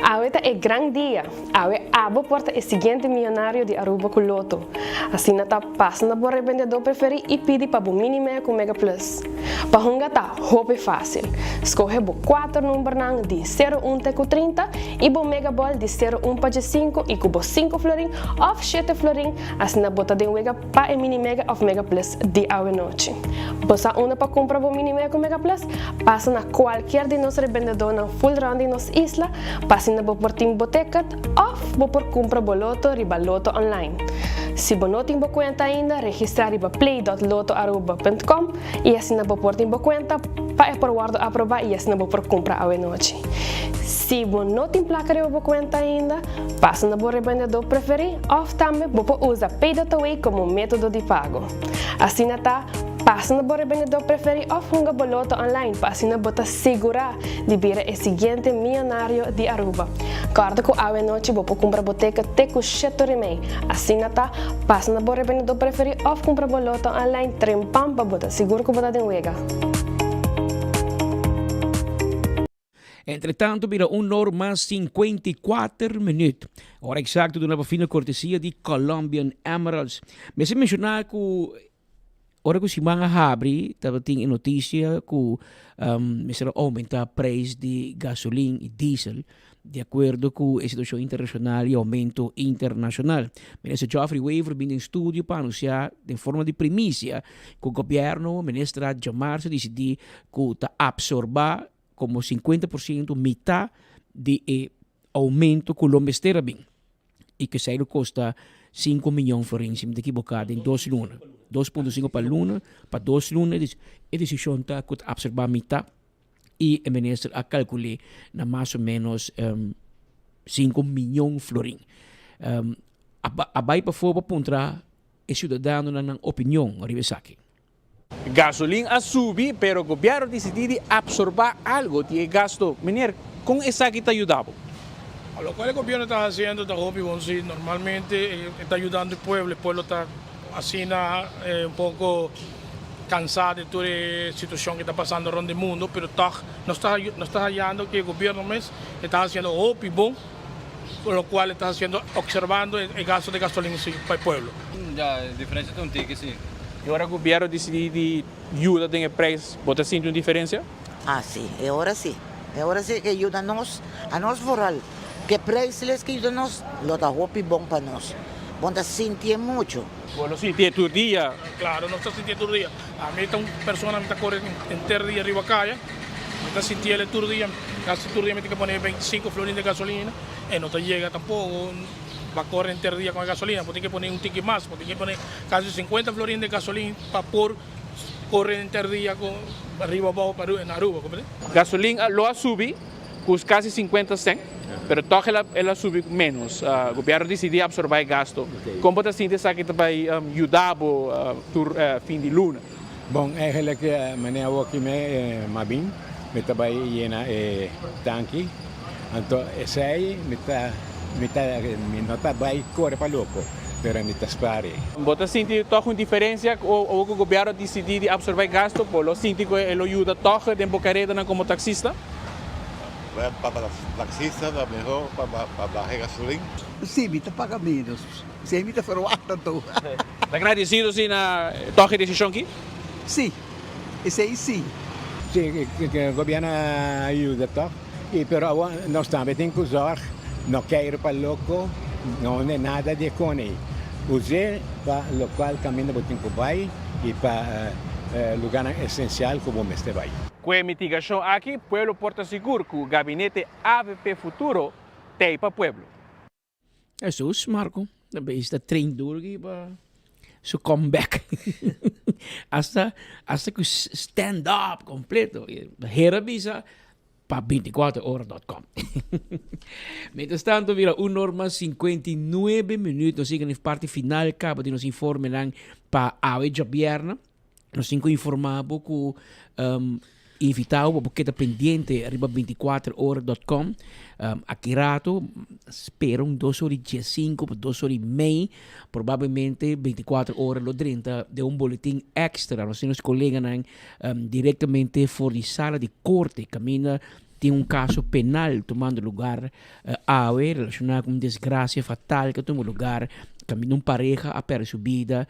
Speaker 22: Awe.
Speaker 6: Awe ta e gran dia! Awe abo por ta e siguiente miyonario di Aruba cu Lotto. Asina ta, pasa na bo rebendedor preferi y pidi pa bo Mini Mega cu Mega Plus. Pa hunga ta hopi facil. Scoge bo cuater numbernan di sero un te cu 30 y bo Mega Ball di sero un pa dje-cinco y cu bo cinco florin of shete florin asina bo ta den wega pa e Mini Mega of Mega Plus di awenochi. Bo sa unda pa cumpra bo Mini Mega cu Mega Plus? Pasa na cualkier di nos rebendedornan full rond di nos isla pa asina bo por tin bo ticket of bo por cumpra bo loto riba Lotto Online. Si bo no tin bo cuenta ainda, registra riba play.lottoaruba.com y asina bo por tin bo cuenta pa e por wordo aproba y asina bo por cumpra awenochi. Si bo no tin placa riba bo cuenta ainda, pasa na bo rebendedor preferi of tambe bo por usa Pay.away como metodo di pago. Asina ta, pasa na bo rebendedor preferi of hunga bo loto online pa asina bo ta sigura di bira e siguiente miyonario di Aruba. Corda cu awe nochi bo por cumpra bo ticket te cu sheto rimey. Asina ta, pasa na bo rebendedor preferi of cumpra bo loto online trempan pa bo ta sigur cu bo ta den wega.
Speaker 21: Entre tanto bira un or mas 54 minuut. Ora exacto duna pa fina cortesia di Colombian Emeralds. Mester menciona cu ora cu siman a habri tabatin e noticia cu mester a aumenta prijs di gasolin y diesel di acuerdo cu e situacion internacional y aumento internacional. Minister Geoffrey Wever bini den studio pa anuncia den forma di primicia cu gobierno, minister a djamarsa dicidi cu ta absorba como 50% mitad di e aumento cu lo mester a bin y cu esey lo costa 5 miyon florin si mi ta ekiboca den dos luna. 2.5 pa luna pa dos luna e decision ta cu ta absorba mitad y e minister a calcule na mas o menos 5 miyon florin. A bay pafo pa puntra e ciudadanonan nan opinion riba esaki.
Speaker 17: Gasolin a subi, pero gobierno dicidi di absorba algo di e gasto. Meneer, con esaki ta yuda bo?
Speaker 22: Locual e gobierno ta haciendo ta hopi bon si, normalmente e ta yudando e pueblo, e pueblo ta asina un poco cansa di tur e situacion cu ta pasando rond di mundo, pero toch nos ta nos ta hayando cu e gobierno mes e ta haciendo hopi bon, locual e ta haciendo observando e gasto di gasolin si pa e pueblo.
Speaker 23: Ya, e diferencia ta un tiki si.
Speaker 17: E ora gobierno dicidi di yuda den e prijs, bo ta sinti un diferencia?
Speaker 24: Ah si, e ora si. E ora si ke yuda nos, a nos vooral. Ke prijs les ke yuda nos, lo ta hopi bon pa nos. Bon ta sintié mucho.
Speaker 17: Bo lo sintié tur dia?
Speaker 22: Claro, nos ta sintié tur dia. Ami ta un persona, mi ta kore henter dia riba kaya. Mi ta sintié tur dia, kasi tur dia mi tin ke pone 25 florin di gasolina. E no ta yega tampoco. Pa kore henter dia ku e gasolina, bo tin ke pone un tiki mas, bo tin ke pone kasi 50 florin di gasolina pa por kore henter dia ku riba abou pa na Aruba, comprende?
Speaker 17: Gasolin lo a subi ku kasi 50 cent, pero tòg el a el a subi ménos. Gobièrnu disidí absorbá e gasto. Kon bo ta sinti esaki ta bai yuda bo tur fin di luna?
Speaker 25: Bon, eigenlijk manera awoki me m'a bin, mi ta bai yena e tanki. Anto esei mi ta mi ta mi no ta bai kore pa loko, pero mi ta spari.
Speaker 17: Bo ta sinti tòg un diferensia ora ku gobièrnu a disidí di absorbá e gasto? Bo lo sinti ku e lo yuda tòg den bo karedanan komo taksista?
Speaker 26: Bueno, pa taksista ta mehor pa baha e gasolin.
Speaker 27: Si, mi ta paga ménos. Si, mi ta ferwagt anto.
Speaker 17: Ta gradisido si na tòg e desishon aki?
Speaker 27: Si, esei si.
Speaker 25: Si, gobièrnu a yuda tòg. Y pero awor nos tambe tin cu zorg, no keiro pa loco, no ne nada di e con ey. Use pa locual caminda bo tin cu bay y pa lugarnan esencial cu bo mester bay.
Speaker 17: Cu e mitigacion aki, pueblo por ta sigur cu Gabinete avp Futuro t'ey pa pueblo.
Speaker 21: Jesus, Marco, ta bezig ta train duro aki pa su comeback. Hasta, hasta cu stand up completo. Hera bisa pa 24 ora dot com. Mientras tanto, mira, un or mas 59 minuut. Nos sigue na parte final caba di nos informenan pa awe djabierna. Nos tin ku informá bo ku um, invitá bo pa bo keda pendiente riba 24 ora dot com. Um, aki rato, spera un dos ora y diesinco pa dos ora y mei, probablemente 24 ora lo drenta den un boletin extra. Nos tin nos coleganan um, directamente for di sala di corte, caminda. Tin un caso penal tumando lugar awe relaciona cu un desgracia fatal cu a tuma lugar caminda un pareha a perde su bida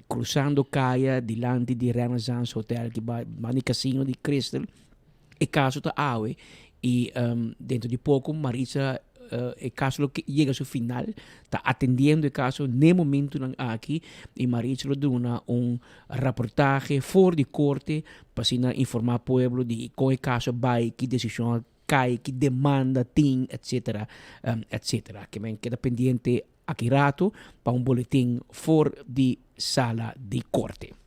Speaker 21: cruzando caya dilanti di Renaissance Hotel ki banda di casino di Crystal. E caso ta awe y dentro di poco Maritza e caso lo yega su final, ta atendiendo e caso n'e momentonan aki y Maritza lo duna un raportahe for di corte pa asina informa pueblo di con e caso a bay, ki decision a cay, ki demanda tin, etcetera, etcetera. Ke men keda pendiente aki rato pa un boletin for di sala di corte.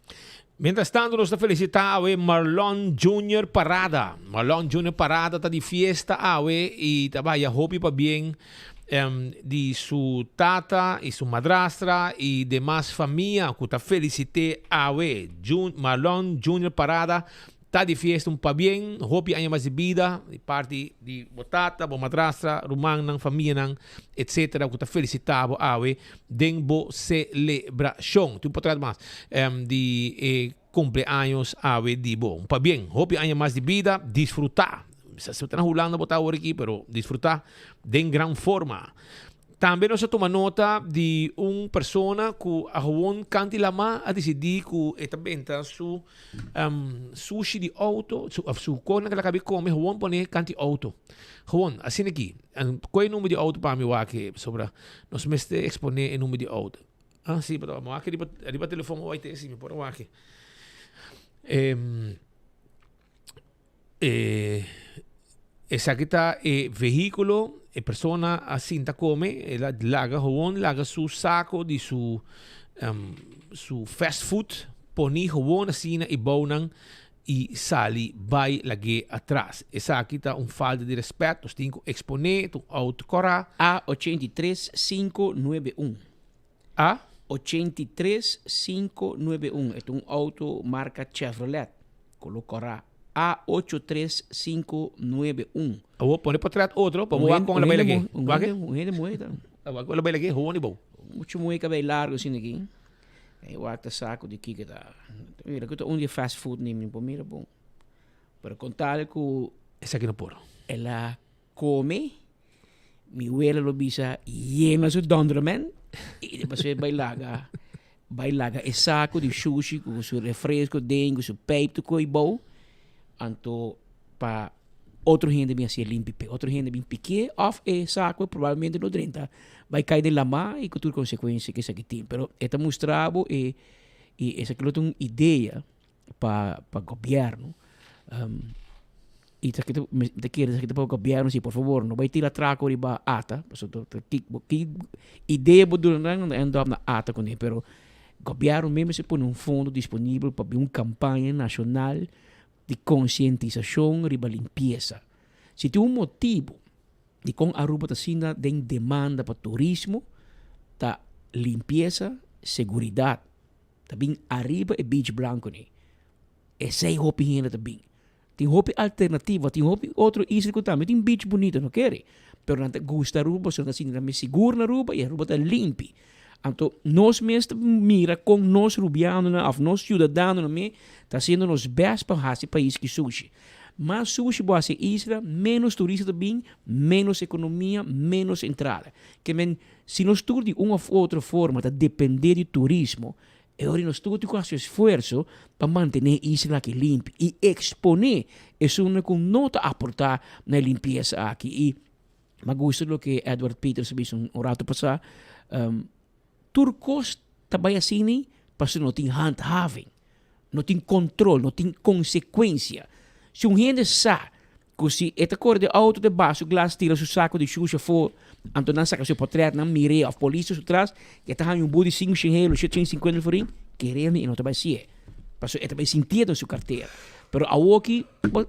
Speaker 20: Mientras tanto nos ta felicita awe Marlon Junior Parada. Marlon Junior Parada ta di fiesta awe y ta baya hopi pabien di su tata y su madrastra y demas famia cu ta felicite awe. Marlon Junior Parada Ta di fiesta un pabien, hopi aña mas di bida, di parti di bo tata, bo madrastra, rumannan, famianan, etc. Ku ta felisitá bo awe den bo selebrashon. Tin un potret mas di e kumpleaños awe di bo. Un pabien, hopi aña mas di bida, disfrutá. Sa si bo ta na Hulanda bo ta awor aki, pero disfrutá den gran forma. Tambe nos a tuma nota di un persona ku a gewoon kanti lama a disidí ku e ta benta su sushi di outo, su of su kosnan ku el a kabi kome gewoon pone kanti outo. Gewoon, asina aki. Koe e number di outo pa mi wak pasobra nos mester eksponé e number di outo. Ah, si, pero mi wak riba riba telefon oi te si mi por a wak. E esaki ta e vehículo, e persona a sinta come, el a laga gewoon laga su saco di su su fast food poni gewoon asina e bounan y sali bay lag'é atras. Esaki ta un falta di respet, nos tin cu exponé, ta un auto cora.
Speaker 21: A 83 591.
Speaker 20: A.
Speaker 21: 83 591. E ta un auto marca Chevrolet, color cora. A 83591.
Speaker 20: Awor pone potret otro pa bo wak con la bay lag'é.
Speaker 21: Un hende, un hende muhe ta.
Speaker 20: Wak con la bay lag'é, gewoon di bou.
Speaker 21: Mucho muhe cabey largo asina aki. E wak ta saco di kiko ta. Mira cu ta un di e fast food ni mi por mira bon. Pero con tal cu.
Speaker 20: Esaki no por.
Speaker 21: El a come. Mi wela lo bisa yena su donderman y despues e bai laga bai laga e saco di shushi cu su refresco den cu su pijp tur coi bou anto pa otro hende bin hacié limpi p'e otro hende bin pikié of e saco probablemente lo drenta bai cay den lama y cu tur consecuencia cu esaki tin pero e ta mustra bo e y esaki lo ta un idea pa pa gobierno y ta kita mi ta kere esaki ta pa gobierno si por favor no bay tira atraco riba ata pasobra ta ki ki idea bo duna nan nan ta end up na ata cune pero gobierno mes mester pone un fondo disponibel pa bin un campaña nacional di concientisacion riba limpieza si tin un motibo dicon Aruba ta asina den demanda pa turismo ta limpieza seguridad. Ta bin ariba e beach blanco ni. Esey hopi hende ta bin. Tin hopi alternativa, tin hopi otro isla cu tambe tin beach bunito, no kere. Pero nan ta gusta Aruba pasobra nan ta sinti nan mes sigur na Aruba y Aruba ta limpi. Anto nos mes ta mira con nos Rubianonan of nos ciudadanonan mes ta haciendo nos best pa haci pais ki sushi. Mas sushi bo haci e isla, menos turista ta bin, menos economia, menos entrada. Ke men Si nos tur di un of otro forma ta depende di turismo, e ora nos tur tin ku hasi esfuerso pa mantené e isla aki limpi i eksponé esunnan ku no ta aportá na e limpiesa aki. I mi a gusta loke Edward Peters a bisa un rato pasá, tur kos ta bai asina pasobra no tin handhaving, no tin kontrol, no tin konsekuensia. Si un hende sa Ku si e ta kore den outo ta baha su glas tira su sako di shusha afó, anto nan saka su potret, nan mir'é òf polis ta su tras, e ta haña un but di sinku shen helo, shet shen sinkuenta florin, kere mi e no ta bai si'é, pasobra e ta bai sintié den su kartera. Pero awoki bo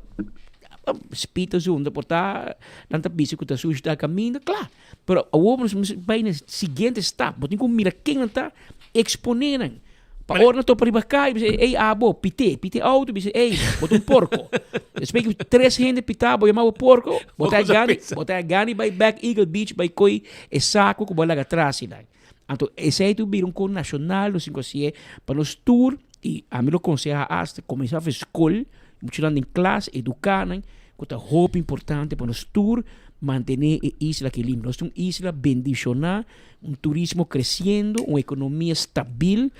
Speaker 21: spita zunda por ta nan ta bisa ku ta sushi ta kaminda, kla. Pero awor nos mester bai na e siguiente stap, bo tin ku mira ken nan ta, eksponé nan. Pa ora nan topa riba kai, bisa, ey abo, pité, pité auto, bisa, ey, bo ta un porko. Despues ku tres hende pita bo, yama bo porko, bo ta gani, bo ta gani bai bek Eagle Beach bai koi e sako ku bo a laga atras einan. Anto esei ta bira un kos nashonal, nos tin ku hasié pa nos tur, i ami lo konseha asta kuminsá for skol, muchanan den klas, eduká nan. ku ta hopi importante pa nos tur mantené e isla aki limpi. Nos ta un isla bendishoná, un turismo kresiendo, un ekonomia stabil,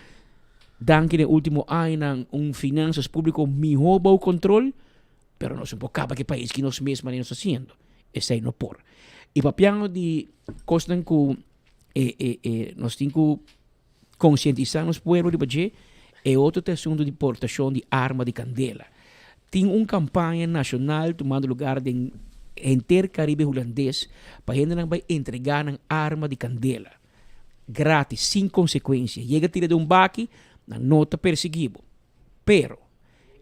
Speaker 21: danki na e último añanan un finansas públiko mihó bou kontrol, pero nos no por kaba ku e pais ki nos mes manera nos ta hasiendo. Esei no por. I papiando di kosnan ku e e e nos tin ku Konsientisá nos pueblo riba dje, e otro ta e asuntu di portashon di arma di kandela. Tin un kampaña nashonal tumando lugar den henter Karibe Hulandes pa hendenan bai entregá nan arma di kandela gratis, sin konsekuensia. Yega tira den un baki, nan no ta persiguí bo. Pero,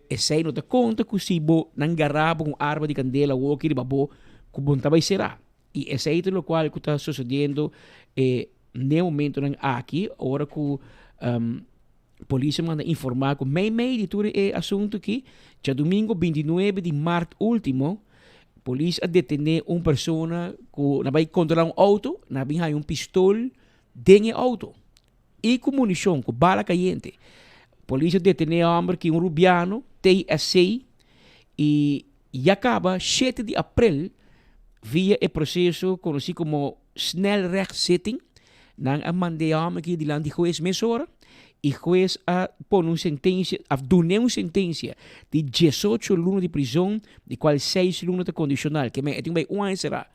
Speaker 21: esei no ta konta ku si bo nan gará bo ku un arma di kandela woki riba bo ku bo no ta bai será. Y esey ta locual cu ta sucediendo e n'e momentonan aki, ora cu polis a manda informa cu mei mei di tur e asunto aki, djadomingo 29 di maart ultimo, polis a detene un persona cu na bay controla un auto, na bin haya un pistol den e auto y cu municion, cu bala cayente. Polis a detene e homber ki un Rubiano, TSC, y Ya caba shete di april via e proceso conoci como snelrechtszitting nan a manda e homber aki dilanti huez mesora y huez a pone un sentencia a dune un sentencia di diesocho luna di prison di cual seis luna ta condicional ke men e tin bay un aña cera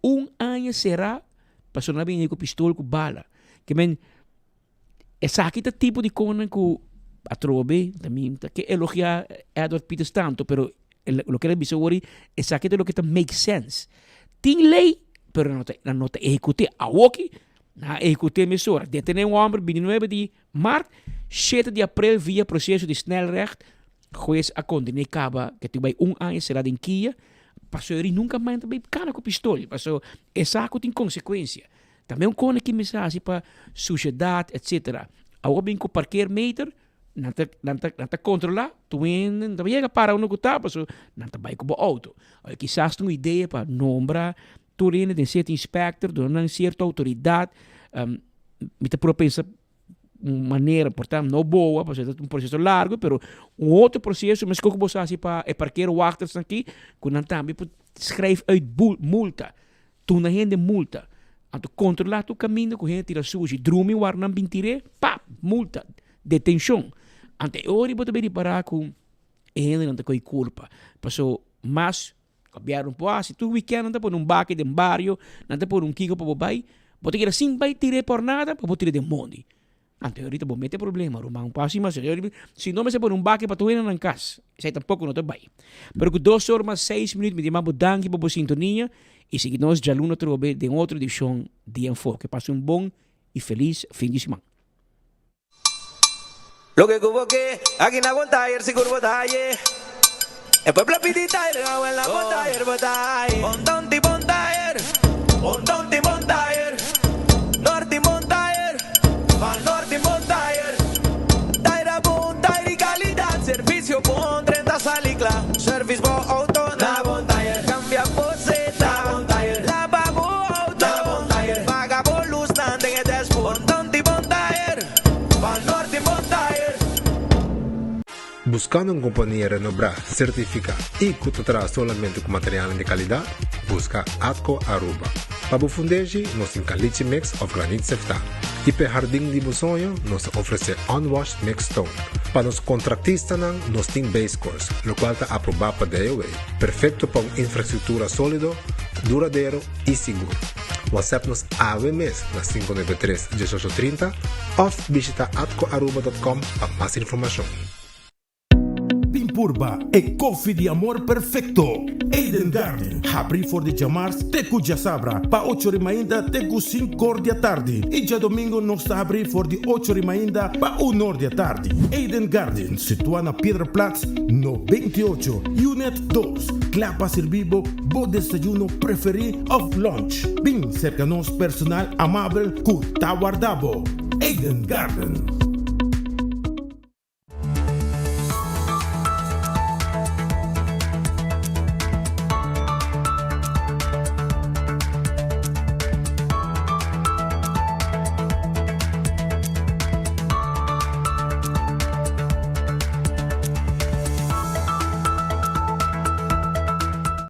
Speaker 21: un aña cera pasobra nan a bini cu pistol cu bala ke men Esaki ta tipo di konan ku atrobe ta mi ta ke elogia Edward Peters tanto pero loke el a bisa wori esaki ta loke ta make sense. Tin ley pero nan no ta nan no ta ehekut'é. Awoki nan a ehekut'é mesora. Detené un hòmber bintinuebe di mart, shete di aprel via proseso di snelrecht hues a kondené kaba ke tin bai un aña será den kia pasobra eri nunka mas nan ta bai kana ku pistol pasobra esaki tin konsekuensia. Tambe un kone ki mester hasi pa sushedat etcetera. Awor bin ku parkeermeter nan ta nan ta nan ta kontrola tur hende nan ta yega para unda ku ta pasobra nan ta bai ku bo outo. Awor kisas ta un idea pa nombra tur hende den cierto inspector duna nan cierto outoridat mi ta puru pensa un manera por ta no boa pasobra ta un proceso largo pero un otro proceso mescos ku bo sa hasi pa e parkeerwachters aki ku nan tambe por schrijf uit multa. Tuna hende multa. Anto kontrolá tur kaminda ku hende tira sushi. Drumi war nan bin tir'é, pap! Multa. Detenshon. Anto e ora bo ta bin ripará ku e hendenan ta kohe kulpa. Paso mas gobièrnu por hasi, tur wikènt nan ta pone un baki den bario, nan ta pone un kiko pa bo bai, bo ta keda sin bai tir'é por nada pa bo tira den mondi. Anto ahorita bo mete problema ruman un paso mas si no mester pone un baki pa tur hende nan cas esai tampoco no ta bay pero cu dos or mas seis minuut mi ta yama bo danki pa bo sintonia y sigui nos djaluna atrobe den otro edicion di Enfoke pasa un bon y feliz fin di siman.
Speaker 8: Loke ku bo ke, aki na Bon Tayer sigur bo ta haye. E pueblo a pidi tayer, awel na Bon Tayer bo ta haye. Bon Ton ti Bon Tayer, Bon Ton ti Bon Tayer, Nort ti Bon Tayer, Van Nort ti Bon Tayer. Tayer a bon, tayer di calidad, servicio bon, drenta sali cla. Service bo auto na Bon Tayer, cambia bo zeta na Bon Tayer, laba bo auto na Bon Tayer, paga bo luznan den e dashboard. Bon Ton ti Bon Tayer, Van Nort ti Bon Tayer.
Speaker 5: Buscando un compania renobrá, certificá y cu ta traha solamente cu materialnan di calidad? Busca Atco Aruba. Pa bo fundeshi, nos tin caliche mix of granit seftá. Y p'e hardin di bo soño, nos ta ofrece unwashed mixed stone. Pa nos contractistanan, nos tin base course, locual ta aprobá pa DOW, perfecto pa un infrastructura solido, duradero y sigur. WhatsApp nos awe mes na 593 1830 of bishita atcoaruba.com pa mas informacion.
Speaker 7: Bin purba e koffie di amor perfecto! Eden Garden, habri for di djamars te ku djasabra pa ocho ri mainta te ku sinkor di atardi i djadomingo nos ta habri for di ocho ri mainta pa unor di atardi. Eden Garden, situa na Piedra Plat no 28, Unit dos, kla pa sirbi bo bo desayuno preferí òf lunch. Bin serka nos personal amabel ku ta warda bo. Eden Garden.